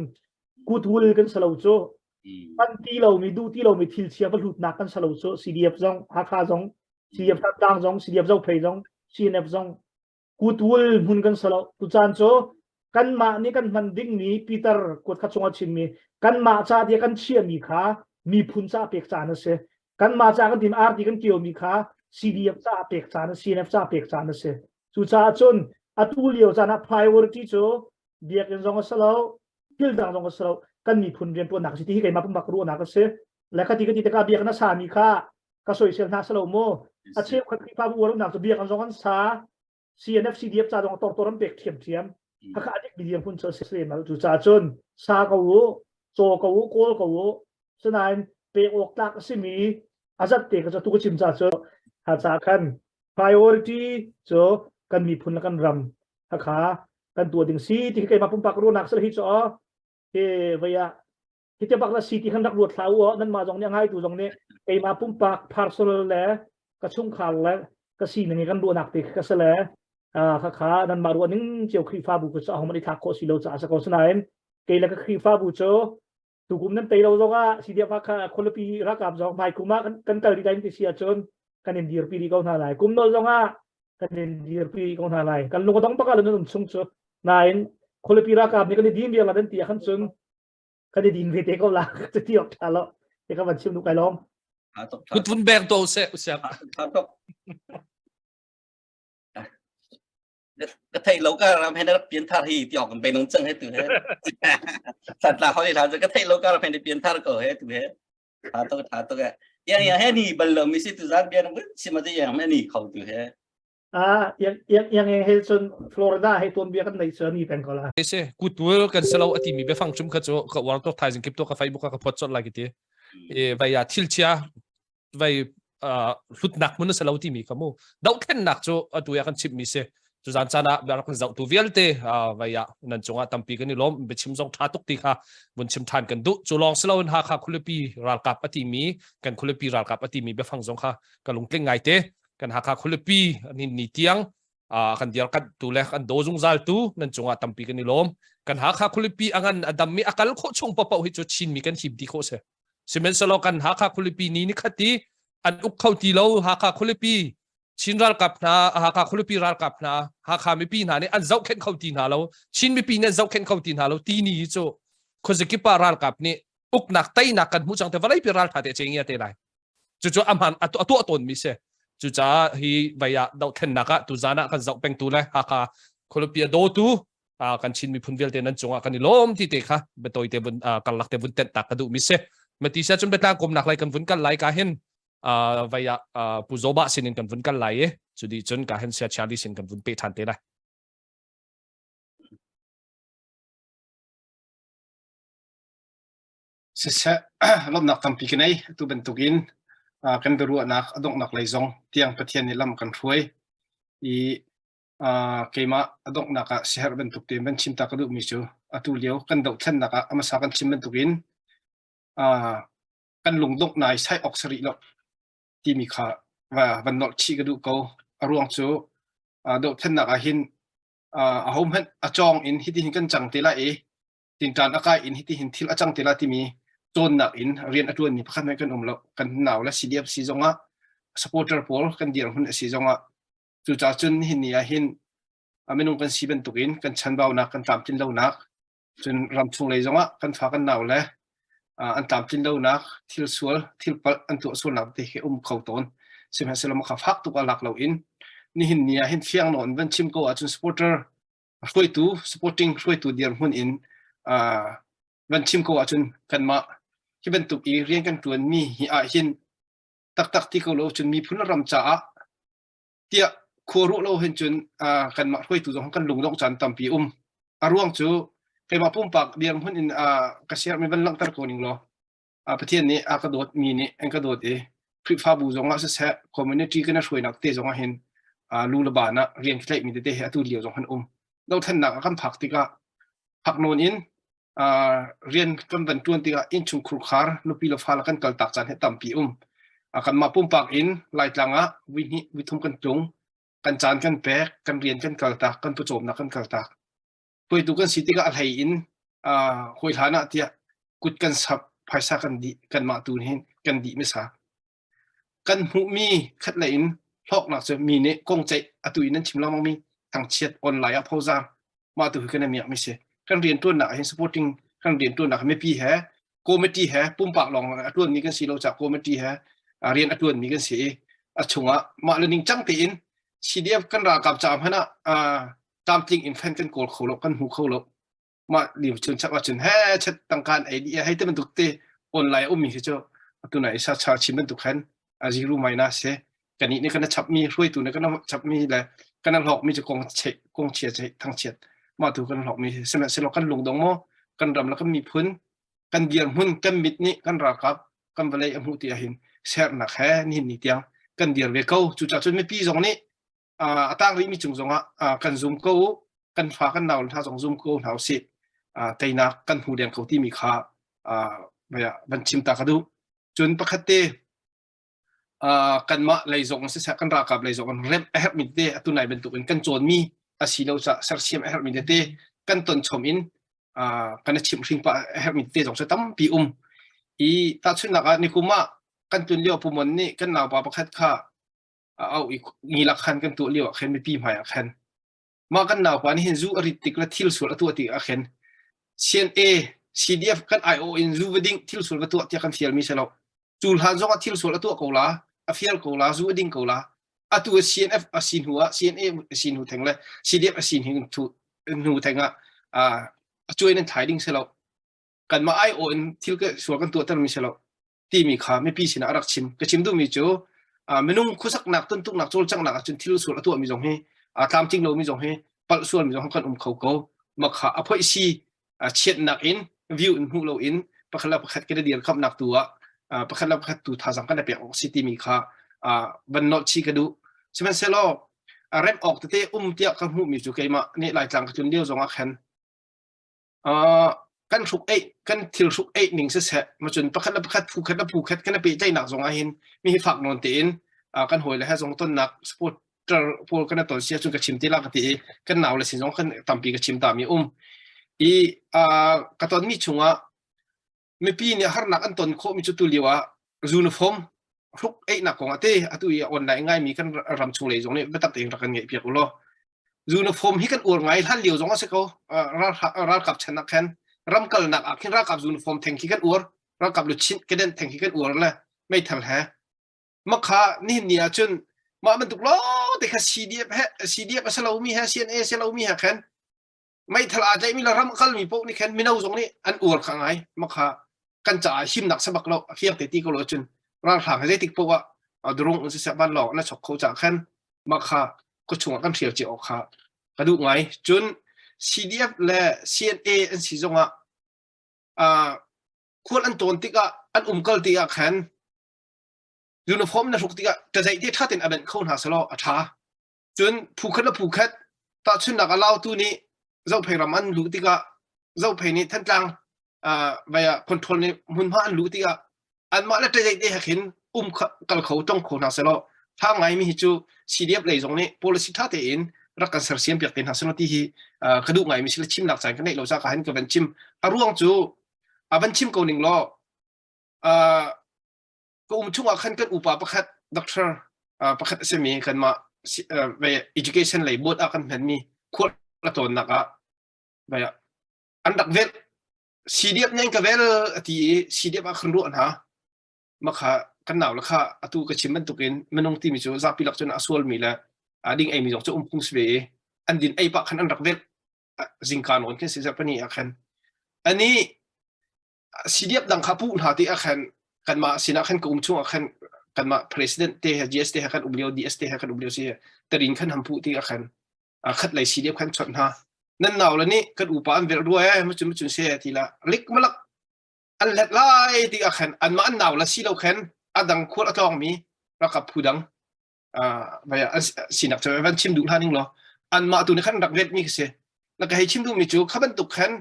[SPEAKER 1] kuthul kan si lo cu kan ti lomi duh ti lomi thil chia va hlutnak kan si lo cu CDF zong Hakha zong CDF Thantlang zong CDF Zophei zong CNF zong kutul hmun kan si lo. Tucaan cu kanmah nih kan hman dingmi Peter kuat kha chungah chimmi kanmah ca tiah kan chiahmi kha miphun ca pek caan a si. Kanmah ca kan tim arti kan kiomi kha CDF ca pek caan a si, CNF ca pek caan a si. Cucaah cun atu lio caan ah priority cu biakinn zong a si lo, thil dang zong a si lo, kan miphun rianṭuannak a si ti hi keimah pumpak ruahnak a si. Le khati ka ti tikah biakinn a sami kha ka soisel hna si lo mu. A cheukhat Khrihfabu uarnak cu biakinn zong an sa, CNF CDF ca zong tortor an pek ṭhiamṭhiam. Khakha a dik mi dirhmun cu a si lem lo. Cucaah cun sa ko u, caw ko u, kawl ko u. Sinain pek awk tlak a simi a zat te ka cu tu ka chim ca cu ha ca khan priority cu kan miphun le kan ram khakha kan tuah ding si ti keimah pumpak ruahnak si hi cu he vei ah hi te bak la si ti khan rak ruat hlah u nanmah zong nih a ngaitu zong nih keimah pumpak personal le ka chungkhar le ka sining i kan ruahnak te ka si le khakha nanmah ruah ning cio Khrihfabu cu ahom an i thlak khawh si lo caah sa ko sinain kei le ka Khrihfabu cu tukum nan tei lo zongah CDF kha khualipi ralkap zong hmai kum ah kan kal rih lai ti si ahcun kan in dirpi rih ko hna lai. Kum nol zongah kan in dirpi rih ko hna lai. Kan lung a dong bak ah nan um chung cu. Nain khualipi ralkap nih kan i dim vial nan ti ah khan cun kan i din ve te ko la cu ti awk ṭha lo te ka van chim nu kai lawm.
[SPEAKER 2] Kut vun beng to seh usiak.
[SPEAKER 3] Ka thei lo ka ram he na rak pian thar hi ti awk kan pe nung cang he tu he. Santla hoi la ka thei lo ka ram he na pian thar ko he tu he. Tha tuk tha tuk e. Yang yang he ni bal lo mi si tu zan bian mun chim a yang he ni kho tu he.
[SPEAKER 1] Ah, yang yang yang he cun Florida he tuan bia kan nei cu ni peng ko la.
[SPEAKER 2] Se kutul kan selo ati mi biafang chum kha chu ka war tok thaizing kip to ka Facebook ka phot chot lai ki ti. E vai ya thil chia vai. hlutnak hmun a si lo timi kha mu dohthlennak cu atu ya kan chimmi si cuzan caan ah rak zoh tu vialte vai ah nan cungah tampi kan i lawm biachim zong tha tuk ti kha vun chim than kan duh cu lawng si loin Hakha khualipi ralkap a timi kan khualipi ralkap a timi biafang zong kha ka lungtling ngai te kan Hakha khualipi ni ni tiang kan diar kan tu le kan do zungzal tu nan cungah tampi kan i lawm kan Hakha khualipi angan adam mi akal khawh chung papo hi cu Chin mi kan him ti khawh se sihmanhsehlaw kan Hakha khualipi ni ni khati an uk kho ti lo Hakha khualipi Chin ralkap hna Hakha khualipi ralkap hna Hakha mipi hna nih an zohkhenh kho ti hna lo Chin mipi nih an zohkhenh kho ti hna lo ti ni hi cu khuazakip ah ralkap nih uknak teinak kan hmuh cang te vawleipi raltha te chengia te lai cucu a hman a tuah tawn mi si cucaah hi vei ah dohthlennak ah tuzan ah kan zoh peng tu le Hakha khualipi a dawtu kan Chin miphun vialte nan cungah kan i lawm ti te kha biatawi te vun karlak te vun tenh tak ka duh mi si mati sia cun biatlang komnak lai kan vun kal lai ka hin vei ah Pu Zoba sin in kan vun kal lai i cu di cun ka hin sia Charlie sin kan vun pe than te lai.
[SPEAKER 4] Siseh, lawmhnak tampi ka nei. Atu bantukin kan biaruahnak a donghnak lei zong tiang Pathian nih lam kan hruai i keimah a donghnak ah siaherh bantuk tein van chim ta ka duhmi cu atu lio kan dohthlennak ah a hmasa kan chim bantukin kan lungdongh nai sai awk si rih lo timi kha va van nolh chih ka duh ko. A ruang cu dohthlennak ah hin ahohmanh a cawng in hitihin kan cang te lai i tinṭan a kai in hitihin thil a cang te lai timi cawnnak in rian a ṭuanmi pakhat hmanh kan um lo. Kan nau le CDF si zongah supporter pawl kan dirhmun a si zongah cucaah cun nihin ni ah hin minung kan si bantukin kan chanbaunak kan tlamtlin lonak cun ramchung lei zongah kan fa kan nau le an tlamtlin lonak thil sual thil palh an tuah sualnak te hi um kho tawn sihmanhsehlaw kha fak tuk a lak loin nihin ni ah hin fiang nawn van chim ko ahcun supporter hruaitu supporting hruaitu dirhmun in van chim ko ahcun kanmah hi bantuk i rian kan ṭuan mi hi ah hin taktak ti ko lo cun miphun ram caah tiah khua ruah lo hin cun kanmah hruaitu zong kan lungdongh caan tampi um a ruang cu keimah pumpak dirhmun in ka share mi van langhter ko ning law Pathian nih a ka dawt mi nih an ka dawt i Khrihfabu zong ah siseh community kan hruainak te zong ah hin lu le ban ah rian tlaih mi tete hi atu lio zong han um dothlennak a kan phak tikah phak nawn in rian kan van tuan tikah innchung khurkhar nupi le fale kan kaltak caan hi tampi um kanmah pumpak in Laitlang ah vui hnih vui thum kan tlung kan caan kan pek kan rian kan kaltak kan pawcawmnak kan kaltak Hruaitu kan si tikah a hlei in hawi hlan ah tiah kut kan sap phaisa kan dih kanmah tu hin kan dih misa kan hmuhmi khat lei in hlawknak cu mi nih kong ceih atu in nan chim lengmang mi thangchiat online ah phozar mah tu hi kan miak mi si kan rian tuannak hin supporting kan rian tuannak mipi he committee he pumpak lawng a tuan mi kan si lo ca committee he rian a tuan mi kan si i a chungah mah le ningcang tein CDF kan ralkap ca hmanh ah tlamtling in fan kan kawl kho lo kan hmu kho lo mah liu chun chak ahcun he chet tangkan ei di hei te bantuk te online ummi hi cu atu na isa cha chim bantuk khan a zero minus se kani ne kana chap mi hruaitu ne kana chap mi le kana hlok mi chu kong che kong chia che thang chiat ma tu kan hlok mi sihmanhsehlaw kan lungdong mo kan ram la kan miphun kan dirhmun kan mit nih kan ralkap kan vawlei a hmuh ti ahhin sernak he nihin ni tiang kan dir ve ko cucaah cun mipi zong nih a tang rihmi cung zongah kan zum ko u kan fa kan nau hna zong zum ko hna usih teinak kan hmu deng ko timi kha van chim ta ka duh cun pakhat te kanmah lei zong siseh kan ralkap lei zong remh a herhmi tete atu nai bantukin kan cawnmi a si lo caah sersiam a herhmi tete kan ton chom in kan i chimhhring pah a herhmi tete zong cu tampi um i tahchunhnak ah nikum ah kan tlun lio pumon nih kan naupa pakhat kha a auh i ngilak khan kan tuah lio ah khan mipi hmai ah khan mah kan naupa nih hin zu a rit tik le thil sual a tuah tik ah khan CNA CDF kan IO in zu va ding thil sual va tuah tiah kan fialmi si lo cu hlan zong ah thil sual a tuah ko la a fial ko la zu a ding ko la atu CNF a si hnu ah CNA a si hnu theng le CDF a si hnu theng ah a cuai nan thlai ding si lo kanmah IO in thil sual kan tuahter mi si lo timi kha mipi sinah a rak chim ka chim duhmi cu minung khuasaknak tuntuknak cawlcanghnak ahcun thil sual a tuahmi zong hi tlamtling lomi zong hi palh sualmi zong kan um kho ko makha a phoih si chiatnak in view in hmuh lo in pakhat le pakhat kan i dirkamnak tu ah pakhat le pakhat tu thazang kan i pek awk si timi kha. van nolh chi ka duh. Sihmanhsehlaw rem awk tete um tiah ka hmuhmi cu keimah nih Laitlang ka tlun lio zong ah khan kan hruk eih kan thil hruk eih ning siseh macun pakhat le pakhat phu khat le phu khat kan i pehtlaihnak zong ah hin mi hi fak nawn tein kan hawi le he zong tonnak supporter pawl kan ton sia cun ka chim te la ka ti i kan nau le sin zong kan tampi ka chim ta mi um i ka ton mi chungah mipi nih harnak an ton khawh mi cu tu lio ah uniform hruk eihnak kong ah te atu i online ngai mi kan ram chung lei zong nih biatak tein rak kan ngeih piak ulaw uniform hi kan uar ngai hlan lio zong a si ko ralkap chan ah khan ramkalnak ah khin ralkap uniform theng khi kan uar ralkap luchin keden theng khi kan uar le meithal he makha nihin ni ah cun mah bantuk lo te kha CDF he CDF a si lomi he CNA si lomi he khan meithal aa tlaihmi le ram kalmi paoh nih khan mino zong nih an uar kha ngai makha kan caah himnak sabak lo a fiang te ti ko lo cun ralhrang he zeitik paoh ah durung in siseh vanlawng na chok kho ca khan makha khuachung ah kan hrial cio awk kha ka duh ngai cun CDF le CNA an si zongah khual an tawn tikah an umkal tikah khan uniform na hruk tikah tazaih te ṭha tein a benh kho hna selaw a ṭha Cun phu khat le phu khat tahchunhnak a lautu nih Zophei ram an luh tikah Zophei nih Thantlang vai ah control nih hmunhma an luh tikah anmah le ṭazeih te he khin um kal kho tong kho hna selaw ṭha ngaimi hi cu CDF lei zong nih policy ṭha tein rak kan sersiam piak te hna selaw ti hi ka duh ngaimi si le chimnak caan ka neih lo ca ka hin ka van chim a ruang cu a van chim ko ning law ka um chungah khan kan upa pakhat doctor pakhat a simi kanmah education lei board ah kan hmanmi khual a tawnnak ah an rak vel CDF nih ka vel a ti i CDF ah khan ruah hna makha kan nau le kha atu ka chim bantukin minung timi cu zapi lak cun a sualmi le a ding eimi zong cu um phung si ve i an din ei pah khan an rak vel zingka nawn khin si zarhpani ah khan ani CDF dang kha puh hna ti ah khan kanmah sinah khan ka um chung ah khan kanmah president te he GS te he kan um lio DS te he kan um lio si tarin khan ham puh ti ah khan khat lei CDF khan chot hna nan nau le nih kan upa an velh rua e mucun mucun se ti la lik malak an let lai ti ah khan anmah an nau la si lo khan adang khual a tlawng mi rakap phu dang sinak cu van chim duh hlah ning law anmah tu nih khan rak vet mi khi si na ka hei chim duh mi cu kha bantuk khan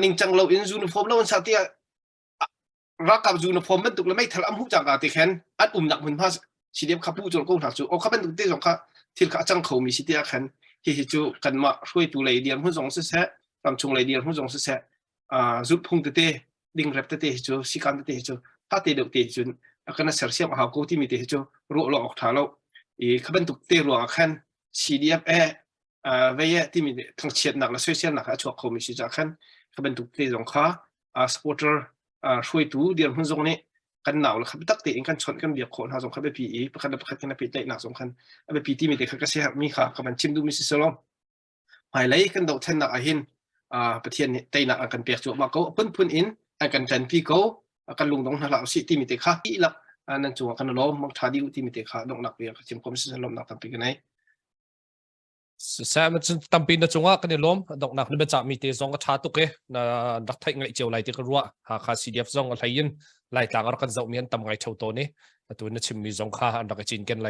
[SPEAKER 4] ningcang lo in uniform lo an sa tiah ralkap uniform bantuk le meithal am hu cang ka ti khan an umnak hmunhma CDF kha pu col ko hna cu o kha bantuk te zong kha thil kha a cang kho mi si tiah khan hi hi cu kanmah hruaitu lei dir hmun zong siseh ramchung lei dir hmun zong siseh zulhphung tete dingrep tete hi cu sikan tete hi cu tha te deuh te hi cun a kan sersiam a hau ko timi te hi cu ruah lo awk tha lo i kha bantuk te ruang ah khan CDF e vei e timi thangchiatnak le soiselnak a chuak khomi si ca khan kha bantuk te zong kha supporter hruaitu dirhmun zong nih kan nau le kha biatak tein kan chawnh kan biak khawh hna zong kha biapi i pakhat le pakhat kan pehtlaihnak zong khan a biapi timi te kha ka siaherhmi kha ka van chim duhmi si selaw Hmailei kan dohthlennak ahhin Pathian nih teinak an kan pek cuahmah ko. A phunphun in an kan ṭanpi ko. Kan lungdong hna hlah usih timi te kha dihlak nan cungah kan i lawm. Mangṭha dih u timi te kha donghnak bia ka chim khawh. Siseh lawmhnak tampi ka nei.
[SPEAKER 2] Siseh cun tampi na cungah kan i lawm. Donghnak na biacahmi te zong a ṭha tuk i na rak theih ngaih cio lai ti ka ruah. Hakha CDF zong a hlei in Laitlang a rak kan zohmi an tam ngai ṭheo tawn i atu na chimmi zong kha an rak i cinken lai.